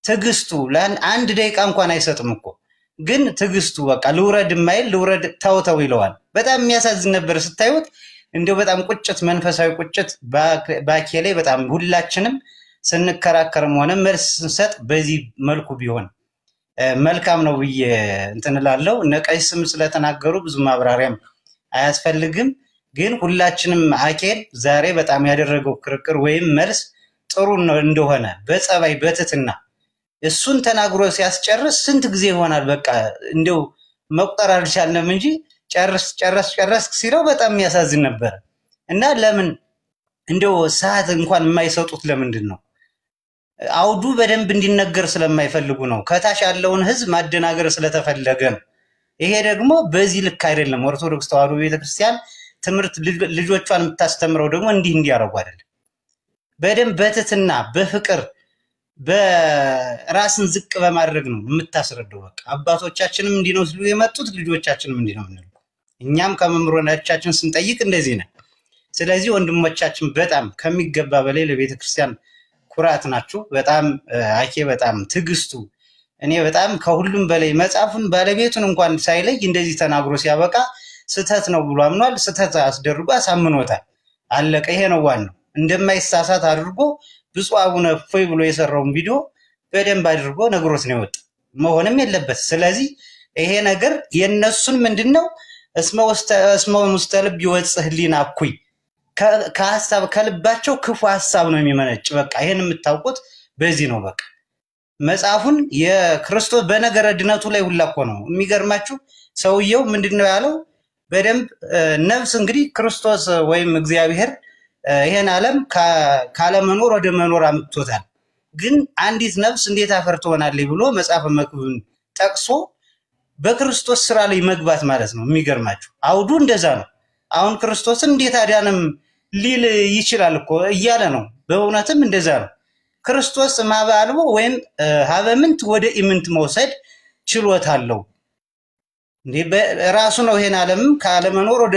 S11: ትዕግስቱ አንድ ደቂቃ እንኳን አይሰጥም እኮ ግን ትዕግስቱ በቃ ልውረድ የማይል ልውረድ ተው ይለዋል። በጣም የሚያሳዝን ነበር ስታዩት፣ እንዲሁ በጣም ቁጭት፣ መንፈሳዊ ቁጭት ባኬ ላይ በጣም ሁላችንም ስንከራከርም ሆነ መልስ ስንሰጥ በዚህ መልኩ ቢሆን መልካም ነው ብዬ እንትን እላለሁ። እነ ቀሲስም ስለተናገሩ ብዙ ማብራሪያም አያስፈልግም። ግን ሁላችንም አኬን ዛሬ በጣም ያደረገው ክርክር ወይም መልስ ጥሩ እንደሆነ በጸባይ በትትና እሱን ተናግሮ ሲያስጨርስ ስንት ጊዜ ይሆናል? በቃ እንደው መቁጠር አልቻልንም እንጂ ጨርስ ጨረስ ጨረስ ሲለው በጣም የሚያሳዝን ነበር። እና ለምን እንደው ሰዓት እንኳን የማይሰጡት ለምንድን ነው? አውዱ በደንብ እንዲነገር ስለማይፈልጉ ነው። ከታች ያለውን ሕዝብ ማደናገር ስለተፈለገ ነው። ይሄ ደግሞ በዚህ ልክ አይደለም። ኦርቶዶክስ ተዋሕዶ ቤተክርስቲያን ትምህርት ልጆቿን የምታስተምረው ደግሞ እንዲህ እንዲያደርጉ አይደለም። በደንብ በትህትና በፍቅር በራስን ዝቅ በማድረግ ነው የምታስረዳው። በቃ አባቶቻችንም እንዲህ ነው ሲሉ የመጡት ልጆቻችንም እንዲህ ነው የምንለው። እኛም ከመምህራኖቻችን ስንጠይቅ እንደዚህ ነን። ስለዚህ ወንድሞቻችን በጣም ከሚገባ በላይ ለቤተ ክርስቲያን ኩራት ናችሁ። በጣም አኬ በጣም ትዕግስቱ እኔ በጣም ከሁሉም በላይ መጽሐፉን ባለቤቱን እንኳን ሳይለይ እንደዚህ ተናግሮ ሲያበቃ ስህተት ነው ብሎ አምኗል። ስህተት አስደርጎ አሳምኖታል። አለቀ። ይሄ ነው ዋናው። እንደማይሳሳት አድርጎ ብፁዕ አቡነ እፎይ ብሎ የሰራውን ቪዲዮ በደንብ አድርጎ ነግሮት ነው የወጣ። መሆንም የለበት። ስለዚህ ይሄ ነገር የነሱን ምንድነው እስመ ውስተ ልብ ይወፅእ ህሊና እኩይ ከሀሳብ ከልባቸው ክፉ ሀሳብ ነው የሚመነጭ። በቃ ይሄን የምታውቁት በዚህ ነው። በቃ መጽሐፉን የክርስቶስ በነገረ ድነቱ ላይ ሁላ እኮ ነው የሚገርማችሁ። ሰውየው ምንድነው ያለው? በደንብ ነፍስ እንግዲህ ክርስቶስ ወይም እግዚአብሔር ይሄን ዓለም ካለመኖር ወደ መኖር አምጥቶታል። ግን አንዲት ነፍስ እንዴት አፈር ትሆናለች ብሎ መጽሐፈ መክብብን ጠቅሶ በክርስቶስ ስራ ላይ መግባት ማለት ነው። የሚገርማችሁ አውዱ እንደዛ ነው። አሁን ክርስቶስን እንዴት አዳንም ሊል ይችላል እኮ እያለ ነው። በእውነትም እንደዛ ነው። ክርስቶስ እምኀበ አልቦ ወይም ሀበ ምንት ወደ ኢምንት መውሰድ ችሎታ አለው። ራሱ ነው ይሄን ዓለም ካለመኖር ወደ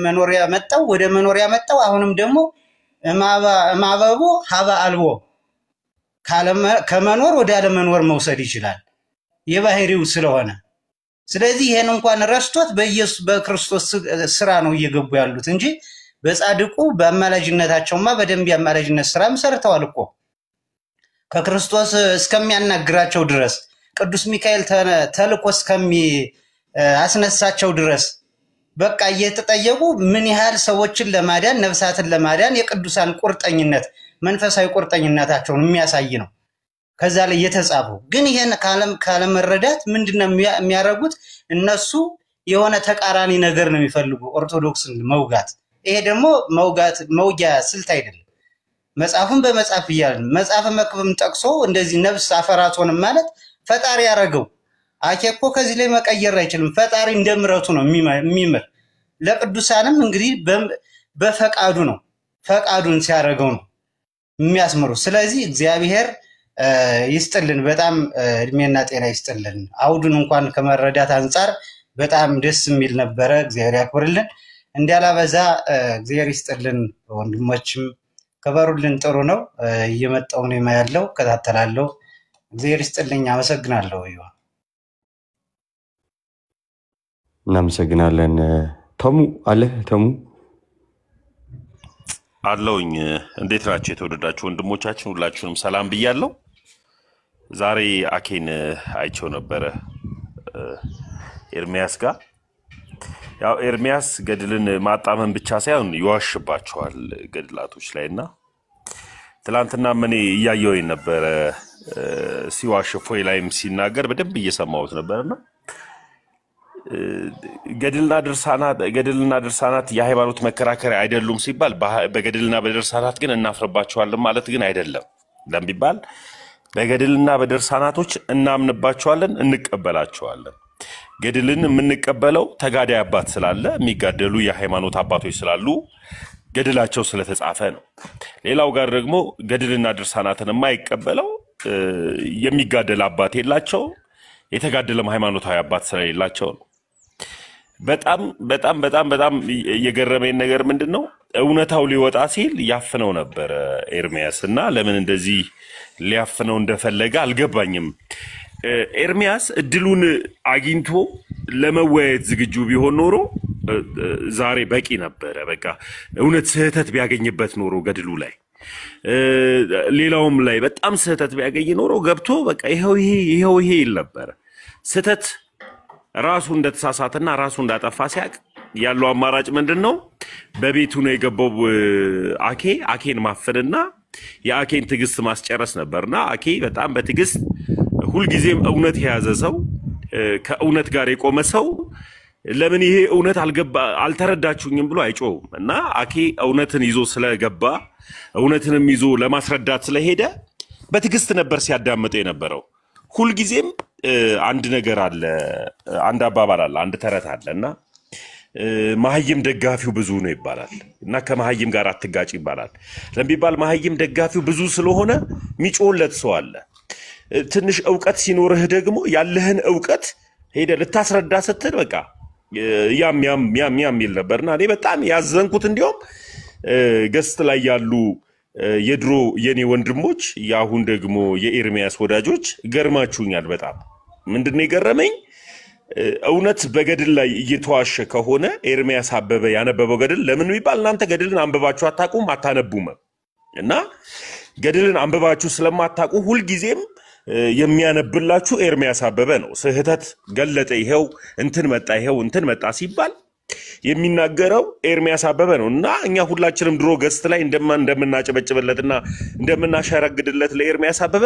S11: መኖር ያመጣው፣ ወደ መኖር ያመጣው። አሁንም ደግሞ እምኀበቦ ሀበ አልቦ ከመኖር ወደ አለመኖር መውሰድ ይችላል የባህሪው ስለሆነ። ስለዚህ ይሄን እንኳን ረስቶት በኢየሱስ በክርስቶስ ስራ ነው እየገቡ ያሉት እንጂ በጻድቁ በአማላጅነታቸውማ በደንብ የአማላጅነት ስራም ሰርተዋል እኮ ከክርስቶስ እስከሚያናግራቸው ድረስ ቅዱስ ሚካኤል ተልኮ እስከሚያስነሳቸው ድረስ በቃ እየተጠየቁ ምን ያህል ሰዎችን ለማዳን ነፍሳትን ለማዳን የቅዱሳን ቁርጠኝነት መንፈሳዊ ቁርጠኝነታቸውን የሚያሳይ ነው ከዛ ላይ የተጻፈው። ግን ይሄን ካለመረዳት ምንድነው የሚያደርጉት? እነሱ የሆነ ተቃራኒ ነገር ነው የሚፈልጉ ኦርቶዶክስን መውጋት። ይሄ ደግሞ መውጊያ ስልት አይደለም። መጽሐፉን በመጽሐፍ እያልን መጽሐፈ መክብብን ጠቅሶ እንደዚህ ነፍስ አፈር አትሆንም ማለት ፈጣሪ ያደረገው አኬ እኮ ከዚህ ላይ መቀየር አይችልም። ፈጣሪ እንደ ምሕረቱ ነው የሚምር። ለቅዱሳንም እንግዲህ በፈቃዱ ነው፣ ፈቃዱን ሲያደርገው ነው የሚያስምሩ። ስለዚህ እግዚአብሔር ይስጥልን፣ በጣም እድሜና ጤና ይስጥልን። አውዱን እንኳን ከመረዳት አንጻር በጣም ደስ የሚል ነበረ። እግዚአብሔር ያክብርልን። እንዲያላበዛ እግዚአብሔር ይስጥልን። ወንድሞችም ክበሩልን። ጥሩ ነው። እየመጣሁ ነው ያለው፣ እከታተላለሁ። እግዚአብሔር ይስጥልኝ። አመሰግናለሁ። ይዋ
S9: እናመሰግናለን። ተሙ አለ ተሙ
S12: አለውኝ። እንዴት ናቸው የተወደዳችሁ ወንድሞቻችን? ሁላችሁንም ሰላም ብያለሁ። ዛሬ አኬን አይቸው ነበረ ኤርሚያስ ጋር። ያው ኤርሚያስ ገድልን ማጣመን ብቻ ሳይሆን ይዋሽባቸዋል ገድላቶች ላይ እና ትላንትና እኔ እያየሁኝ ነበረ ሲዋሽ፣ እፎይ ላይም ሲናገር በደንብ እየሰማሁት ነበርና ገድልና ድርሳናት የሃይማኖት መከራከሪያ አይደሉም ሲባል በገድልና በድርሳናት ግን እናፍርባቸዋለን ማለት ግን አይደለም። ለምን ቢባል በገድልና በድርሳናቶች እናምንባቸዋለን፣ እንቀበላቸዋለን። ገድልን የምንቀበለው ተጋዳይ አባት ስላለ፣ የሚጋደሉ የሃይማኖት አባቶች ስላሉ ገድላቸው ስለተጻፈ ነው። ሌላው ጋር ደግሞ ገድልና ድርሳናትን የማይቀበለው የሚጋደል አባት የላቸው፣ የተጋደለም ሃይማኖታዊ አባት ስለሌላቸው ነው። በጣም በጣም በጣም በጣም የገረመኝ ነገር ምንድን ነው? እውነታው ሊወጣ ሲል ያፍነው ነበረ ኤርሚያስ እና ለምን እንደዚህ ሊያፍነው እንደፈለገ አልገባኝም። ኤርሚያስ እድሉን አግኝቶ ለመወያየት ዝግጁ ቢሆን ኖሮ ዛሬ በቂ ነበረ። በቃ እውነት ስህተት ቢያገኝበት ኖሮ ገድሉ ላይ ሌላውም ላይ በጣም ስህተት ቢያገኝ ኖሮ ገብቶ በቃ ይኸው ይሄ ይኸው ይሄ ይል ነበረ። ስህተት ራሱ እንደተሳሳተና ራሱ እንዳጠፋ ሲያቅ ያለው አማራጭ ምንድን ነው? በቤቱ ነው የገባው አኬን ማፈንና የአኬን ትዕግስት ማስጨረስ ነበርና አኬ በጣም በትዕግስት ሁልጊዜም እውነት የያዘ ሰው፣ ከእውነት ጋር የቆመ ሰው ለምን ይሄ እውነት አልተረዳችሁኝም ብሎ አይጮውም። እና አኬ እውነትን ይዞ ስለገባ እውነትንም ይዞ ለማስረዳት ስለሄደ በትዕግስት ነበር ሲያዳምጠው የነበረው። ሁልጊዜም አንድ ነገር አለ፣ አንድ አባባል አለ፣ አንድ ተረት አለ እና መሀይም ደጋፊው ብዙ ነው ይባላል እና ከመሀይም ጋር አትጋጭ ይባላል። ለሚባል መሀይም ደጋፊው ብዙ ስለሆነ የሚጮህለት ሰው አለ። ትንሽ እውቀት ሲኖርህ ደግሞ ያለህን እውቀት ሄደ ልታስረዳ ስትል በቃ ያም ያም ያም ያም ይል ነበርና እኔ በጣም ያዘንኩት እንዲያውም guest ላይ ያሉ የድሮ የኔ ወንድሞች የአሁን ደግሞ የኤርሚያስ ወዳጆች ገርማችሁኛል በጣም። ምንድን ነው የገረመኝ? እውነት በገድል ላይ እየተዋሸ ከሆነ ኤርሚያስ አበበ ያነበበው ገድል ለምን የሚባል እናንተ ገድልን አንብባችሁ አታውቁም፣ አታነቡም። እና ገድልን አንብባችሁ ስለማታውቁ ሁልጊዜም የሚያነብላችሁ ኤርሚያስ አበበ ነው። ስህተት ገለጠ፣ ይኸው እንትን መጣ፣ ይኸው እንትን መጣ ሲባል የሚናገረው ኤርሚያስ አበበ ነው። እና እኛ ሁላችንም ድሮ guest ላይ እንደምናጨበጭብለትና እንደምናሸረግድለት ለኤርሚያስ አበበ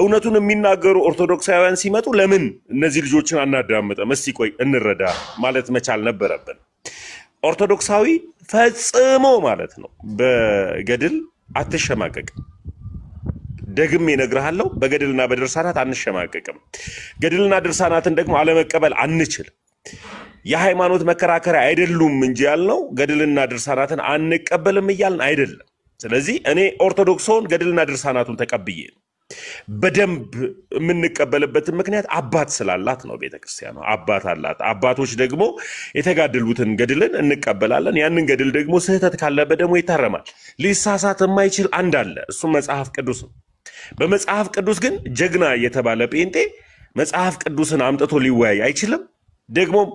S12: እውነቱን የሚናገሩ ኦርቶዶክሳውያን ሲመጡ ለምን እነዚህ ልጆችን አናዳምጥም? እስቲ ቆይ እንረዳ ማለት መቻል ነበረብን። ኦርቶዶክሳዊ ፈጽሞ ማለት ነው በገድል አትሸማቀቅም። ደግሜ እነግርሃለሁ፣ በገድልና በድርሳናት አንሸማቀቅም። ገድልና ድርሳናትን ደግሞ አለመቀበል አንችልም። የሃይማኖት መከራከሪያ አይደሉም እንጂ ያልነው ገድልና ድርሳናትን አንቀበልም እያልን አይደለም። ስለዚህ እኔ ኦርቶዶክስ ሆን ገድልና ድርሳናቱን ተቀብዬ ነው። በደንብ የምንቀበልበትን ምክንያት አባት ስላላት ነው። ቤተክርስቲያኗ አባት አላት። አባቶች ደግሞ የተጋደሉትን ገድልን እንቀበላለን። ያንን ገድል ደግሞ ስህተት ካለበት ደግሞ ይታረማል። ሊሳሳት የማይችል አንድ አለ፣ እሱም መጽሐፍ ቅዱስ ነው። በመጽሐፍ ቅዱስ ግን ጀግና የተባለ ጴንጤ መጽሐፍ ቅዱስን አምጥቶ ሊወያይ አይችልም። ደግሞም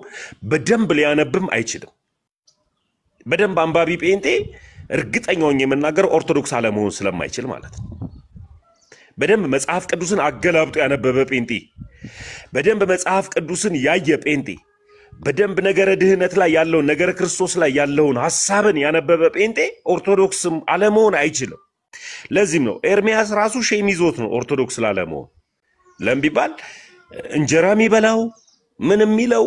S12: በደንብ ሊያነብም አይችልም። በደንብ አንባቢ ጴንጤ እርግጠኛ ሆኜ የምናገረው ኦርቶዶክስ አለመሆን ስለማይችል ማለት ነው። በደንብ መጽሐፍ ቅዱስን አገላብጦ ያነበበ ጴንጤ፣ በደንብ መጽሐፍ ቅዱስን ያየ ጴንጤ፣ በደንብ ነገረ ድህነት ላይ ያለውን ነገረ ክርስቶስ ላይ ያለውን ሐሳብን ያነበበ ጴንጤ ኦርቶዶክስም አለመሆን አይችልም። ለዚህም ነው ኤርሚያስ ራሱ shame ይዞት ነው ኦርቶዶክስ ላለመሆን። ለምን ቢባል እንጀራ የሚበላው ምን የሚለው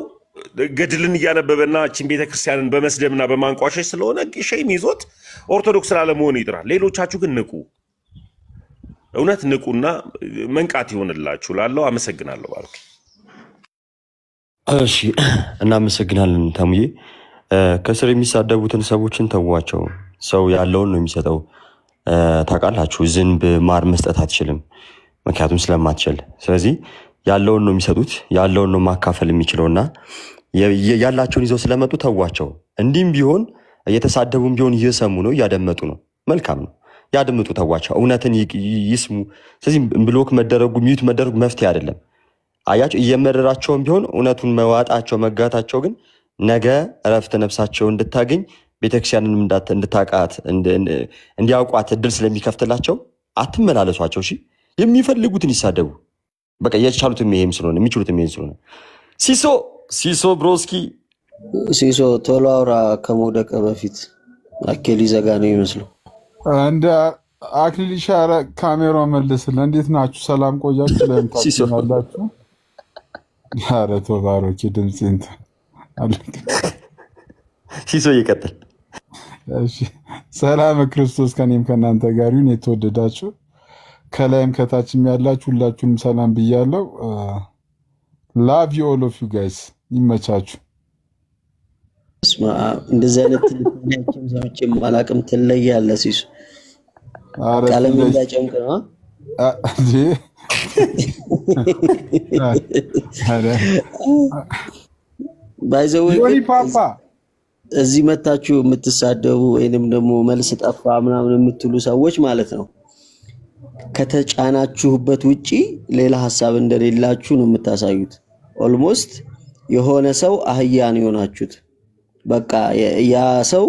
S12: ገድልን እያነበበና ችን ቤተክርስቲያንን በመስደብና በማንቋሸሽ ስለሆነ shame ይዞት ኦርቶዶክስ ላለመሆን ይጥራል። ሌሎቻችሁ ግን ንቁ፣ እውነት ንቁና መንቃት ይሆንላችሁ። ላለው አመሰግናለሁ። ባርክ።
S9: እሺ እናመሰግናለን ተሙዬ። ከስር የሚሳደቡትን ሰዎችን ተዋቸው። ሰው ያለውን ነው የሚሰጠው። ታውቃላችሁ፣ ዝንብ ማር መስጠት አትችልም፣ ምክንያቱም ስለማትችል። ስለዚህ ያለውን ነው የሚሰጡት፣ ያለውን ነው ማካፈል የሚችለው እና ያላቸውን ይዘው ስለመጡ ተዋቸው። እንዲህም ቢሆን እየተሳደቡም ቢሆን እየሰሙ ነው፣ እያደመጡ ነው። መልካም ነው፣ ያድምጡ፣ ተዋቸው፣ እውነትን ይስሙ። ስለዚህ block መደረጉ mute መደረጉ መፍትሄ አይደለም። አያቸው እየመረራቸውም ቢሆን እውነቱን መዋጣቸው መጋታቸው ግን ነገ እረፍተ ነፍሳቸው እንድታገኝ ቤተክርስቲያንን እንድታቃት እንዲያውቋት እድል ስለሚከፍትላቸው አትመላለሷቸው። እሺ የሚፈልጉትን ይሳደቡ። በቃ የቻሉትም ይሄም ስለሆነ የሚችሉትም ይሄም ስለሆነ ሲሶ ሲሶ broski
S5: ሲሶ ቶሎ አውራ ከመውደቀ በፊት አኬ ሊዘጋ ነው ይመስለው።
S13: እንደ አክሊል ሻረ ካሜራ መልስልን። እንዴት ናችሁ? ሰላም ቆያችሁ? ለምን
S9: ሲሶ
S13: ታገኛላችሁ? ኧረ ተው ባሮኬ፣ ድምፅ እንትን አለቀ።
S9: ሲሶ ይቀጥል።
S13: እሺ፣ ሰላም ክርስቶስ ከኔም ከእናንተ ጋር ይሁን። የተወደዳችሁ ከላይም ከታችም ያላችሁ ሁላችሁንም ሰላም ብያለሁ። Love you all of you guys፣ ይመቻችሁ።
S5: በስመ አብ፣ እንደዚህ አይነት ትንታኔያችን ሰምቼም አላቅም። ትለያለህ ሲሱ፣
S13: ኧረ
S5: ቀለም
S13: ትለይ
S5: እንዳጨምቅ ነው።
S13: እንዴ! ኧረ
S5: By the way
S13: ዮኒ
S5: ግን
S13: ፓፓ
S5: እዚህ መታችሁ የምትሳደቡ ወይንም ደግሞ መልስ ጠፋ ምናምን የምትሉ ሰዎች ማለት ነው ከተጫናችሁበት ውጪ ሌላ ሀሳብ እንደሌላችሁ ነው የምታሳዩት። Almost የሆነ ሰው አህያ ነው የሆናችሁት። በቃ ያ ሰው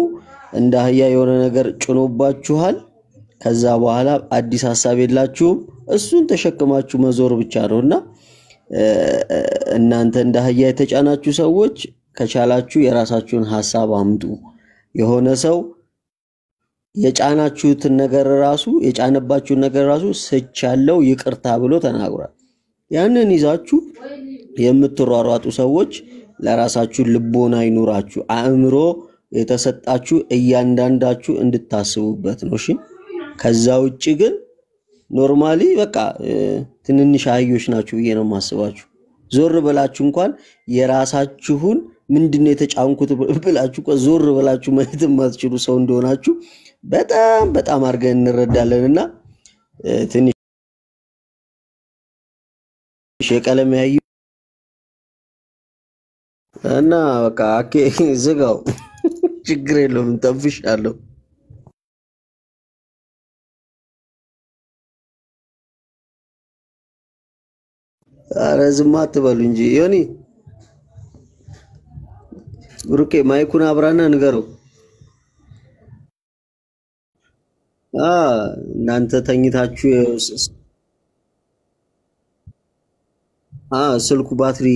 S5: እንደ አህያ የሆነ ነገር ጭኖባችኋል። ከዛ በኋላ አዲስ ሀሳብ የላችሁም። እሱን ተሸክማችሁ መዞር ብቻ ነው እና እናንተ እንደ አህያ የተጫናችሁ ሰዎች ከቻላችሁ የራሳችሁን ሀሳብ አምጡ። የሆነ ሰው የጫናችሁትን ነገር ራሱ የጫነባችሁን ነገር ራሱ ስቻለው ይቅርታ ብሎ ተናግሯል። ያንን ይዛችሁ የምትሯሯጡ ሰዎች ለራሳችሁ ልቦና ይኑራችሁ። አእምሮ የተሰጣችሁ እያንዳንዳችሁ እንድታስቡበት ነው። እሺ። ከዛ ውጭ ግን normally በቃ ትንንሽ አህዮች ናችሁ ብዬ ነው የማስባችሁ። ዞር ብላችሁ እንኳን የራሳችሁን ምንድነው የተጫንኩት ብላችሁ እንኳን ዞር ብላችሁ ማየት የማትችሉ ሰው እንደሆናችሁ በጣም በጣም አድርገን እንረዳለን። እና ትንሽ የቀለም ያዩ እና በቃ አኬ ዝጋው፣ ችግር የለውም ጠብሻለሁ። አረ ዝም አትበሉ እንጂ ዮኒ ብሩኬ mic ኡን አብራና ንገረው። አ እናንተ ተኝታችሁ ስልኩ ባትሪ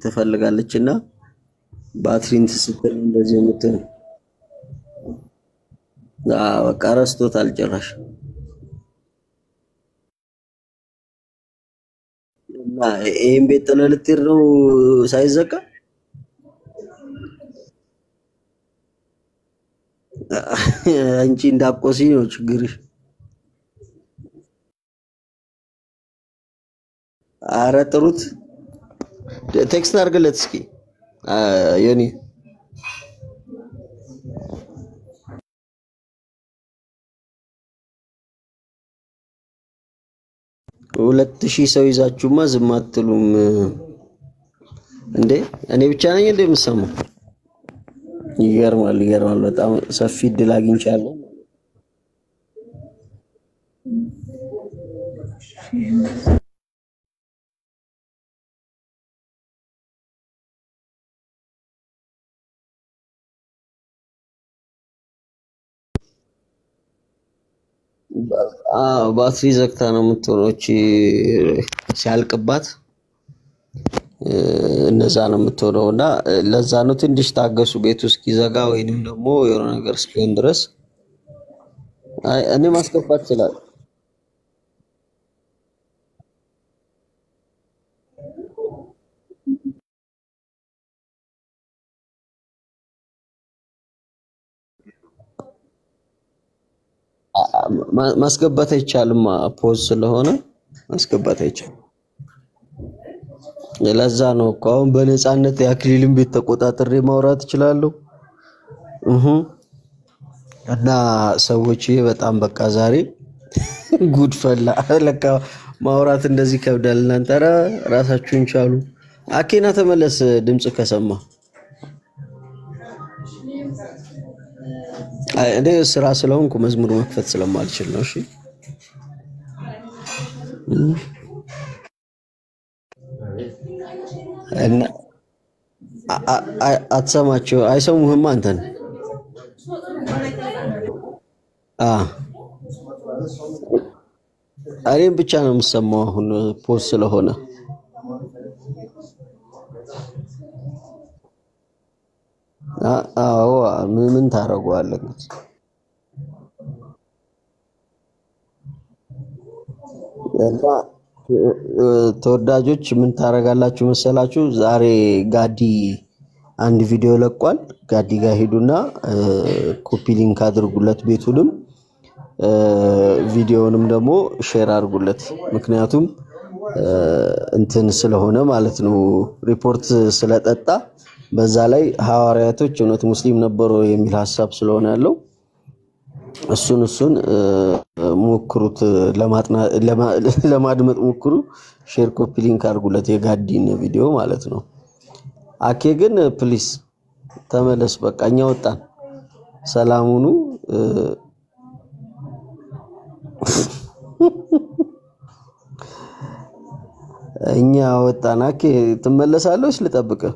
S5: ትፈልጋለች እና ባትሪ እንትን ስትል እንደዚህ የምትል በቃ ረስቶታል ጭራሽ። እና ይሄን ቤት ጥለህ ልትሄድ ነው ሳይዘጋ? አንቺ እንዳቆሲ ነው ችግርሽ። አረ ጥሩት፣ text አድርግለት እስኪ ዮኒ። 2000 ሰው ይዛችሁማ ዝም አትሉም እንዴ? እኔ ብቻ ነኝ እንዴ የምሰማው? ይገርማል፣ ይገርማል። በጣም ሰፊ እድል አግኝቻለሁ። አዎ ባትሪ ዘግታ ነው የምትሆነው። እቺ ሲያልቅባት እነዛ ነው የምትሆነው እና ለዛ ነው ትንሽ ታገሱ፣ ቤቱ እስኪዘጋ ወይንም ደግሞ የሆነ ነገር እስኪሆን ድረስ። አይ እኔ ማስገባት ይችላል። ማስገባት አይቻልም። Pause ስለሆነ ማስገባት አይቻልም። ለዛ ነው እኮ አሁን በነፃነት የአክሊልን ቤት ተቆጣጥሬ ማውራት እችላለሁ። እህ እና ሰዎች በጣም በቃ ዛሬ ጉድ ፈላ። ለካ ማውራት እንደዚህ ይከብዳል። እናንተ ኧረ ራሳችሁን ቻሉ። አኬና ተመለስ፣ ድምፅ ከሰማ። አይ፣ እኔ ስራ ስለሆንኩ መዝሙር መክፈት ስለማልችል ነው። እሺ እና አትሰማቸው፣ አይሰሙህም አንተን። አ እኔም ብቻ ነው የምሰማው አሁን pause ስለሆነ። አዎ ምን ታደርገዋለህ እንግዲህ። እና ተወዳጆች ምን ታደርጋላችሁ መሰላችሁ? ዛሬ ጋዲ አንድ ቪዲዮ ለቋል። ጋዲ ጋር ሂዱና copy link አድርጉለት፣ ቤቱንም ቪዲዮውንም ደግሞ share አድርጉለት። ምክንያቱም እንትን ስለሆነ ማለት ነው፣ ሪፖርት ስለጠጣ፣ በዛ ላይ ሐዋርያቶች እውነት ሙስሊም ነበሩ የሚል ሀሳብ ስለሆነ ያለው እሱን ሞክሩት፣ ለማድመጥ ሞክሩ። Share copy link አድርጉለት የጋዲን ቪዲዮ ማለት ነው። አኬ ግን please ተመለስ። በቃ እኛ ወጣን። ሰላም ሁኑ። እኛ ወጣን። አኬ ትመለሳለህ ወይስ ልጠብቅህ?